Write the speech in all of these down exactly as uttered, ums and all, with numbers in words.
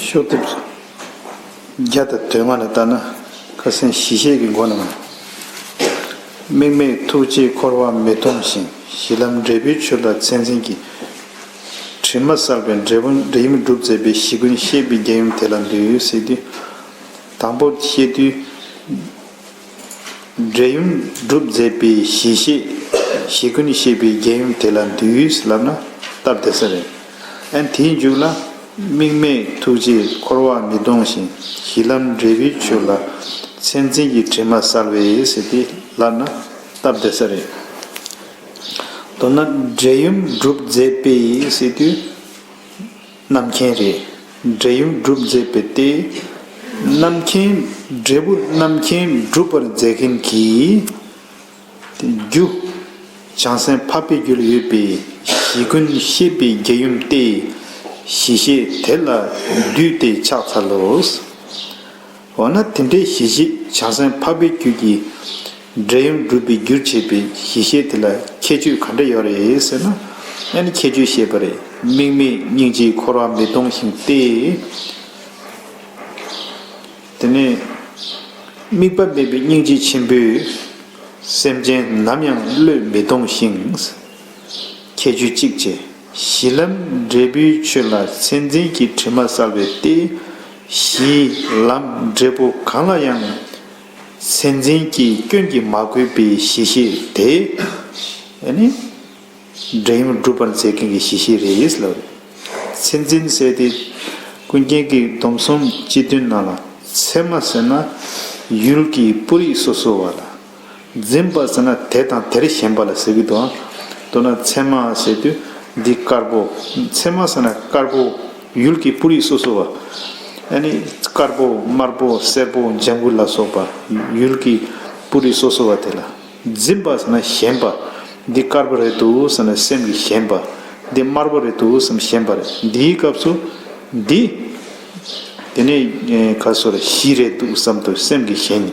ཤོག་ལྡེབ་བརྒྱ་དང་དོན་ལྔ་ལ་ལྟ་ན། ཁ་སང་གཞི་ཤེས་ཀྱི་སྒོ་ནས། དམིགས་མེད་ཐུགས་རྗེས་འཁོར་བ་མི་སྟོང་ཞིང་། གཞི་ལམ་འབྲས་བུའི་ཆོས་ལ་མཚན་འཛིན་གྱི་དྲི་མ་བསལ་བའི་འབྲས་བུ་འབྲས་ཡུམ་སྒྲུབ་མཛད་པའི་གཞི་ཀུན་ཤེས་པའི་རྒྱལ་ཡུམ་དེ་ལ་འདུད་ཟེར་དུས། དང་པོ་བཤད་དུས། འབྲས་ཡུམ་སྒྲུབ་མཛད་པའི་གཞི་ཤེས། གཞི་ཀུན་ཤེས་པའི་རྒྱལ་ཡུམ་དེ་ལ་འདུད་ལབ་ན་སྟབས་བདེ་ས་རེད། ཨན་དེའི་མཇུག་ལ། དམིགས་མེད་ཐུགས་རྗེས་འཁོར་བ་མི་སྟོང་ཞིང་། གཞི་ལམ་འབྲས་བུའི་ཆོས་ལ་མཚན་འཛིན་གྱི་དྲི་མ་བསལ་བའི་ཟེར་ཏེ་ལབ་ན་སྟབས་བདེ་ས་རེད། མདོར་ན་འབྲས་ཡུམ་སྒྲུབ་མཛད་པའི་ཟེར་དུས། རྣམ་མཁྱེན་རེད། འབྲས་ཡུམ་སྒྲུབ་མཛད་པའི་སྟེ། རྣམ་མཁྱེན། འབྲས་བུ་རྣམ་མཁྱེན་སྒྲུབ་པར་མཛད་མཁན་གྱི་རྒྱུ། བྱང་སེམས་འཕགས་པའི་རྒྱུད་ལ་ཡོད་པའི་གཞི་ཀུན་ཤེས་པའི་རྒྱལ་ཡུམ་སྟེ། གཞི་ཤེས་དེ་ལ་འདུས་ཏེ་ཕྱག་འཚལ་ལོ། འོ་ན་དེ་འདྲའི་གཞི་ཤེས་བྱང་སེམས་འཕགས་པའི་རྒྱུད་ཀྱི་འབྲས་ཡུམ་སྒྲུབ་པའི་རྒྱུར་བྱེད་པའི་གཞི་ཤེས་དེ་ལ་ཁྱད་ཆོས་ག་འདྲ་ཡོད་རེད་ཟེར་ན། ཨ་ནི་ཁྱད་ཆོས་བཤད་པ་རེད། དམིགས་མེད་སྙིང་རྗེའི་འཁོར་བ་མི་སྟོང་ཞིང་སྟེ། དེ་ནས་དམིགས་པ་མེད་པའི་སྙིང་རྗེ་ཆེན་པོས་སེམས་ཅན་ནམ་ཡང་བློས་མི་གཏོང་ཞིང་། ཁྱད་ཆོས་གཅིག་བྱས། གཞི་ལམ་འབྲས་བུའི་ཆོས་ལ་མཚན་འཛིན་གྱི་དྲི་མ་བསལ་བའི་སྟེ། གཞི་ལམ་འབྲས་བུ་གང་ལ་ཡང་མཚན་འཛིན་གྱི་སྐྱོན་གྱིས་མ་གོས་པའི་གཞི་ཤེས་དེ། ཨ་ནི་འབྲས་ཡུམ་སྒྲུབ་པར་མཛད་མཁན་གྱི་གཞི་ཤེས་རེད་ལབ། མཚན་འཛིན་ཟེར་ཏེ། ཀུན་མཁྱེན་གྱི་སྡོམ་གསུམ་སྤྱི་དོན་ནང་ལ་མཚན་མ་ཟེར་ན་ཡུལ་གྱི་སྤུ་རིས་སོ་སོ་བ་ལ། འཛིན་པ་ཟེར་ན་དེ་དང་དེར་ཞེན་པ་ལ་ཟེར་གྱི་འདུག། མདོར་ན་མཚན་མ་ཟེར་དུས་འདི་དཀར་པོ། མཚན་མ་ཟེར་ན་དཀར་པོ། ཡུལ་གྱི་སྤུ་རིས་སོ་སོ་བ། ཨ་ནི་དཀར་པོ་དམར་པོ་སེར་པོ་ལྗང་གུ་ལ་སོགས་པ་ཡུལ་གྱི་སྤུ་རིས་སོ་སོ་བ་དེ་ལ། འཛིན་པ་ཟེར་ན་ཞེན་པ། འདི་དཀར་པོ་རེད་འདུག་ཟེར་ན་སེམས་ཀྱིས་ཞེན་པ། འདི་དམར་པོ་རེད་འདུག་ཟེར་ན་ཞེན་པ་རེད། འདིའི་སྐབས་སུ་འདི། དེ་ནས་ག་སོ་རེ་གཞི་རེད་འདུག་བསམ་དུ་སེམས་ཀྱིས་ཞེན།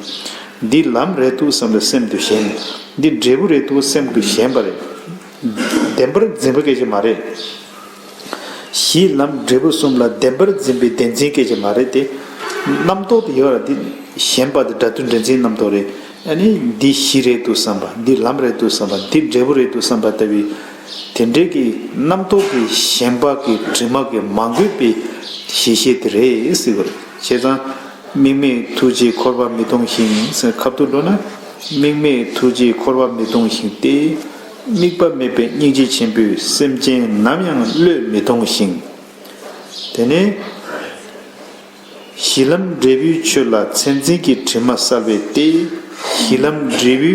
འདི་ལམ་རེད་འདུག་བསམ་དུ་སེམས་དུ་ཞེན། འདི་འབྲས་བུ་རེད་འདུག་སེམས་ཀྱིས་ཞེན་པ་རེད། བདེན་པར་འཛིན་པ་སྐད་ཆ་མ་རེད། གཞི་ལམ་འབྲས་བུ་གསུམ་ལ་བདེན་པར་འཛིན་པའི་བདེན་འཛིན་སྐད་ཆ་མ་རེད་དེ། རྣམ་རྟོག་དེ་ཡོད་ར་དེ་ཞེན་པ་དེ་སྒྲ་དོན་འདྲེན་འཛིན་རྣམ་རྟོག་རེད། ཨ་ནི་འདི་གཞི་རེད་འདུག་བསམ་པ། འདི་ལམ་རེད་འདུག་བསམ་པ། འདི་འབྲས་བུ་རེད་འདུག་བསམ་པ་ལྟ་བུའི་དེ་འདྲའི་གི་རྣམ་རྟོག་གི་ཞེན་པ་གི་དྲི་མ་གི་མ་གོས་པའི་གཞི་ཤེས་དེ་རེད་ཟེར་བ་རེད། བྱས་ཙང་དམིགས་མེད་ཐུགས་རྗེས་འཁོར་བ་མི་སྟོང་ཞིང་ཟེར་ཁ་ཐུག་འགྲོ་ན། དམིགས་མེད་ཐུགས་རྗེས་འཁོར་བ་མི་སྟོང་ཞིང་སྟེ། དམིགས་པ་མེད་པའི་སྙིང་རྗེ་ཆེན་པོས་སེམས་ཅན་ནམ་ཡང་བློས་མི་གཏོང་ཞིང་། དེ་ནས་གཞི་ལམ་འབྲས་བུའི་ཆོས་ལ་མཚན་འཛིན་གྱི་དྲི་མ་བསལ་བའི་སྟེ། གཞི་ལམ་འབྲས་བུའི།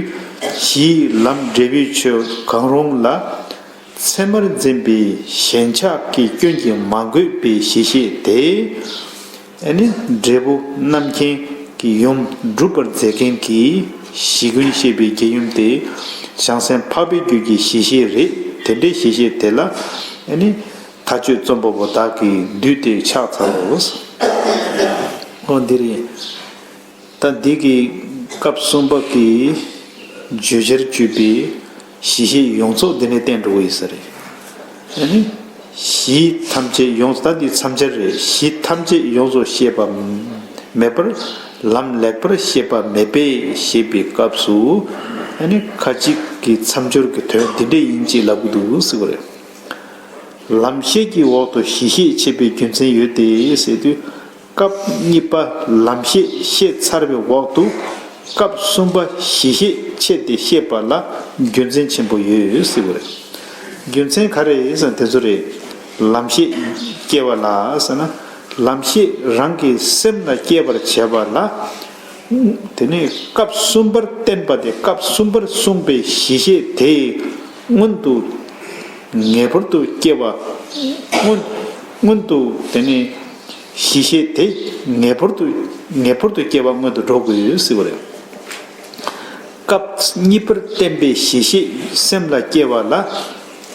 གཞི་ལམ་འབྲས་བུའི་ཆོས་གང་རུང་ལ་མཚན་མར་འཛིན་པའི་ཞེན་ཆགས་ཀྱི་སྐྱོན་གྱིས་མ་གོས་པའི་གཞི་ཤེས་དེ། ཨ་ནི་འབྲས་བུ་རྣམ་མཁྱེན་གྱི་ཡུམ་སྒྲུབ་པར་མཛད་མཁན་གྱི་གཞི་ཀུན་ཤེས་པའི་རྒྱལ་ཡུམ་དེ་བྱང་སེམས་འཕགས་པའི་རྒྱུད་ཀྱི་གཞི་ཤེས་རེད། དེ་འདྲའི་གཞི་ཤེས་དེ་ལ་ཨ་ནི་མཐའ་དཔྱོད་རྩོམ་པ་པོ་བདག་གིས་འདུད་དེ་ཕྱག་འཚལ་ལོ། འོ་འདི་རེད། ད་འདི་གི་སྐབས་གསུམ་པ་གི་བརྗོད་བྱར་གྱུར་པའི་གཞི་ཤེས་ཡོངས་རྫོགས་འདི་ནས་བསྟན་འགྲོ་གི་ཡོད་ས་རེད། ཨ་ནི་གཞི་ཐམས་ཅད་ཡོངས། ད་འདི་མཚམས་སྦྱར་རེད། གཞི་ཐམས་ཅད་ཡོངས་སུ་ཤེས་པ་མེད་པར་ལམ་ལེགས་པར་ཤེས་པ་མེད་པས་ཞེས་པའི་སྐབས་སུ། ཨ་ནི་ཁ་ཅིག་གི་མཚམས་སྦྱོར་གྱི་དོན་འདི་འདྲ་ཡིན་ཅེས་ལབ་ཀྱི་འདུག་ཟེར་བ་རེད། ལམ་ཤེས་ཀྱི་འོག་ཏུ་གཞི་ཤེས་འཆད་པའི་རྒྱུ་མཚན་ཡོད་དེ་ཟེར་དུས། སྐབས་གཉིས་པ་ལམ་ཤེས་བཤད་ཚར་བའི་འོག་ཏུ། སྐབས་གསུམ་པ་གཞི་ཤེས་འཆད་དེ་བཤད་པ་ལ་རྒྱུ་མཚན་ཆེན་པོ་ཡོད་ཟེར་བ་རེད། རྒྱུ་མཚན་ག་རེ་ཟེར་ན་དེ་ཚོ་རེད། ལམ་ཤེས་སྐྱེ་བ་ལ་ཟེར་ན། ལམ་ཤེས་རང་གི་སེམས་ལ་སྐྱེ་བར་བྱེད་པ་ལ། དེ་ནས་སྐབས་གསུམ་པར་བསྟན་པ་དེ། སྐབས་གསུམ་པར་གསུངས་པའི་གཞི་ཤེས་དེ་སྔོན་དུ་ངེས་པར་དུ་སྐྱེ་བ། སྔོན། སྔོན་དུ་དེ་ནས་གཞི་ཤེས་དེ་ངེས་པར་དུ། ངེས་པར་དུ་སྐྱེ་བ་སྔོན་དུ་འགྲོ་དགོས་ཟེར་བ་རེད། སྐབས་གཉིས་པར་བསྟན་པའི་གཞི་ཤེས་སེམས་ལ་སྐྱེ་བ་ལ།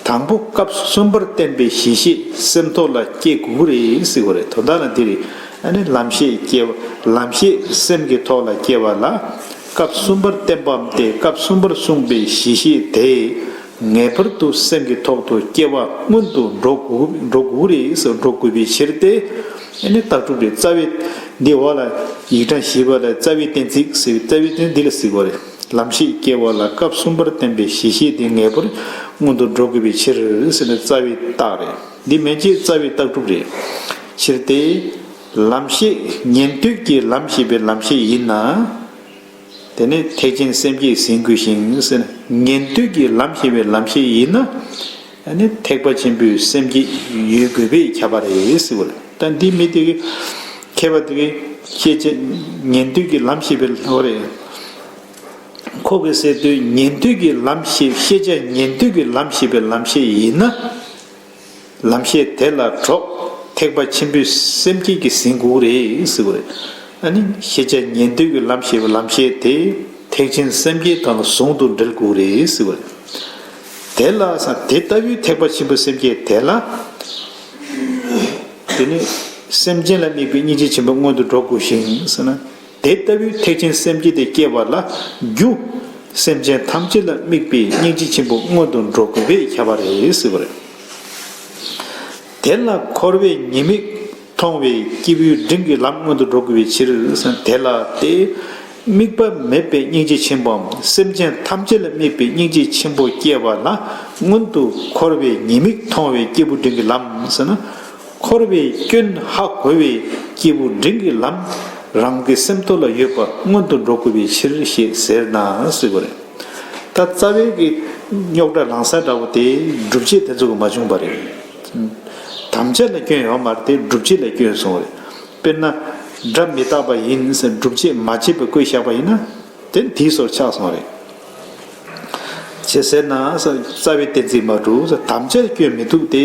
དང་པོ་སྐབས་གསུམ་པར་བསྟན་པའི་གཞི་ཤེས་སེམས་ཐོག་ལ་སྐྱེ་དགོས་རེད་ཟེར་བ་རེད། དོན་དག་ལ་འདི་རེད། ཨ་ནི་ལམ་ཤེས་སྐྱེ་བ། ལམ་ཤེས་སེམས་ཀྱི་ཐོག་ལ་སྐྱེ་བ་ལ། སྐབས་གསུམ་པར་བསྟན་པའམ་སྟེ་སྐབས་གསུམ་པར་གསུངས་པའི་གཞི་ཤེས་དེ། ངེས་པར་དུ་སེམས་ཀྱི་ཐོག་ཏུ་སྐྱེ་བ་སྔོན་དུ་འགྲོ་དགོས། འགྲོ་དགོས་རེད་ཟེར། འགྲོ་དགོས་པའི་ཕྱིར་ཏེ། ཨ་ནི་རྟགས་གྲུབ་རེད། རྩ་བའི་འདི་འོག་ལ་ཡིག་གྲངས་བཞི་པ་ལ་རྩ་བའི་གཏན་ཚིགས་ཟེར། རྩ་བའི་གཏན་ཚིགས་འདི་ལ་ཟེར་གྱི་ཡོད་རེད། ལམ་ཤེས་སྐྱེ་བ་ལ་སྐབས་གསུམ་པར་བསྟན་པའི་གཞི་ཤེས་དེ་ངེས་པར་སྔོན་དུ་འགྲོ་དགོས་པའི་ཕྱིར་ཟེར་ནས་རྩ་བའི་རྟགས་རེད། འདི་མན་ཆད་རྩ་བའི་རྟགས་གྲུབ་རེད། ཕྱིར་ཏེ། ལམ་ཤེས་ཉན་ཐོས་ཀྱི་ལམ་ཤེས་པའི་ལམ་ཤེས་ཡིན་ན། དེ་ནི་ཐེག་ཆེན་སེམས་བསྐྱེད་ཟིན་དགོས་ཤིང་ཟེར་ན། ཉན་ཐོས་ཀྱི་ལམ་ཤེས་པའི་ལམ་ཤེས་ཡིན་ན། ཨ་ནི་ཐེག་པ་ཆེན་པོའི་སེམས་བསྐྱེད་ཡོད་དགོས་པས་ཁྱབ་པ་རེད་ཟེར་བ་རེད། ད་འདི་མི་དེ་གི་མཁས་པ་དེ་གི་ཤེས་བྱ་ཉན་ཐོས་ཀྱི་ལམ་ཤེས་པའི་ལམ་རེད། ཁོ་གི་ཟེར་དུས་ཉན་ཐོས་ཀྱི་ལམ་ཤེས། ཤེས་བྱ་ཉན་ཐོས་ཀྱི་ལམ་ཤེས་པའི་ལམ་ཤེས་ཡིན་ན། ལམ་ཤེས་དེ་ལ་གྲོགས་ཐེག་པ་ཆེན་པོའི་སེམས་བསྐྱེད་ཀྱིས་ཟིན་དགོས་རེད་ཟེར་བ་རེད། ཨ་ནི་ཤེས་བྱ་ཉན་ཐོས་ཀྱི་ལམ་ཤེས་པའི་ལམ་ཤེས་དེ་ཐེག་ཆེན་སེམས་བསྐྱེད་དང་ཟུང་དུ་འབྲེལ་དགོས་རེད་ཟེར་བ་རེད། དེ་ལ་ས་དེ་ལྟ་བུའི་ཐེག་པ་ཆེན་པོའི་སེམས་བསྐྱེད་དེ་ལ། དེ་ནི་སེམས་ཅན་ལ་དམིགས་པའི་སྙིང་རྗེ་ཆེན་པོ་སྔོན་དུ་འགྲོ་དགོས་ཤིང་ཟེར་ན། དེ་ལྟ་བུའི་ཐེག་ཆེན་སེམས་བསྐྱེད་དེ་སྐྱེ་བ་ལ་རྒྱུ། སེམས་ཅན་ཐམས་ཅད་ལ་དམིགས་པའི་སྙིང་རྗེ་ཆེན་པོ་སྔོན་དུ་འགྲོ་དགོས་པས་ཁྱབ་པ་རེད་ཟེར་བ་རེད། དེ་ལ་འཁོར་བའི་ཉེས་དམིགས་མཐོང་བའི་སྐྱེས་བུའི་འབྲིང་གི་ལམ་སྔོན་དུ་འགྲོ་དགོས་པའི་ཕྱིར་ཟེར། དེ་ལ་སྟེ། དམིགས་པ་མེད་པའི་སྙིང་རྗེ་ཆེན་པོའམ་སེམས་ཅན་ཐམས་ཅད་ལ་དམིགས་པའི་སྙིང་རྗེ་ཆེན་པོ་སྐྱེ་བ་ལ་སྔོན་དུ་འཁོར་བའི་ཉེས་དམིགས་མཐོང་བའི་སྐྱེས་བུ་འབྲིང་གི་ལམ་ཟེར་ན། འཁོར་བའི་སྐྱོན་ཧ་གོ་བའི་སྐྱེས་བུ་འབྲིང་གི་ལམ་རང་གི་སེམས་ཐོག་ལ་ཡོད་པ་སྔོན་དུ་འགྲོ་དགོས་པའི་ཕྱིར་ཞེས་ཟེར་ན་ཟེར་བ་རེད། ད་རྩ་བའི་གི་རྙོག་དྲ་ལངས་ས་འདྲ་བོ་དེ་སྒྲུབ་བྱེད་དེ་ཚོ་གི་མ་བྱུང་བ་རེད། དམ་བཅའ་ལ་སྐྱོན་ཡོད་མ་རེད་དེ་སྒྲུབ་བྱེད་ལ་སྐྱོན་སོང་བ་རེད། དཔེར་ན། སྒྲ་མི་རྟག་པ་ཡིན་ཟེར་སྒྲུབ་བྱེད་མ་བྱས་པ་བཀོད་བཞག་པ་ཡིན་ན། དེ་དེའི་སོར་ཆགས་སོང་རེད། ཅེས་ཟེར་ན་རྩ་བའི་གཏན་ཚིགས་མ་གྲུབ། དམ་བཅའ་སྐྱོན་མི་འདུག་སྟེ།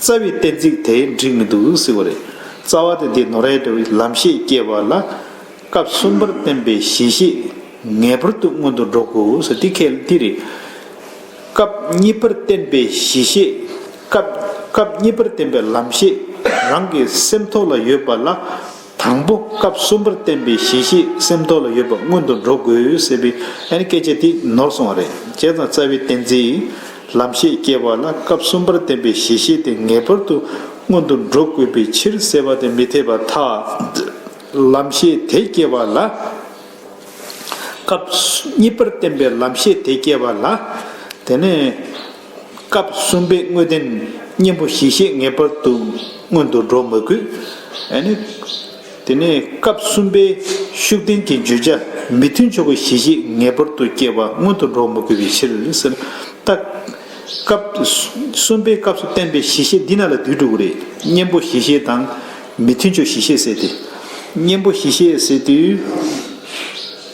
རྩ་བའི་གཏན་ཚིགས་དེ་འགྲིག་མི་འདུག་ཟེར་བ་རེད། རྩ་བ་དེ་འདི་ནོར་བའི་འདྲ་བའི་ལམ་ཤེས་སྐྱེ་བ་ལ། སྐབས་གསུམ་པར་བསྟན་པའི་གཞི་ཤེས་ངེས་པར་དུ་སྔོན་དུ་འགྲོ་དགོས་ཟེར་དེ་ཁས་དེ་རེད། སྐབས་གཉིས་པར་བསྟན་པའི་གཞི་ཤེས། སྐབས་སྐབས་གཉིས་པར་བསྟན་པའི་ལམ་ཤེས་རང་གི་སེམས་ཐོག་ལ་ཡོད་པ་ལ། དང་པོ་སྐབས་གསུམ་པར་བསྟན་པའི་གཞི་ཤེས་སེམས་ཐོག་ལ་ཡོད་པ་སྔོན་དུ་འགྲོ་དགོས་ཟེར་བའི་ཨ་ནི་སྐད་ཆ་དེ་ནོར་སོང་བ་རེད། བྱས་ཙང་རྩ་བའི་གཏན་ཚིགས་ལམ་ཤེས་སྐྱེ་བ་ལ་སྐབས་གསུམ་པར་བསྟན་པའི་གཞི་ཤེས་དེ་ངེས་པར་དུ་སྔོན་དུ་འགྲོ་དགོས་པའི་ཕྱིར་ཟེར་བ་དེ་མི་འཐད་པར་ཐལ། ལམ་ཤེས་དེ་སྐྱེ་བ་ལ། སྐབས་གཉིས་པར་བསྟན་པའི་ལམ་ཤེས་དེ་སྐྱེ་བ་ལ། དེ་ནས་སྐབས་གསུམ་པའི་དངོས་བསྟན་གཉེན་པོ་གཞི་ཤེས་ངེས་པར་དུ་སྔོན་དུ་འགྲོ་མི་དགོས། ཨ་ནི། དེ་ནས་སྐབས་གསུམ་པའི་ཤུགས་བསྟན་གྱི་བརྗོད་བྱ་མི་མཐུན་ཕྱོགས་ཀྱི་གཞི་ཤེས་ངེས་པར་དུ་སྐྱེ་བ་སྔོན་དུ་འགྲོ་མི་དགོས་པའི་ཕྱིར་ཟེར། ད། སྐབས་གསུམ་པའི་སྐབས་སུ་བསྟན་པའི་གཞི་ཤེས་འདི་ན་ལ་འདུས་འགྲོ་གི་རེད། གཉེན་པོ་གཞི་ཤེས་དང་མི་མཐུན་ཕྱོགས་གཞི་ཤེས་ཟེར་ཏེ། གཉེན་པོ་གཞི་ཤེས་ཟེར་དུས།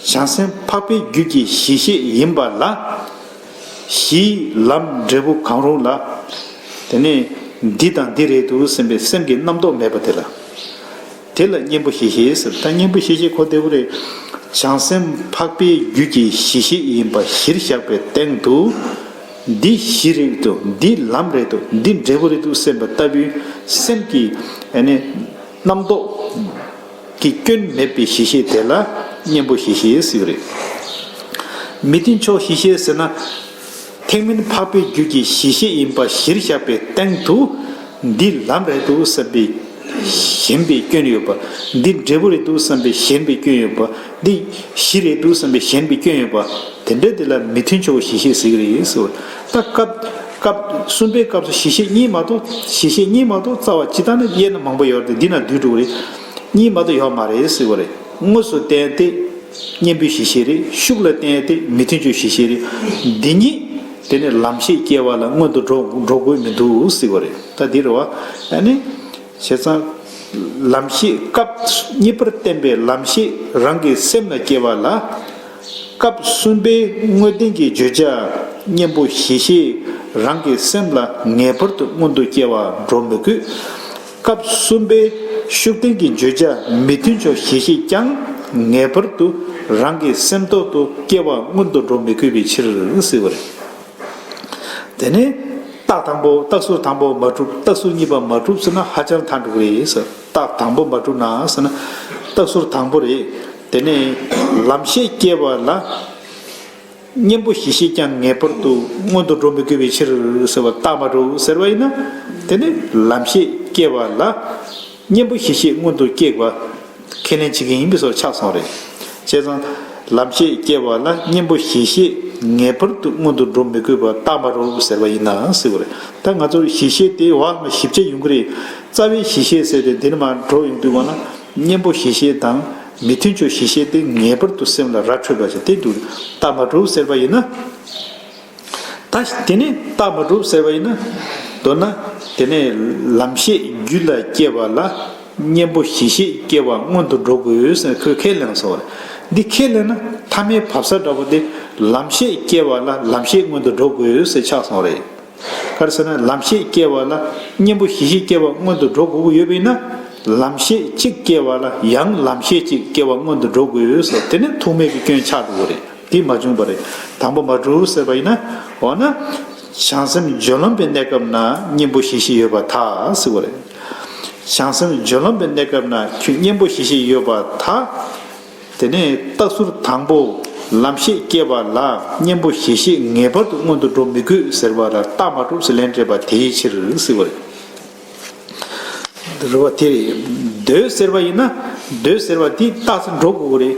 བྱང་སེམས་འཕགས་པའི་རྒྱུད་ཀྱི་གཞི་ཤེས་ཡིན་པ་ལ། གཞིའི་ལམ་འབྲས་བུ་གང་རུང་ལ། དེ་ནས་འདི་དང་འདི་རེད་འདུག་སེམས་པའི་སེམས་ཀྱི་རྣམ་རྟོག་མེད་པ་དེ་ལ། དེ་ལ་གཉེན་པོ་གཞི་ཤེས་ཟེར། ད་གཉེན་པོ་གཞི་ཤེས་ཁོ་དེ་བོ་རེད། བྱང་སེམས་འཕགས་པའི་རྒྱུད་ཀྱི་གཞི་ཤེས་ཡིན་པ་གཞིར་བཞག་པའི་སྟེང་དུ། འདི་གཞི་རེད་འདུག་འདི་ལམ་རེད་འདུག་འདི་འབྲས་བུ་རེད་འདུག་སེམས་པ་ལྟ་བུའི་སེམས་ཀྱི་ཨ་ནི་རྣམ་རྟོག་གི་སྐྱོན་མེད་པའི་གཞི་ཤེས་དེ་ལ་གཉེན་པོ་གཞི་ཤེས་ཟེར་གྱི་རེད། མི་མཐུན་ཕྱོགས་གཞི་ཤེས་ཟེར་ན། ཐེག་དམན་འཕགས་པའི་རྒྱུད་ཀྱི་གཞི་ཤེས་ཡིན་པ་གཞིར་བཞག་པའི་སྟེང་དུ། འདི་ལམ་རེད་འདུག་བསམ་པའི་ཞེན་པའི་སྐྱོན་ཡོད་པ། འདི་འབྲས་བུ་རེད་འདུག་བསམ་པའི་ཞེན་པའི་སྐྱོན་ཡོད་པ། འདི་གཞི་རེད་འདུག་བསམ་པའི་ཞེན་པའི་སྐྱོན་ཡོད་པ། དེ་འདྲ་དེ་ལ་མི་མཐུན་ཕྱོགས་གཞི་ཤེས་ཟེར་གྱི་རེད་ཟེར་བ། ད་སྐབས་སྐབས་གསུམ་པའི་སྐབས་སུ་གཞི་ཤེས་གཉིས་མ་གཏོགས་གཞི་ཤེས་གཉིས་མ་གཏོགས་རྩ་བ་ཇི་ལྟར་ནས་དབྱེ་ན་མང་པོ་ཡོད་རེད་དེ་འདི་ན་འདུས་འགྲོ་གི་རེད། གཉིས་མ་གཏོགས་ཡོད་མ་རེད་ཟེར་བ་རེད། དངོས་སུ་བསྟན་ཏེ། གཉེན་པོའི་གཞི་ཤེས་རེད། ཤུགས་ལ་བསྟན་ཏེ་མི་མཐུན་ཕྱོགས་གཞི་ཤེས་རེད། འདི་གཉིས་དེ་ནས་ལམ་ཤེས་སྐྱེ་བ་ལ་སྔོན་དུ་འགྲོ་འགྲོ་དགོས་མི་འདུག་ཟེར་བ་རེད། ད་འདི་རེད་བ། ཨ་ནི། བྱས་ཙང་། ལམ་ཤེས་སྐབས་གཉིས་པར་བསྟན་པའི་ལམ་ཤེས་རང་གི་སེམས་ལ་སྐྱེ་བ་ལ། སྐབས་གསུམ་པའི་དངོས་བསྟན་གྱི་བརྗོད་བྱ་གཉེན་པོ་གཞི་ཤེས་རང་གི་སེམས་ལ་ངེས་པར་དུ་སྔོན་དུ་སྐྱེ་བ་འགྲོ་མི་དགོས། སྐབས་གསུམ་པའི་ཤུགས་བསྟན་གྱི་བརྗོད་བྱ་མི་མཐུན་ཕྱོགས་གཞི་ཤེས་ཀྱང་ངེས་པར་དུ་རང་གི་སེམས་ཐོག་ཏུ་སྐྱེ་བ་སྔོན་དུ་འགྲོ་མི་དགོས་པའི་ཕྱིར་ཟེར་བ་རེད། དེ་ནས་རྟགས་དང་པོ་རྟགས་ཟུར་དང་པོ་མ་གྲུབ། རྟགས་ཟུར་གཉིས་པ་མ་གྲུབ་ཟེར་ན་ཧ་ཅང་ཐལ་འགྲོ་གི་རེད་ཟེར། རྟགས་དང་པོ་མ་གྲུབ་ན་ཟེར་ན་རྟགས་ཟུར་དང་པོ་རེད། དེ་ནས་ལམ་ཤེས་སྐྱེ་བ་ལ། གཉེན་པོ་གཞི་ཤེས་ཀྱང་ངེས་པར་དུ་སྔོན་དུ་འགྲོ་མི་དགོས་པའི་ཕྱིར་ཟེར་བ་རྟགས་མ་གྲུབ་ཟེར་བ་ཡིན་ན། དེ་ནི་ལམ་ཤེས་སྐྱེ་བ་ལ། གཉེན་པོ་གཞི་ཤེས་མངོན་དུ་སྐྱེ་བ་ཁས་ལེན་བྱེད་ཀྱི་ཡིན་པའི་བཟོ་ཆགས་སོང་རེད། བྱས་ཙང་། ལམ་ཤེས་སྐྱེ་བ་ལ་གཉེན་པོ་གཞི་ཤེས་ངེས་པར་དུ་མངོན་དུ་འགྲོ་མི་དགོས་པ་རྟགས་མ་གྲུབ་ཟེར་བ་ཡིན་ནའང་ཟེར་བ་རེད། ད་ང་ཚོར་གཞི་ཤེས་དེ་བར་མ་ཞིབ་ཆ་ཡོང་གི་རེད། རྩ་བའི་གཞི་ཤེས་ཟེར་ཏེ་འདི་ནས་མར་འགྲོ་ཡོང་དུས་བ་ན་གཉེན་པོ་གཞི་ཤེས་དང་མི་མཐུན་ཕྱོགས་གཞི་ཤེས་དེ་ངེས་པར་དུ་སེམས་ལ་ར་འཕྲོད་པ་ཞིག་དེ་འདུག་རྟགས་མ་གྲུབ་ཟེར་བ་ཡིན་ན། ད་དེ་ནས་རྟགས་མ་གྲུབ་ཟེར་བ་ཡིན་ན། མདོར་ན། དེ་ནས་ལམ་ཤེས་རྒྱུད་ལ་སྐྱེ་བ་ལ་གཉེན་པོ་གཞི་ཤེས་སྐྱེ་བ་སྔོན་དུ་འགྲོ་དགོས་ཟེར་ཁོས་ཁས་ལེན་སོང་བ་རེད། འདི་ཁས་ལེན་ན་མཐའ་མའི་བབ་ས་འདྲ་པོ་དེ་ལམ་ཤེས་སྐྱེ་བ་ལ་ལམ་ཤེས་སྔོན་དུ་འགྲོ་དགོས་ཟེར་ཆགས་སོང་བ་རེད། ག་རེ་ཟེར་ན་ལམ་ཤེས་སྐྱེ་བ་ལ་གཉེན་པོ་གཞི་ཤེས་སྐྱེ་བ་སྔོན་དུ་འགྲོ་དགོས་ཀྱི་ཡོད་པ་ཡིན་ན། ལམ་ཤེས་གཅིག་སྐྱེ་བ་ལ་ཡང་ལམ་ཤེས་གཅིག་སྐྱེ་བ་སྔོན་དུ་འགྲོ་དགོས་ཟེར་དེ་ནི་ཐུག་མེད་ཀྱི་སྐྱོན་ཆགས་འགྲོ་གི་རེད། དེ་མ་བྱུང་བ་རེད། དང་པོ་མ་གྲུབ་ཟེར་བ་ཡིན་ན། འོ་ན། བྱང་སེམས་སྦྱོར་ལམ་པའི་གནས་སྐབས་ན་གཉེན་པོ་གཞི་ཤེས་ཡོད་པར་ཐལ་ཟེར་བ་རེད། བྱང་སེམས་སྦྱོར་ལམ་པའི་གནས་སྐབས་ན་ཁྱོད་གཉེན་པོ་གཞི་ཤེས་ཡོད་པར་ཐལ། དེ་ནས་རྟགས་ཟུར་དང་པོ་ལམ་ཤེས་སྐྱེ་བ་ལ་གཉེན་པོ་གཞི་ཤེས་ངེས་པར་དུ་སྔོན་དུ་འགྲོ་མི་དགོས་ཟེར་བ་ལ་རྟགས་མ་གྲུབ་ཟེར་ལན་སྤྲད་པ་དེའི་ཕྱིར་ཟེར་བ་རེད། རེད་བ། དེ་རེད། འདོད་ཟེར་བ་ཡིན་ན། འདོད་ཟེར་བ་དེ་རྟགས་སུ་འགྲོ་དགོས་ཀྱི་རེད།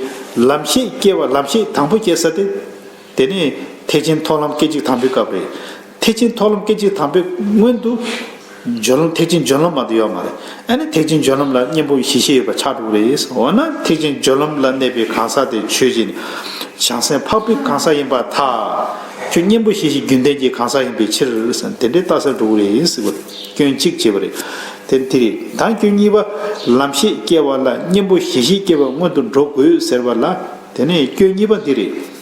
ལམ་ཤེས་སྐྱེ་བ་ལམ་ཤེས་དང་པོ་སྐྱེ་ས་དེ། དེ་ནས་ཐེག་ཆེན་མཐོང་ལམ་སྐད་ཅིག་དང་པོའི་སྐབས་རེད། ཐེག་ཆེན་མཐོང་ལམ་སྐད་ཅིག་དང་པོའི་སྔོན་དུ། སྦྱོར་ལམ་ཐེག་ཆེན་སྦྱོར་ལམ་མ་གཏོགས་ཡོད་མ་རེད། ཨ་ནི་ཐེག་ཆེན་སྦྱོར་ལམ་ལ་གཉེན་པོ་གཞི་ཤེས་ཡོད་པ་ཆགས་འགྲོ་གི་རེད། འོ་ན་ཐེག་ཆེན་སྦྱོར་ལམ་ལ་གནས་པའི་གང་ཟག་དེ་ཆོས་ཅན། བྱང་སེམས་འཕགས་པའི་གང་ཟག་ཡིན་པར་ཐལ། ཁྱོད་གཉེན་པོ་གཞི་ཤེས་རྒྱུན་ལྡན་གྱི་གང་ཟག་ཡིན་པའི་ཕྱིར་ཟེར་དེ་འདྲའི་རྟགས་གསལ་འགྲོ་གི་རེད་ཟེར་བ་རེད། སྐྱོན་གཅིག་བྱས་པ་རེད། དེ་དེ་རེད། ད་སྐྱོན་གཉིས་པ། ལམ་ཤེས་སྐྱེ་བ་ལ་གཉེན་པོ་གཞི་ཤེས་སྐྱེ་བ་སྔོན་དུ་འགྲོ་དགོས་ཟེར་བ་ལ། དེ་ནས་སྐྱོན་གཉིས་པ་འདི་རེད།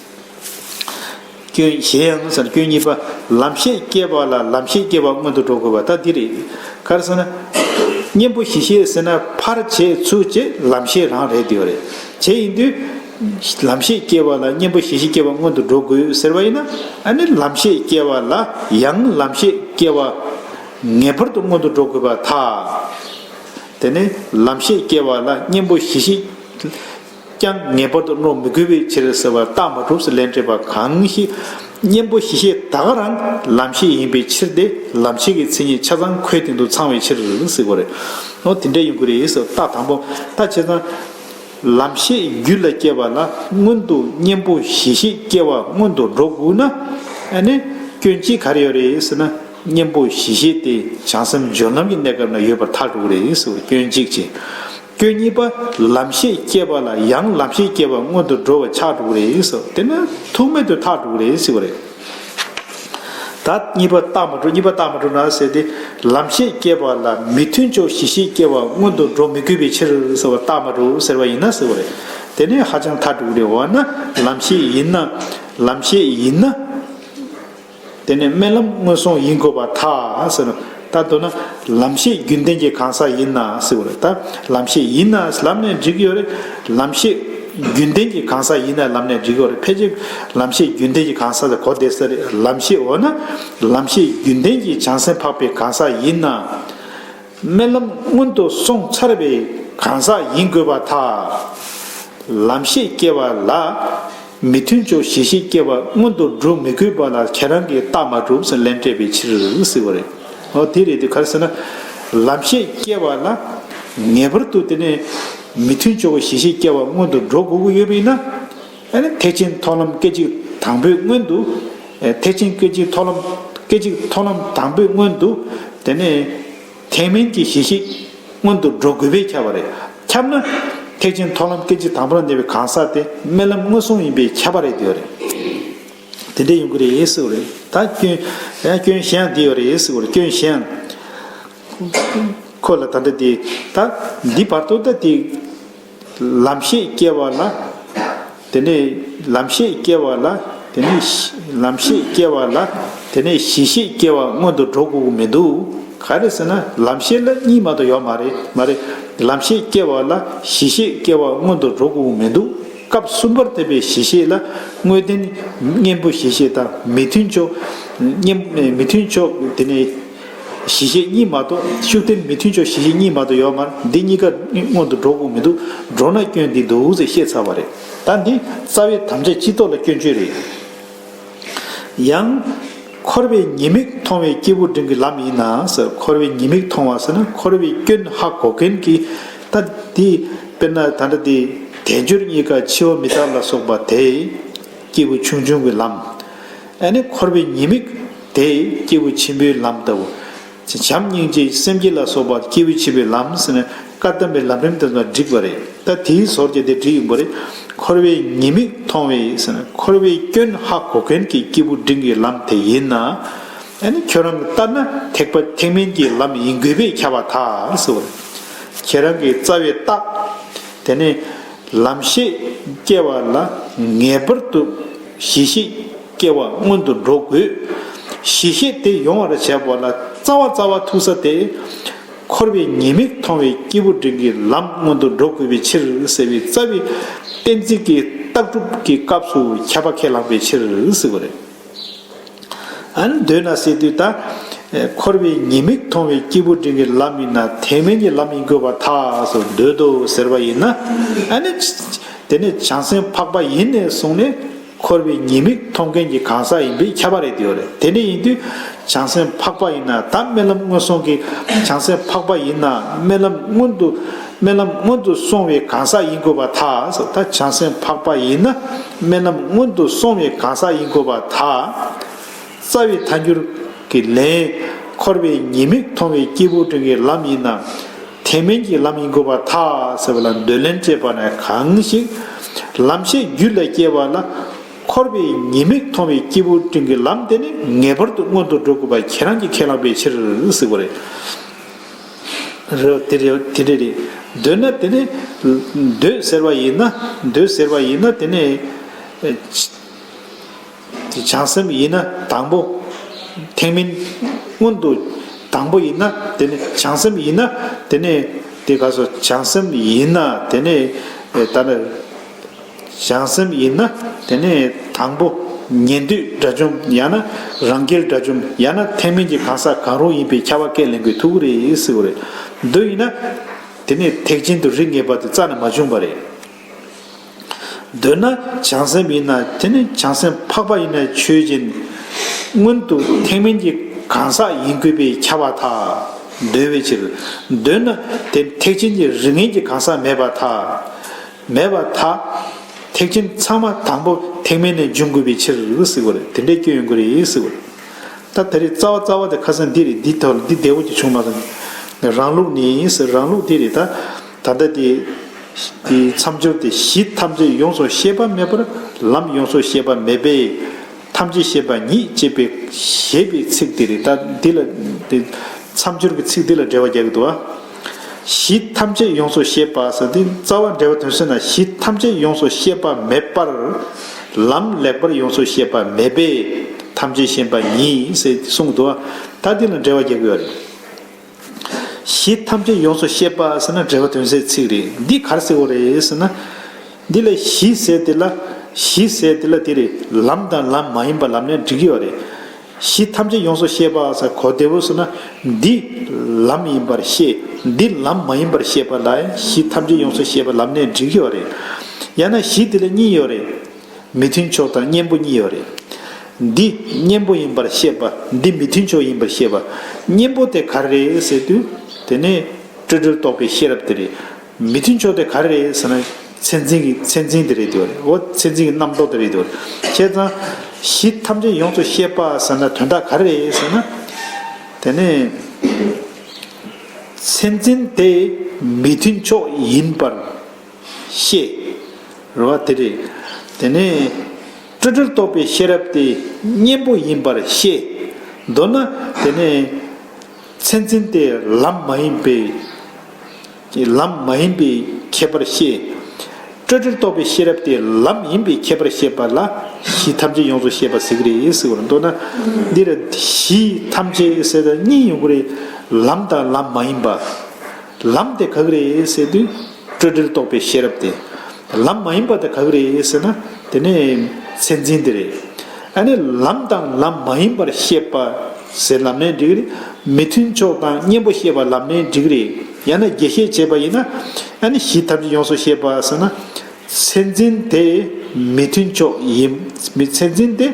སྐྱོན་གཞན་ཡང་ཟེར་སྐྱོན་གཉིས་པ། ལམ་ཤེས་སྐྱེ་བ་ལ་ལམ་ཤེས་སྐྱེ་བ་སྔོན་དུ་འགྲོ་དགོས་པ་ད་འདི་རེད། ག་རེ་ཟེར་ན། གཉེན་པོ་གཞི་ཤེས་ཟེར་ན་ཕར་བྱས་ཚུར་བྱས་ལམ་ཤེས་རང་རེད་འདི་བ་རེད། བྱས་ཡིན་དུས། ལམ་ཤེས་སྐྱེ་བ་ལ་གཉེན་པོ་གཞི་ཤེས་སྐྱེ་བ་སྔོན་དུ་འགྲོ་དགོས་ཟེར་བ་ཡིན་ན། ཨ་ནི་ལམ་ཤེས་སྐྱེ་བ་ལ་ཡང་ལམ་ཤེས་སྐྱེ་བ་ངེས་པར་དུ་སྔོན་དུ་འགྲོ་དགོས་པར་ཐལ། དེ་ནས་ལམ་ཤེས་སྐྱེ་བ་ལ་གཉེན་པོ་གཞི་ཤེས། ཀྱང་ངེས་པར་དུ་འགྲོ་མི་དགོས་པའི་ཕྱིར་ཟེར་བ་རྟགས་མ་གྲུབ་ཟེར་ལན་སྤྲད་པ་གང་ཞིག་གཉེན་པོ་གཞི་ཤེས་ད་ག་རང་ལམ་ཤེས་ཡིན་པའི་ཕྱིར་ཏེ་ལམ་ཤེས་ཀྱི་མཚན་ཉིད་ཆ་ཚང་ཁོའི་སྟེང་དུ་ཚང་བའི་ཕྱིར་ཟེར་བ་རེད། འོ་དེ་འདྲ་ཡིན་དགོས་རེད་ཟེར་རྟགས་དང་པོ་ད་བྱས་ཙང་། ལམ་ཤེས་རྒྱུད་ལ་སྐྱེ་བ་ལ་སྔོན་དུ་གཉེན་པོ་གཞི་ཤེས་སྐྱེ་བ་སྔོན་དུ་འགྲོ་དགོས་ན། ཨ་ནི་སྐྱོན་གཅིག་ག་རེ་ཡོད་རེད་ཟེར་ན། གཉེན་པོ་གཞི་ཤེས་དེ་བྱང་སེམས་སྦྱོར་ལམ་གྱི་གནས་སྐབས་ན་ཡོད་པར་ཐལ་འགྲོ་གི་རེད་ཟེར་བ་སྐྱོན་གཅིག་བྱས། སྐྱོན་གཉིས་པ། ལམ་ཤེས་སྐྱེ་བ་ལ་ཡང་ལམ་ཤེས་སྐྱེ་བ་སྔོན་དུ་འགྲོ་བ་ཆགས་འགྲོ་གི་རེད་ཟེར་དེ་ནི་ཐུག་མེད་དུ་ཐལ་འགྲོ་གི་རེད་ཟེར་བ་རེད། ད་གཉིས་པ་རྟགས་མ་གྲུབ་གཉིས་པ་རྟགས་མ་གྲུབ་ན་ཟེར་ཏེ། ལམ་ཤེས་སྐྱེ་བ་ལ་མི་མཐུན་ཕྱོགས་གཞི་ཤེས་སྐྱེ་བ་སྔོན་དུ་འགྲོ་མི་དགོས་པའི་ཕྱིར་ཟེར་བ་རྟགས་མ་གྲུབ་ཟེར་བ་ཡིན་ན་ཟེར་བ་རེད། དེ་ནི་ཧ་ཅང་ཐལ་འགྲོ་གི་རེད། འོ་ན་ལམ་ཤེས་ཡིན་ན། ལམ་ཤེས་ཡིན་ན། དེ་ནས་རྨི་ལམ་མངོན་སུམ་ཡིན་དགོས་པར་ཐལ་ཟེར་ན། ད་མདོར་ན་ལམ་ཤེས་རྒྱུན་ལྡན་གྱི་གང་ཟག་ཡིན་ན་ཟེར་བ་རེད། ད་ལམ་ཤེས་ཡིན་ན་ལབ་ནས་འགྲིག་གི་ཡོད་རེད། ལམ་ཤེས་རྒྱུན་ལྡན་གྱི་གང་ཟག་ཡིན་ན་ལབ་ནས་འགྲིག་གི་ཡོད་རེད། ཕལ་ཆེར་ལམ་ཤེས་རྒྱུན་ལྡན་གྱི་གང་ཟག་དེ་གོ་བདེ་ས་རེད། ལམ་ཤེས་འོ་ན་ལམ་ཤེས་རྒྱུན་ལྡན་གྱི་བྱང་སེམས་འཕགས་པའི་གང་ཟག་ཡིན་ན། རྨི་ལམ་སྔོན་དུ་སོང་ཚར་བའི་གང་ཟག་ཡིན་དགོས་པར་ཐལ། ལམ་ཤེས་སྐྱེ་བ་ལ་མི་མཐུན་ཕྱོགས་གཞི་ཤེས་སྐྱེ་བ་སྔོན་དུ་འགྲོ་མི་དགོས་པ་ལ་ཁྱེད་རང་གིས་རྟགས་མ་གྲུབ་ཟེར་ལན་སྤྲད་པའི་ཕྱིར་ཟེར་བ་རེད། འོ་དེ་རེད་དེ་ག་རེ་ཟེར་ན། ལམ་ཤེས་སྐྱེ་བ་ལ་ངེས་པར་དུ་དེ་ནས་མི་མཐུན་ཕྱོགས་གཞི་ཤེས་སྐྱེ་བ་སྔོན་དུ་འགྲོ་དགོས་ཀྱི་ཡོད་པ་ཡིན་ན། ཨ་ནི་ཐེག་ཆེན་མཐོང་ལམ་སྐད་ཅིག་དང་པོའི་སྔོན་དུ། ཨེ་ཐེག་ཆེན་སྐད་ཅིག་མཐོང་ལམ་སྐད་ཅིག་མཐོང་ལམ་དང་པོའི་སྔོན་དུ། དེ་ནས་ཐེག་དམན་གྱི་གཞི་ཤེས་སྔོན་དུ་འགྲོ་དགོས་པས་ཁྱབ་པ་རེད། ཁྱབ་ན་ཐེག་ཆེན་མཐོང་ལམ་སྐད་ཅིག་དང་པོ་ལ་གནས་པའི་གང་ཟག་དེ་རྨི་ལམ་མངོན་སུམ་ཡིན་པས་ཁྱབ་པ་རེད་འདོད་རེད། དེ་འདྲ་ཡོང་གི་རེད་ཟེར་བ་རེད། ད་སྐྱོན་ཡང་སྐྱོན་གཞན་ཡང་འདི་ཡོད་རེད་ཟེར་བ་རེད། སྐྱོན་གཞན་ཡང་ཁོ་ལ་ད་ལྟ་དེ་ད་འདི་བར་དུ་ད་དེ། ལམ་ཤེས་སྐྱེ་བ་ལ། དེ་ནས་ལམ་ཤེས་སྐྱེ་བ་ལ། དེ་ནས་ལམ་ཤེས་སྐྱེ་བ་ལ། དེ་ནས་གཞི་ཤེས་སྐྱེ་བ་སྔོན་དུ་འགྲོ་དགོས་ཀྱི་མི་འདུག་ག་རེ་ཟེར་ན་ལམ་ཤེས་ལ་གཉིས་མ་གཏོགས་ཡོད་མ་རེད། མ་རེད། ལམ་ཤེས་སྐྱེ་བ་ལ་གཞི་ཤེས་སྐྱེ་བ་སྔོན་དུ་འགྲོ་དགོས་ཀྱི་མི་འདུག་སྐབས་གསུམ་པར་ཐེབས་པའི་གཞི་ཤེས་ལ་དངོས་བསྟན་གཉེན་པོ་གཞི་ཤེས་དང་མི་མཐུན་ཕྱོགས། གཉེན་མི་མཐུན་ཕྱོགས་དེ་ནས། གཞི་ཤེས་གཉིས་མ་གཏོགས་ཤུགས་བསྟན་མི་མཐུན་ཕྱོགས་གཞི་ཤེས་གཉིས་མ་གཏོགས་ཡོད་མ་རེད། འདི་གཉིས་ཀ་སྔོན་དུ་འགྲོ་དགོས་མི་འདུག་འགྲོ་ན་སྐྱོན་འདི་འདུག་ཟེར་བཤད་ཚར་བ་རེད། ད་འདི་རྩ་བའི་དམ་བཅའ་སྤྱི་ལྡོག་ལ་སྐྱོན་བརྗོད་རེད། ཡང་། འཁོར་བའི་ཉེས་དམིགས་མཐོང་བའི་སྐྱེས་བུ་འབྲིང་གི་ལམ་ཡིན་ན་ཟེར། འཁོར་བའི་ཉེས་དམིགས་མཐོང་བ་ཟེར་ན་འཁོར་བའི་སྐྱོན་ཧ་གོ་མཁན་གྱི། ད་དེ་དཔེར་ན་ད་ལྟ་དེ་དལ་འབྱོར་གཉིས་ཀ་འཆི་བ་མི་རྟག་ལ་སོགས་པ་དེ་སྐྱེས་བུ་ཆུང་ཆུང་གི་ལམ། ཨ་ནི་འཁོར་བའི་ཉེས་དམིགས་དེ་སྐྱེས་བུ་ཆེན་པོའི་ལམ་ལྟ་བུ། བྱམས་སྙིང་རྗེ་སེམས་བསྐྱེད་ལ་སོགས་པ་སྐྱེས་བུ་ཆེན་པོའི་ལམ་ཟེར་ནས་བཀའ་གདམས་པའི་ལམ་རིམ་དེ་ཚོ་བསྒྲིགས་པ་རེད། ད་དེའི་ཟུར་གྱི་དེ་བསྒྲིགས་ཡོང་པ་རེད། འཁོར་བའི་ཉེས་དམིགས་མཐོང་བའི་ཟེར་ན་འཁོར་བའི་སྐྱོན་ཧ་གོ་མཁན་གྱི་སྐྱེས་བུ་འབྲིང་གི་ལམ་དེ་ཡིན་ན། ཨ་ནི་ཁྱོད་རང་གི་ལྟར་ན་ཐེག་པ་ཐེག་དམན་གྱི་ལམ་ཡིན་དགོས་པས་ཁྱབ་པར་ཐལ་ཟེར་བ་རེད། ཁྱེད་རང་གི་རྩ་བའི་རྟགས། དེ་ནས་ལམ་ཤེས་སྐྱེ་བ་ལ་ངེས་པར་དུ་གཞི་ཤེས་སྐྱེ་བ་སྔོན་དུ་འགྲོ་དགོས། གཞི་ཤེས་དེ་ཡོང་བར་བྱེད་པ་ལ་རྩ་བ་རྩ་བ་ཐུག་ས་དེ། འཁོར་བའི་ཉེས་དམིགས་མཐོང་བའི་སྐྱེས་བུ་འབྲིང་གི་ལམ་སྔོན་དུ་འགྲོ་དགོས་པའི་ཕྱིར་ཟེར་བའི་རྩ་བའི་གཏན་ཚིགས་ཀྱི་རྟགས་གྲུབ་ཀྱི་སྐབས་སུ་ཁྱབ་པ་ཁས་བླངས་པའི་ཕྱིར་ཟེར་བ་རེད། ཨ་ནི་འདོད་ན་ཟེར་དུས་ད། འཁོར་བའི་ཉེས་དམིགས་མཐོང་བའི་སྐྱེས་བུ་འབྲིང་གི་ལམ་ཡིན་ན་ཐེག་དམན་གྱི་ལམ་ཡིན་དགོས་པར་ཐལ་སོ་འདོད་དོ་ཟེར་བ་ཡིན་ན། ཨ་ནི། དེ་ནས་བྱང་སེམས་འཕགས་པ་ཡིན་ནས་བཟུང་ནས་འཁོར་བའི་ཉེས་དམིགས་མཐོང་མཁན་གྱི་གང་ཟག་ཡིན་པས་ཁྱབ་པ་རེད་དེ་ཡོད་རེད། དེ་འདྲ་ཡིན་དུས་བྱང་སེམས་འཕགས་པ་ཡིན་ན་ད་སྨོན་ལམ་སྔོན་སོང་གི་བྱང་སེམས་འཕགས་པ་ཡིན་ན་སྨོན་ལམ་སྔོན་དུ་སྨོན་ལམ་སྔོན་དུ་སོང་བའི་གང་ཟག་ཡིན་དགོས་པར་ཐལ་སོ། ད་བྱང་སེམས་འཕགས་པ་ཡིན་ན་སྨོན་ལམ་སྔོན་དུ་སོང་བའི་གང་ཟག་ཡིན་དགོས་པར་ཐལ། རྩ་བའི་ཐལ་འགྱུར་གྱི་ལན། འཁོར་བའི་ཉེས་དམིགས་མཐོང་བའི་སྐྱེས་བུ་འབྲིང་གི་ལམ་ཡིན་ན། ཐེག་དམན་གྱི་ལམ་ཡིན་དགོས་པར་ཐལ་ཟེར་བ་ལ་འདོད་ལན་སྤྲད་པ་ན་གང་ཞིག་ལམ་ཤེས་རྒྱུད་ལ་སྐྱེ་བ་ལ། འཁོར་བའི་ཉེས་དམིགས་མཐོང་བའི་སྐྱེས་བུ་འབྲིང་གི་ལམ་དེ་ནི་ངེས་པར་དུ་སྔོན་དུ་འགྲོ་དགོས་པ་ཁྱེད་རང་གིས་ཁས་བླངས་པའི་ཕྱིར་ཟེར་བ་རེད། རེད་དེ་རེད་དེ་འདྲ་རེད། འདོད་ན་དེ་ནི། འདོད་ཟེར་བ་ཡིན་ན་འདོད་ཟེར་བ་ཡིན་ན་དེ་ནི། དེ་བྱང་སེམས་ཡིན་ན་དང་པོ། ཐེག་དམན་སྔོན་དུ་དང་པོ་ཡིན་ན་དེ་ནི་བྱང་སེམས་ཡིན་ན་དེ་ནི་དེ་ག་སོ་བྱང་སེམས་ཡིན་ན་དེ་ནི་ད་ནི་བྱང་སེམས་ཡིན་ན་དེ་ནི་དང་པོ་ཉན་ཐོས་དགྲ་བཅོམ་ཡང་ན་རང་རྒྱལ་དགྲ་བཅོམ་ཡང་ན་ཐེག་དམན་གྱི་གང་ཟག་གང་རུང་ཡིན་པའི་ཁྱབ་པ་སྐད་ལེན་དགོས་ཐུག་གི་རེད་ཟེར་བ་རེད། འདོད་ཡིན་ན་དེ་ནི་ཐེག་ཆེན་དུ་རིགས་ངེས་པ་དེ་རྩ་ནས་མ་བྱུང་བ་རེད། འདོད་ན་བྱང་སེམས་ཡིན་ན་དེ་ནི་བྱང་སེམས་འཕགས་པ་ཡིན་ན་ཆོས་ཅན། སྔོན་དུ་ཐེག་དམན་གྱི་གང་ཟག་ཡིན་དགོས་པས་ཁྱབ་པར་ཐལ། འདོད་པའི་ཕྱིར། འདོད་ན་དེ་ཐེག་ཆེན་གྱི་རིགས་ངེས་ཀྱི་གང་ཟག་མེད་པར་ཐལ། མེད་པར་ཐལ། ཐེག་ཆེན་ཚང་མ་དང་པོ་ཐེག་དམན་ནས་འབྱུང་དགོས་པའི་ཕྱིར་ཟེར་བ་རེད། དེ་འདྲའི་སྐྱོན་ཡོང་གི་རེད་ཟེར་བ་རེད། ད་ད་རེས་རྩ་བ་རྩ་བ་དེ་ཁ་སང་འདི་རེད། འདི་ཐོག་འདི་བདེ་བོ་ཅིག་བྱུང་མ་སོང་། རང་ལུགས་ནི་ཟེར་རང་ལུགས་འདི་རེད་ད། ད་ལྟ་དེ། དེ་མཚམས་སྦྱོར་དེ་གཞི་ཐམས་ཅད་ཡོངས་སུ་ཤེས་པ་མེད་པར་ལམ་ཡོངས་སུ་ཤེས་པ་མེད་པས་ཐམས་ཅད་ཤེས་པ་ཉིད་ཅེས་པའི་ཞེས་པའི་ཚིག་དེ་རེད་ད། འདི་ལ་དེ་མཚམས་སྦྱོར་གྱི་ཚིག་འདི་ལ་འགྲེལ་བ་རྒྱག་གི་འདུག་ཨ། གཞི་ཐམས་ཅད་ཡོངས་སུ་ཤེས་པ་ཟེར་དེ་རྩ་བ་འགྲེལ་བ་དོན་གསལ་ན་གཞི་ཐམས་ཅད་ཡོངས་སུ་ཤེས་པ་མེད་པར་ལམ་ལེགས་པར་ཡོངས་སུ་ཤེས་པ་མེད་པས་ཐམས་ཅད་ཤེས་པ་ཉིད་ཟེར་གསུངས་འདུག་ཨ། ད་འདི་ལ་འགྲེལ་བ་རྒྱག་གི་ཡོད་རེད། གཞི་ཐམས་ཅད་ཡོངས་སུ་ཤེས་པ་ཟེར་ན་འགྲེལ་བ་དོན་གསལ་ཚིག་རེད། འདི་ག་རེ་ཟེར་དགོས་རེད་ཟེར་ན། འདི་ལ་གཞི་ཟེར་དེ་ལ་གཞི་ཟེར་དེ་ལ་དེ་རེད། ལམ་དང་ལམ་མ་ཡིན་པ་ལབ་ནས་འགྲིག་གི་ཡོད་རེད། གཞི་ཐམས་ཅད་ཡོངས་སུ་ཤེས་པ་ཟེར་གོ་བདེ་བོ་ཟེར་ན། འདི་ལམ་ཡིན་པར་ཤེས། འདི་ལམ་མ་ཡིན་པར་ཤེས་པ་ལ་གཞི་ཐམས་ཅད་ཡོངས་སུ་ཤེས་པ་ལབ་ནས་འགྲིག་གི་ཡོད་རེད། ཡང་ན་གཞི་དེ་ལ་གཉིས་ཡོད་རེད། མི་མཐུན་ཕྱོགས་དང་གཉེན་པོ་གཉིས་ཡོད་རེད། འདི་གཉེན་པོ་ཡིན་པར་ཤེས་པ། འདི་མི་མཐུན་ཕྱོགས་ཡིན་པར་ཤེས་པ། གཉེན་པོ་དེ་ག་རེ་རེད་ཟེར་དུས། དེ་ནས་སྤྲོས་བྲལ་རྟོགས་པའི་ཤེས་རབ་དེ་རེད། མི་མཐུན་ཕྱོགས་དེ་ག་རེ་རེད་ཟེར་ན། མཚན་འཛིན་གྱི་མཚན་འཛིན་དེ་རེད་དེ་རེད། འོ་མཚན་འཛིན་གྱི་རྣམ་རྟོག་དེ་རེད་དེ་རེད། བྱས་ཙང་། གཞི་ཐམས་ཅད་ཡོངས་སུ་ཤེས་པ་ཟེར་ན་དོན་དག་ག་རེ་རེད་ཟེར་ན། དེ་ནས་མཚན་འཛིན་དེ་མི་མཐུན་ཕྱོགས་ཡིན་པར་ཤེས། རེད་བ། དེ་རེད། དེ་ནས་སྤྲོས་བྲལ་རྟོགས་པའི་ཤེས་རབ་དེ་གཉེན་པོ་ཡིན་པར་ཤེས། མདོར་ན་དེ་ནས་མཚན་འཛིན་དེ་ལམ་མ་ཡིན་པའི། ལམ་མ་ཡིན་པའི་ཁྱད་པར་ཤེས། སྤྲོས་བྲལ་རྟོགས་པའི་ཤེས་རབ་དེ་ལམ་ཡིན་པའི་ཁྱད་པར་ཤེས་པ་ལ་གཞི་ཐམས་ཅད་ཡོངས་སུ་ཤེས་པ་ཟེར་གྱི་རེད་ཟེར་བ་རེད། མདོར་ན་འདིར་གཞི་ཐམས་ཅད་ཟེར་ན་གཉིས་ཡོང་གི་རེད། ལམ་དང་ལམ་མ་ཡིན་པ། ལམ་དེ་ག་གི་རེད་ཟེར་དུས་སྤྲོས་བྲལ་རྟོགས་པའི་ཤེས་རབ་དེ། ལམ་མ་ཡིན་པ་དེ་ག་གི་རེད་ཟེར་ན་དེ་ནས་མཚན་འཛིན་དེ་རེད། ཨ་ནི་ལམ་དང་ལམ་མ་ཡིན་པར་ཤེས་པ་ཟེར་ལབ་ནའི་འགྲིག་གི་རེད། མི་མཐུན་ཕྱོགས་དང་གཉེན་པོ་ཤེས་པ་ལབ་ནའི་འགྲིག་གི་རེད། ཡང་ན་རྒྱས་བཤད་བྱས་པ་ཡིན་ན། ཨ་ནི་གཞི་ཐམས་ཅད་ཡོངས་སུ་ཤེས་པ་ཟེར་ན། མཚན་འཛིན་དེ་མི་མཐུན་ཕྱོགས་ཡིན། མི་མཚན་འཛིན་དེ་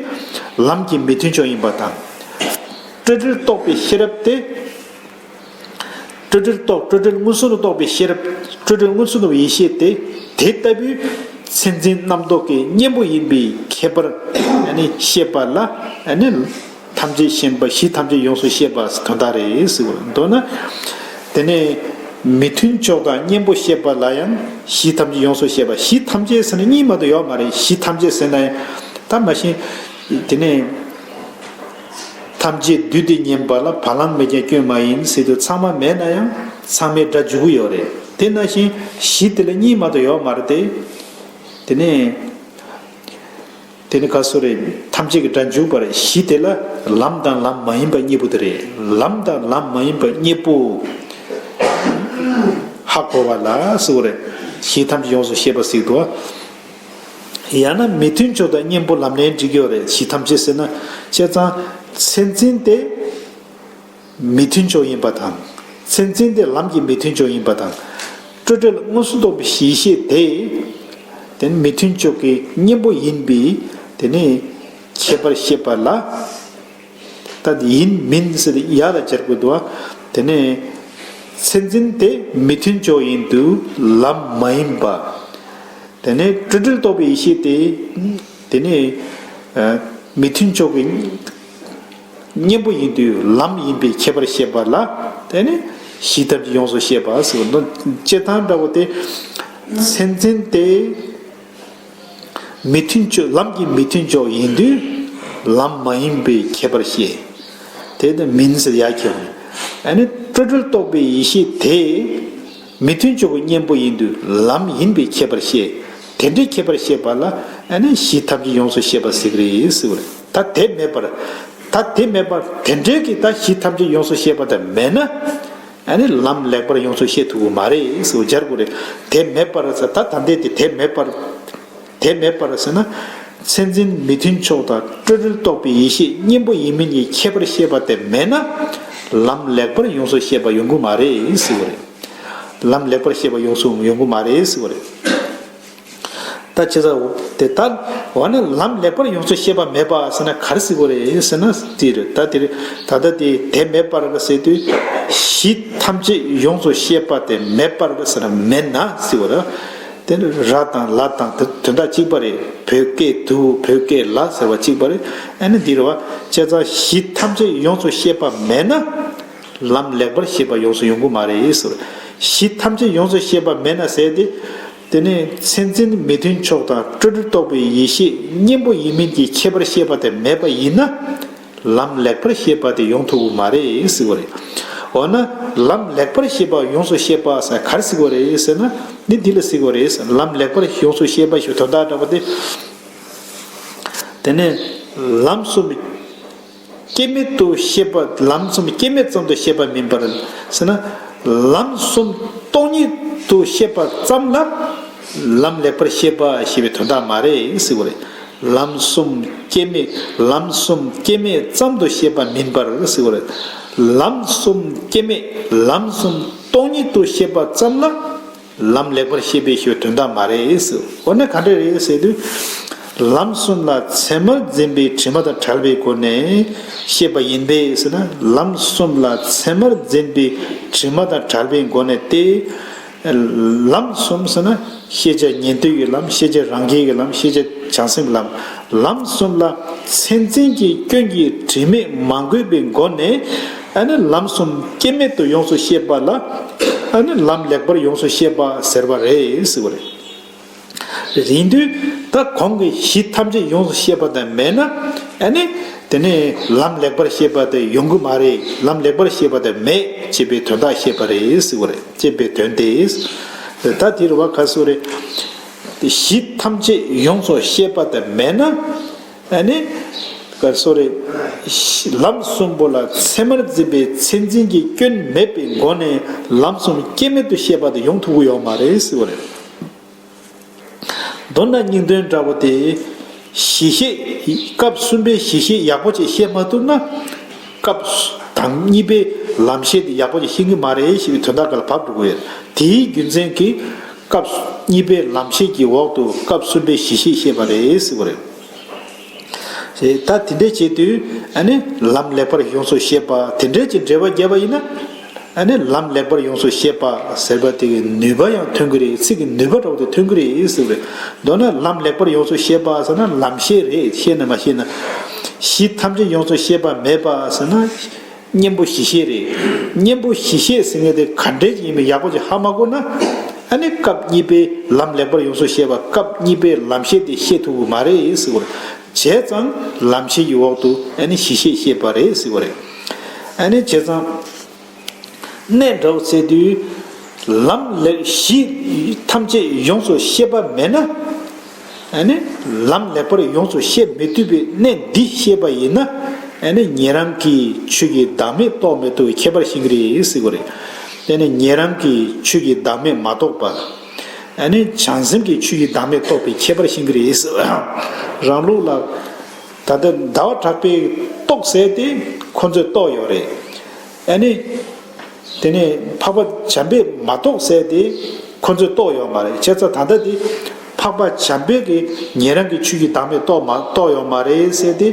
ལམ་གྱི་མི་མཐུན་ཕྱོགས་ཡིན་པ་དང་། སྤྲོས་བྲལ་རྟོགས་པའི་ཤེས་རབ་དེ། སྤྲོས་བྲལ་རྟོགས། སྤྲོས་བྲལ་མངོན་སུམ་དུ་རྟོགས་པའི་ཤེས་རབ། སྤྲོས་བྲལ་མངོན་སུམ་དུ་རྟོགས་པའི་ཡེ་ཤེས་དེ། དེ་ལྟ་བུའི་མཚན་འཛིན་རྣམ་རྟོག་གི་གཉེན་པོ་ཡིན་པའི་ཁྱད་པར་ཨ་ནི་ཤེས་པ་ལ་ཨ་ནི་ཐམས་ཅད་མཁྱེན་པ། གཞི་ཐམས་ཅད་ཡོངས་སུ་ཤེས་པ་དོན་དག་རེད་ཟེར་བ། མདོར་ན། དེ་ནས་མི་མཐུན་ཕྱོགས་དང་གཉེན་པོ་ཤེས་པ་ལ་ཡང་གཞི་ཐམས་ཅད་ཡོངས་སུ་ཤེས་པ། གཞི་ཐམས་ཅད་ཟེར་ན་གཉིས་མ་གཏོགས་ཡོད་མ་རེད། གཞི་ཐམས་ཅད་ཟེར་ན་ཡང་ད་མ་གཞི་དེ་ནས། ཐམས་ཅད་འདུས་ཏེ་ཉམས་པ་ལ། བ་ལང་མེད་ཀྱང་སྐྱོན་མ་ཡིན་ཟེར་དུས་ཚང་མ་མེད་ན་ཡང་ཚང་མའི་སྒྲ་འཇུག་གི་ཡོད་རེད། དེ་ནང་བཞིན་གཞི་དེ་ལ་གཉིས་མ་གཏོགས་ཡོད་མ་རེད་དེ། དེ་ནས་དེ་ནི་ག་སོ་རེད། ཐམས་ཅད་ཀྱི་སྒྲ་འཇུག་པ་རེད། གཞི་དེ་ལ་ལམ་དང་ལམ་མ་ཡིན་པ་གཉིས་པོ་དེ་རེད། ལམ་དང་ལམ་མ་ཡིན་པ་གཉིས་པོ་ཧ་གོ་བ་ལ་ཟེར་བ་རེད། གཞི་ཐམས་ཅད་ཡོངས་སུ་ཤེས་པ་ཟེར་དུས། ཡང་ན་མི་མཐུན་ཕྱོགས་དང་གཉེན་པོ་ལམ་ལས་འགྲིག་གི་ཡོད་རེད། གཞི་ཐམས་ཅད་ཟེར་ན་བྱས་ཙང་མཚན་འཛིན་དེ་མི་མཐུན་ཕྱོགས་ཡིན་པ་དང་། མཚན་འཛིན་དེ་ལམ་གྱི་མི་མཐུན་ཕྱོགས་ཡིན་པ་དང་། སྤྲོས་བྲལ་མངོན་སུམ་རྟོགས་པའི་ཡེ་ཤེས་དེ། དེ་ནི་མི་མཐུན་ཕྱོགས་ཀྱི་གཉེན་པོ་ཡིན་པའི་དེ་ནི་ཁྱད་པར་ཤེས་པ་ལ། ད་ཡིན་མིན་ཟེར་ཡ་ལ་སྦྱར་དགོས་འདུག་བ། དེ་ནས་མཚན་འཛིན་དེ་མི་མཐུན་ཕྱོགས་ཡིན་དུས་ལམ་མ་ཡིན་པ། དེ་ནས་སྤྲོས་བྲལ་རྟོགས་པའི་ཡེ་ཤེས་དེ། དེ་ནས་ཨ་མི་མཐུན་ཕྱོགས་ཀྱི་གཉེན་པོ་ཡིན་དུས་ལམ་ཡིན་པའི་ཁྱད་པར་ཤེས་པ་ལ། དེ་ནས་གཞི་ཐམས་ཅད་ཡོངས་སུ་ཤེས་པ་ཟེར་བ་དང་། སྤྱིར་བཏང་འདྲ་བོ་དེ། མཚན་འཛིན་དེ། མི་མཐུན་ཕྱོགས། ལམ་གྱི་མི་མཐུན་ཕྱོགས་ཡིན་དུས་ལམ་མ་ཡིན་པའི་ཁྱད་པར་ཤེས། དེ་ནི་མིན་ཟེར་ཡ་ཁྱད་པར། ཨ་ནི་སྤྲོས་བྲལ་རྟོགས་པའི་ཡེ་ཤེས་དེ་མི་མཐུན་ཕྱོགས་ཀྱི་གཉེན་པོ་ཡིན་དུས་ལམ་ཡིན་པའི་ཁྱད་པར་ཤེས། དེ་འདྲའི་ཁྱད་པར་ཤེས་པ་ལ་ཨ་ནི་གཞི་ཐམས་ཅད་ཡོངས་སུ་ཤེས་པ་ཟེར་གི་རེད་ཟེར་བ་རེད། ད་དེ་མེད་པར། ད་དེ་མེད་པར། དེ་འདྲའི་གི་ད་གཞི་ཐམས་ཅད་ཡོངས་སུ་ཤེས་པ་དེ་མེད་ན། ཨ་ནི་ལམ་ལེགས་པར་ཡོངས་སུ་ཤེས་ཐུབ་ཀྱི་མ་རེད་ཟེར་སྦྱར་དགོས་རེད། དེ་མེད་པར་ཟེར། ད་ད་ལྟའི་དེ་དེ་མེད་པར། དེ་མེད་པར་ཟེར་ན། མཚན་འཛིན་མི་མཐུན་ཕྱོགས་དང་སྤྲོས་བྲལ་རྟོགས་པའི་ཡེ་ཤེས་གཉེན་པོ་ཡིན་མིན་གྱི་ཁྱད་པར་ཤེས་པ་དེ་མེད་ན། ལམ་ལེགས་པར་ཡོངས་སུ་ཤེས་པ་ཡོང་གི་མ་རེད་ཟེར་བ་རེད། ལམ་ལེགས་པར་ཤེས་པ་ཡོངས་སུ་ཡོང་གི་མ་རེད་ཟེར་བ་རེད། ད་བྱས་ཙང་དེ་ལྟར་འོ་ན་ལམ་ལེགས་པར་ཡོངས་སུ་ཤེས་པ་མེད་པ་ཟེར་ན་ག་རེ་ཟེར་དགོས་རེད་ཟེར་ན། དེ་རེད། ད་དེ་རེད། ད་ལྟ་དེ་དེ་མེད་པར་ཟེར་དུས་གཞི་ཐམས་ཅད་ཡོངས་སུ་ཤེས་པ་དེ་མེད་པར་ཟེར་ན་མེད་ན་ཟེར་བ་རེད། དེ་ནི་ར་དང་ལ་དང་དེ་དོན་དག་གཅིག་པ་རེད། བོད་སྐད་དུ་བོད་སྐད་ལ་ཟེར་བ་གཅིག་པ་རེད། ཨ་ནི་འདི་རེད་བ། བྱས་ཙང་གཞི་ཐམས་ཅད་ཡོངས་སུ་ཤེས་པ་མེད་ན། ལམ་ལེགས་པར་ཤེས་པ་ཡོངས་སུ་ཡོང་གི་མ་རེད་ཟེར། གཞི་ཐམས་ཅད་ཡོངས་སུ་ཤེས་པ་མེད་ན་ཟེར་ཏེ། དེ་ནས་མཚན་འཛིན་མི་མཐུན་ཕྱོགས་དང་སྤྲོས་བྲལ་རྟོགས་པའི་ཡེ་ཤེས་གཉེན་པོ་ཡིན་མིན་གྱི་ཁྱད་པར་ཤེས་པ་དེ་མེད་པ་ཡིན་ན། ལམ་ལེགས་པར་ཤེས་པ་དེ་ཡོང་ཐུབ་ཀྱི་མ་རེད་ཟེར་བ་རེད། འོ་ན་ལམ་ལེགས་པར་ཤེས་པ་ཡོངས་སུ་ཤེས་པ་ཟེར་ག་རེ་ཟེར་བ་རེད་ཟེར་ན། འདི་འདི་ལ་ཟེར་བ་རེད། ལམ་ལེགས་པར་ཡོངས་སུ་ཤེས་པ་ཞེས་དོན་དག་འདྲ་བ་དེ། དེ་ནས་ལམ་གསུམ་སྐྱེ་མེད་དུ་ཤེས་པ། ལམ་གསུམ་སྐྱེ་མེད་ཙམ་དུ་ཤེས་པ་མིན་པར་ཟེར་ན། ལམ་གསུམ་སྟོང་ཉིད་དུ་ཤེས་པ་ཙམ་ལ་ལམ་ལེགས་པར་ཤེས་པ་ཞེས་པའི་དོན་དག་མ་རེད་ཟེར་བ་རེད། ལམ་གསུམ་སྐྱེ་མེད། ལམ་གསུམ་སྐྱེ་མེད་ཙམ་དུ་ཤེས་པ་མིན་པར་ཟེར་བ་རེད། ལམ་གསུམ་སྐྱེ་མེད། ལམ་གསུམ་སྟོང་ཉིད་དུ་ཤེས་པ་ཙམ་ལ། ལམ་ལེགས་པར་ཤེས་པའི་ཞེས་པའི་དོན་དག་མ་རེད་ཟེར། འོ་ན་ག་འདྲ་རེད་ཟེར་དུས། ལམ་གསུམ་ལ་མཚན་མར་འཛིན་པའི་དྲི་མ་དང་བྲལ་བའི་སྒོ་ནས་ཤེས་པ་ཡིན་པས་ཟེར་ན། ལམ་གསུམ་ལ་མཚན་མར་འཛིན་པའི་དྲི་མ་དང་བྲལ་བའི་སྒོ་ནས་ཏེ། ལམ་གསུམ་ཟེར་ན་ཤེས་བྱ་ཉན་ཐོས་ཀྱི་ལམ། ཤེས་བྱ་རང་རྒྱལ་གྱི་ལམ། ཤེས་བྱ་བྱང་སེམས་ལམ། ལམ་གསུམ་ལ་མཚན་འཛིན་གྱི་སྐྱོན་གྱི་དྲི་མས་མ་གོས་པའི་སྒོ་ནས། ཨ་ནི་ལམ་གསུམ་སྐྱེ་མེད་དུ་ཡོངས་སུ་ཤེས་པ་ལ། ཨ་ནི་ལམ་ལེགས་པར་ཡོངས་སུ་ཤེས་པ་ཟེར་བ་རེད་ཟེར་བ་རེད། ཡིན་དུས་ད་གོང་གི་གཞི་ཐམས་ཅད་ཡོངས་སུ་ཤེས་པ་དེ་མེད་ན། ཨ་ནི་དེ་ནས་ལམ་ལེགས་པར་ཤེས་པ་དེ་ཡོང་གི་མ་རེད། ལམ་ལེགས་པར་ཤེས་པ་དེ་མེད་ཅེས་པའི་དོན་དག་བཤད་པ་རེད་ཟེར་བ་རེད། ཅེས་པའི་དོན་ཏེ། ད་དེ་རུ་བ་ག་སོ་རེད། གཞི་ཐམས་ཅད་ཡོངས་སུ་ཤེས་པ་དེ་མེད་ན། ཨ་ནི་ག་སོ་རེད། ལམ་གསུམ་པོ་ལ་མཚན་མར་འཛིན་པའི་མཚན་འཛིན་གྱི་སྐྱོན་མེད་པའི་སྒོ་ནས་ལམ་གསུམ་སྐྱེ་མེད་དུ་ཤེས་པ་དེ་ཡོང་ཐུབ་ཀྱི་ཡོད་མ་རེད་ཟེར་བ་རེད། མདོར་ན་སྙིང་དོན་འདྲ་བོ་དེ། གཞི་ཤེས། སྐབས་གསུམ་པའི་གཞི་ཤེས་ཡག་པོ་ཅིག་ཤེས་མ་ཐུབ་ན། སྐབས་དང་གཉིས་པའི་ལམ་ཤེས་དེ་ཡག་པོ་ཅིག་ཤེས་ཀྱི་མ་རེད་ཞེས་པའི་དོན་དག་ག་ལ་བབ་འགྲོ་གི་ཡོད། དེའི་རྒྱུ་མཚན་གྱིས་སྐབས་གཉིས་པའི་ལམ་ཤེས་ཀྱི་འོག་ཏུ་སྐབས་གསུམ་པའི་གཞི་ཤེས་བཤད་པ་རེད་ཟེར་བ་རེད། ད་དེ་འདྲའི་བྱེད་དུས་ཨ་ནི་ལམ་ལེགས་པར་ཡོངས་སུ་ཤེས་པ་དེ་འདྲའི་ཅིག་འགྲེལ་པ་བརྒྱབ་པ་ཡིན་ན། ཨ་ནི་ལམ་ལེགས་པར་ཡོངས་སུ་ཤེས་པ་ཟེར་བ་དེ་གི་ནུས་པ་ཡང་ཐོན་གི་རེད། ཚིག་གི་ནུས་པ་འདྲ་བོ་དེ་ཐོན་གི་རེད་ཟེར་བ་རེད། མདོར་ན་ལམ་ལེགས་པར་ཡོངས་སུ་ཤེས་པ་ཟེར་ན་ལམ་ཤེས་རེད། ཤེས་ན་མ་ཤེས་ན། གཞི་ཐམས་ཅད་ཡོངས་སུ་ཤེས་པ་མེད་པ་ཟེར་ན། གཉེན་པོ་གཞི་ཤེས་རེད། གཉེན་པོ་གཞི་ཤེས་ཟེར་མཁན་དེ་ག་འདྲས་ཡིན་མིན་ཡག་པོ་ཅིག་ཧ་མ་གོ་ན། ཨ་ནི་སྐབས་གཉིས་པའི་ལམ་ལེགས་པར་ཡོངས་སུ་ཤེས་པ་སྐབས་གཉིས་པའི་ལམ་ཤེས་དེ་ཤེས་ཐུབ་ཀྱི་མ་རེད་ཟེར་བ་རེད། བྱས་ཙང་ལམ་ཤེས་ཀྱི་འོག་ཏུ་ཨ་ནི་གཞི་ཤེས་ཤེས་པ་རེད་ཟེར་བ་རེད། ཨ་ནི་བྱས་ཙང་། གནད་འདྲ་བོ་ཟེར་དུས། ལམ་ལེགས་གཞི་ཐམས་ཅད་ཡོངས་སུ་ཤེས་པ་མེད་ན། ཨ་ནི་ལམ་ལེགས་པར་ཡོངས་སུ་ཤེས་མི་ཐུབ་པའི་གནད་འདི་ཤེས་པ་ཡིན་ན། ཨ་ནི་ཉན་རང་གིས་ཆོས་ཀྱི་བདག་མེད་རྟོགས་མི་ཐུབ་པའི་ཁྱད་པར་ཤེས་ཀྱི་རེད་ཟེར་བ་རེད། དེ་ནི་ཉན་རང་གིས་ཆོས་ཀྱི་བདག་མེད་མ་རྟོགས་པ། ཨ་ནི་བྱང་སེམས་ཀྱིས་ཆོས་ཀྱི་བདག་མེད་རྟོགས་པའི་ཁྱད་པར་ཤེས་ཀྱི་རེད་ཟེར། རང་ལུགས་ལ། ད་ལྟ་ཟླ་བ་གྲགས་པས་རྟོགས་ཟེར་ཏེ་ཁོ་ཚོས་རྟོགས་ཡོད་རེད། ཨ་ནི། དེ་ནས་འཕགས་པ་བྱམས་པས་མ་རྟོགས་ཟེར་ཏེ་ཁོ་ཚོས་རྟོགས་ཡོད་མ་རེད། བྱས་ཙང་ད་ལྟ་དེ་འཕགས་པ་བྱམས་པས་ཀྱིས་ཉན་རང་གིས་ཆོས་ཀྱི་བདག་མེད་རྟོགས་མ་རྟོགས་ཡོད་མ་རེད་ཟེར་ཏེ།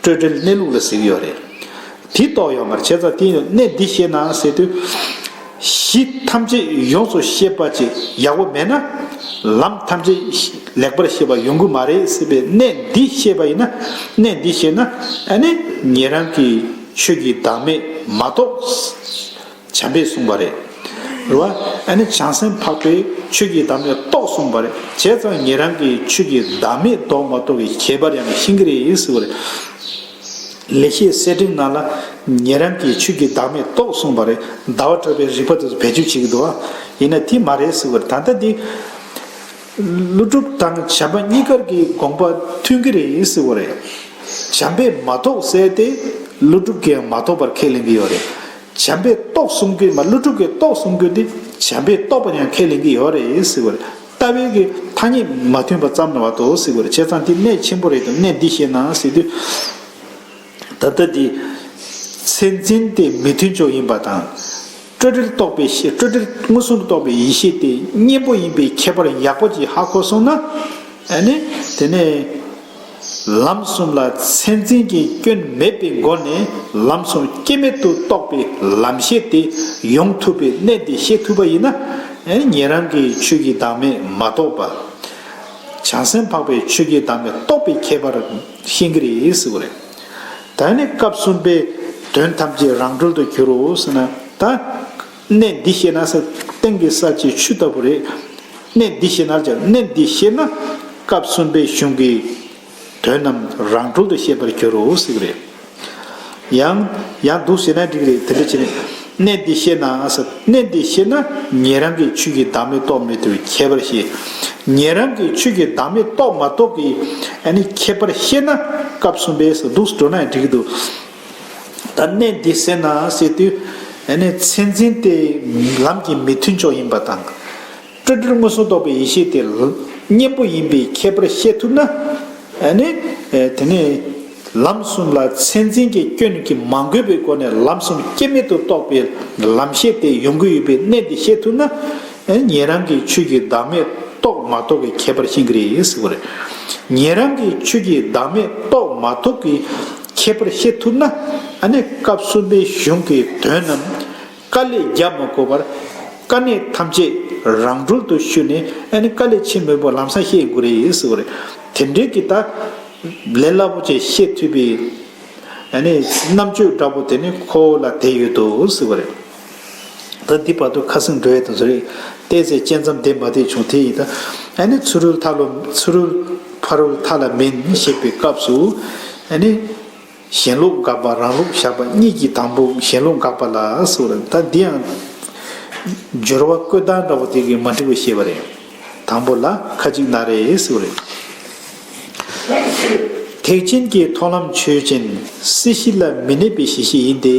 སྤྲོས་བྲལ་གནས་ལུགས་ལ་ཟེར་གྱི་ཡོད་རེད། དེ་རྟོགས་ཡོད་མ་རེད། བྱས་ཙང་དེ་གནད་འདི་ཤེས་ན་ཟེར་དུས། གཞི་ཐམས་ཅད་ཡོངས་སུ་ཤེས་པ་ཅིག་ཡག་པོ་མེད་ན། ལམ་ཐམས་ཅད་ལེགས་པར་ཤེས་པ་ཡོང་གི་མ་རེད་ཟེར་བའི་གནད་འདི་ཤེས་པ་ཡིན་ན། གནད་འདི་ཤེས་ན། ཨ་ནི་ཉན་རང་གིས་ཆོས་ཀྱི་བདག་མེད་མ་རྟོགས། བྱམས་པས་གསུངས་པ་རེད། རེད་བ། ཨ་ནི་བྱང་སེམས་འཕགས་པས་ཆོས་ཀྱི་བདག་མེད་རྟོགས་གསུངས་པ་རེད། བྱས་ཙང་ཉན་རང་གིས་ཆོས་ཀྱི་བདག་མེད་རྟོགས་མ་རྟོགས་ཀྱི་ཁྱད་པར་ཡང་ཤེས་ཀྱི་རེད་ཟེར་བ་རེད། ལེགས་བཤད་གསེར་ཕྲེང་ནང་ལ་ཉན་རང་གིས་ཆོས་ཀྱི་བདག་མེད་རྟོགས་གསུངས་པ་རེད། ཟླ་བ་གྲགས་པའི་རིགས་པ་དེ་ཚོ་བེད་སྤྱོད་བྱེད་ཀྱི་འདུག་བ། ཡིན་ན་དེ་མ་རེད་ཟེར་བ་རེད། ད་ལྟ་འདི། ཀླུ་སྒྲུབ་དང་བྱམས་པ་གཉིས་ཀར་གྱི་དགོངས་པ་མཐུན་གྱི་རེད་ཟེར་བ་རེད། བྱམས་པས་མ་རྟོགས་ཟེར་ཏེ་ཀླུ་སྒྲུབ་ཀྱིས་ཡང་མ་རྟོགས་པར་ཁས་ལེན་གྱི་ཡོད་རེད། བྱམས་པས་རྟོགས་གསུང་གི་མ་ཀླུ་སྒྲུབ་ཀྱིས་རྟོགས་གསུང་གི་དེ་བྱམས་པས་རྟོགས་པར་ཡང་ཁས་ལེན་གྱི་ཡོད་རེད་ཟེར་བ་རེད། ལྟ་བའི་གི་ཐ་སྙད་མ་མཐུན་པ་ཙམ་ལ་བ་དོ་ཟེར་བ་རེད། བྱས་ཙང་དེ་གནད་ཆེན་པོ་རེད་དོ། གནད་འདི་ཤེས་ན་ཟེར་དུས། ད་ལྟ་འདི། མཚན་འཛིན་དེ་མི་མཐུན་ཕྱོགས་ཡིན་པ་དང་། སྤྲོས་བྲལ་རྟོགས་པའི་ཤེས་སྤྲོས་བྲལ་མངོན་སུམ་དུ་རྟོགས་པའི་ཡེ་ཤེས་དེ་གཉེན་པོ་ཡིན་པའི་ཁྱད་པར་ཡག་པོ་ཅིག་ཧ་གོ་སོང་ན། ཨ་ནི། དེ་ནས། ལམ་གསུམ་ལ་མཚན་འཛིན་གྱི་སྐྱོན་མེད་པའི་སྒོ་ནས་ལམ་གསུམ་སྐྱེ་མེད་དུ་རྟོགས་པའི་ལམ་ཤེས་དེ་ཡོང་ཐུབ་པའི་གནད་དེ་ཤེས་ཐུབ་པ་ཡིན་ན། ཨ་ནི་ཉན་རང་གིས་ཆོས་ཀྱི་བདག་མེད་མ་རྟོགས་པ། བྱང་སེམས་འཕགས་པས་ཆོས་ཀྱི་བདག་མེད་རྟོགས་པའི་ཁྱད་པར་ཤེས་ཀྱི་རེད་ཟེར་བ་རེད། ད་ནི་སྐབས་གསུམ་པའི་དོན་ཐམས་ཅད་རང་གྲོལ་དུ་འགྱུར་རོ་ཟེར་ན་ད། གནད་འདི་ཤེས་ན་ཟེར་སྟེང་གི་གསལ་བྱེད་ཆུ་ལྟ་བུ་རེད། གནད་འདི་ཤེས་ན་ལ་གནད་འདི་ཤེས་ན་སྐབས་གསུམ་པའི་གཞུང་གི་དོན་རྣམས་རང་གྲོལ་དུ་ཤེས་པར་འགྱུར་རོ་ཟེར་གྱི་རེད། ཡང་ཡང་འདུག་ཟེར་ན་འགྲིག་རེད། དེ་འདྲ་བྱས་ནས་གནད་འདི་ཤེས་ན་ཟེར་གནད་འདི་ཤེས་ན་ཉན་རང་གིས་ཆོས་ཀྱི་བདག་མེད་རྟོགས་མི་ཐུབ་པའི་ཁྱད་པར་ཤེས། ཉན་རང་གིས་ཆོས་ཀྱི་བདག་མེད་རྟོགས་མ་རྟོགས་ཀྱི་ཨ་ནི་ཁྱད་པར་ཤེས་ན་སྐབས་གསུམ་པའི་ཟེར་འདུག་འགྲོ་ན་ཡང་འགྲིག་གི་འདུག་ད་གནད་འདི་ཤེས་ན་ཟེར་དུས་ཨ་ནི་མཚན་འཛིན་དེ་ལམ་གྱི་མི་མཐུན་ཕྱོགས་ཡིན་པ་དང་། སྤྲོས་བྲལ་མངོན་སུམ་རྟོགས་པའི་ཡེ་ཤེས་དེ་གཉེན་པོ་ཡིན་པའི་ཁྱད་པར་ཤེས་ཐུབ་ན། ཨ་ནི། དེ་ནས་ལམ་གསུམ་ལ་མཚན་འཛིན་གྱི་སྐྱོན་གྱིས་མ་གོས་པའི་སྒོ་ནས་ལམ་གསུམ་སྐྱེ་མེད་དུ་རྟོགས་པའི་ལམ་ཤེས་དེ་ཡོང་གི་ཡོད་པའི་གནད་དེ་ཤེས་ཐུབ་ན། ཨ་ནི་ཉན་རང་གིས་ཆོས་ཀྱི་བདག་མེད་རྟོགས་མ་རྟོགས་ཀྱི་ཁྱད་པར་ཤེས་ཀྱི་རེད་ཟེར་བ་རེད། ཉན་རང་གིས་ཆོས་ཀྱི་བདག་མེད་རྟོགས་མ་རྟོགས་ཀྱི་ཁྱད་པར་ཤེས་ཐུབ་ན། ཨ་ནི་སྐབས་གསུམ་པའི་གཞུང་གི་དོན་རྣམས། དཀའ་ལས་རྒྱག་མ་དགོས་པར་དཀའ་གནད་ཐམས་ཅད་རང་གྲོལ་དུ་ཞུས་ནས་ཨ་ནི་དཀའ་ལས་ཆེན་མོད་པོ་ལམ་སང་ཤེས་དགོས་རེད་ཟེར་བ་རེད། དེ་འདྲའི་གི་ད་ལས་སླ་པོ་ཅིག་ཤེས་ཐུབ་པའི་ཨ་ནི་རྣམ་དཔྱོད་འདྲ་པོ་དེ་ནི་ཁོ་བོ་ལ་དེ་ཡོད་དོ་ཟེར་བ་རེད། ད་འདི་བར་དུ་ཁ་སང་འགྲོ་ཡས་དང་ཟེར་རེད། བལྟས་ཚེ་བཅད་མཚམས་དེ་མ་བལྟས་བྱུང་དེ་ཡིན་ད། ཨ་ནི་ཚུ་རོལ་མཐའ་ལ་ཚུ་རོལ་ཕ་རོལ་མཐའ་ལ་མིན་ཞེས་པའི་སྐབས་སུ་ཨ་ནི། གཞན་ལུགས་དགག་པ་རང་ལུགས་བཞག་པ་གཉིས་ཀྱི་དང་པོ་གཞན་ལུགས་དགག་པ་ལ་ཟེར་བ་རེད། ད་འདི་ཡང་སྦྱོར་བ་བཀོད་སྟངས་འདྲ་པོ་དེ་གིས་མ་འགྲིག་པ་ཤེས་པ་རེད། དང་པོ་ལ་ཁ་ཅིག་ན་རེ་ཟེར་བ་རེད། ཐེག་ཆེན་གྱི་མཐོང་ལམ་ཆོས་ཅན། སྲིད་ཞི་ལ་མི་གནས་པའི་གཞི་ཤེས་ཡིན་ཏེ།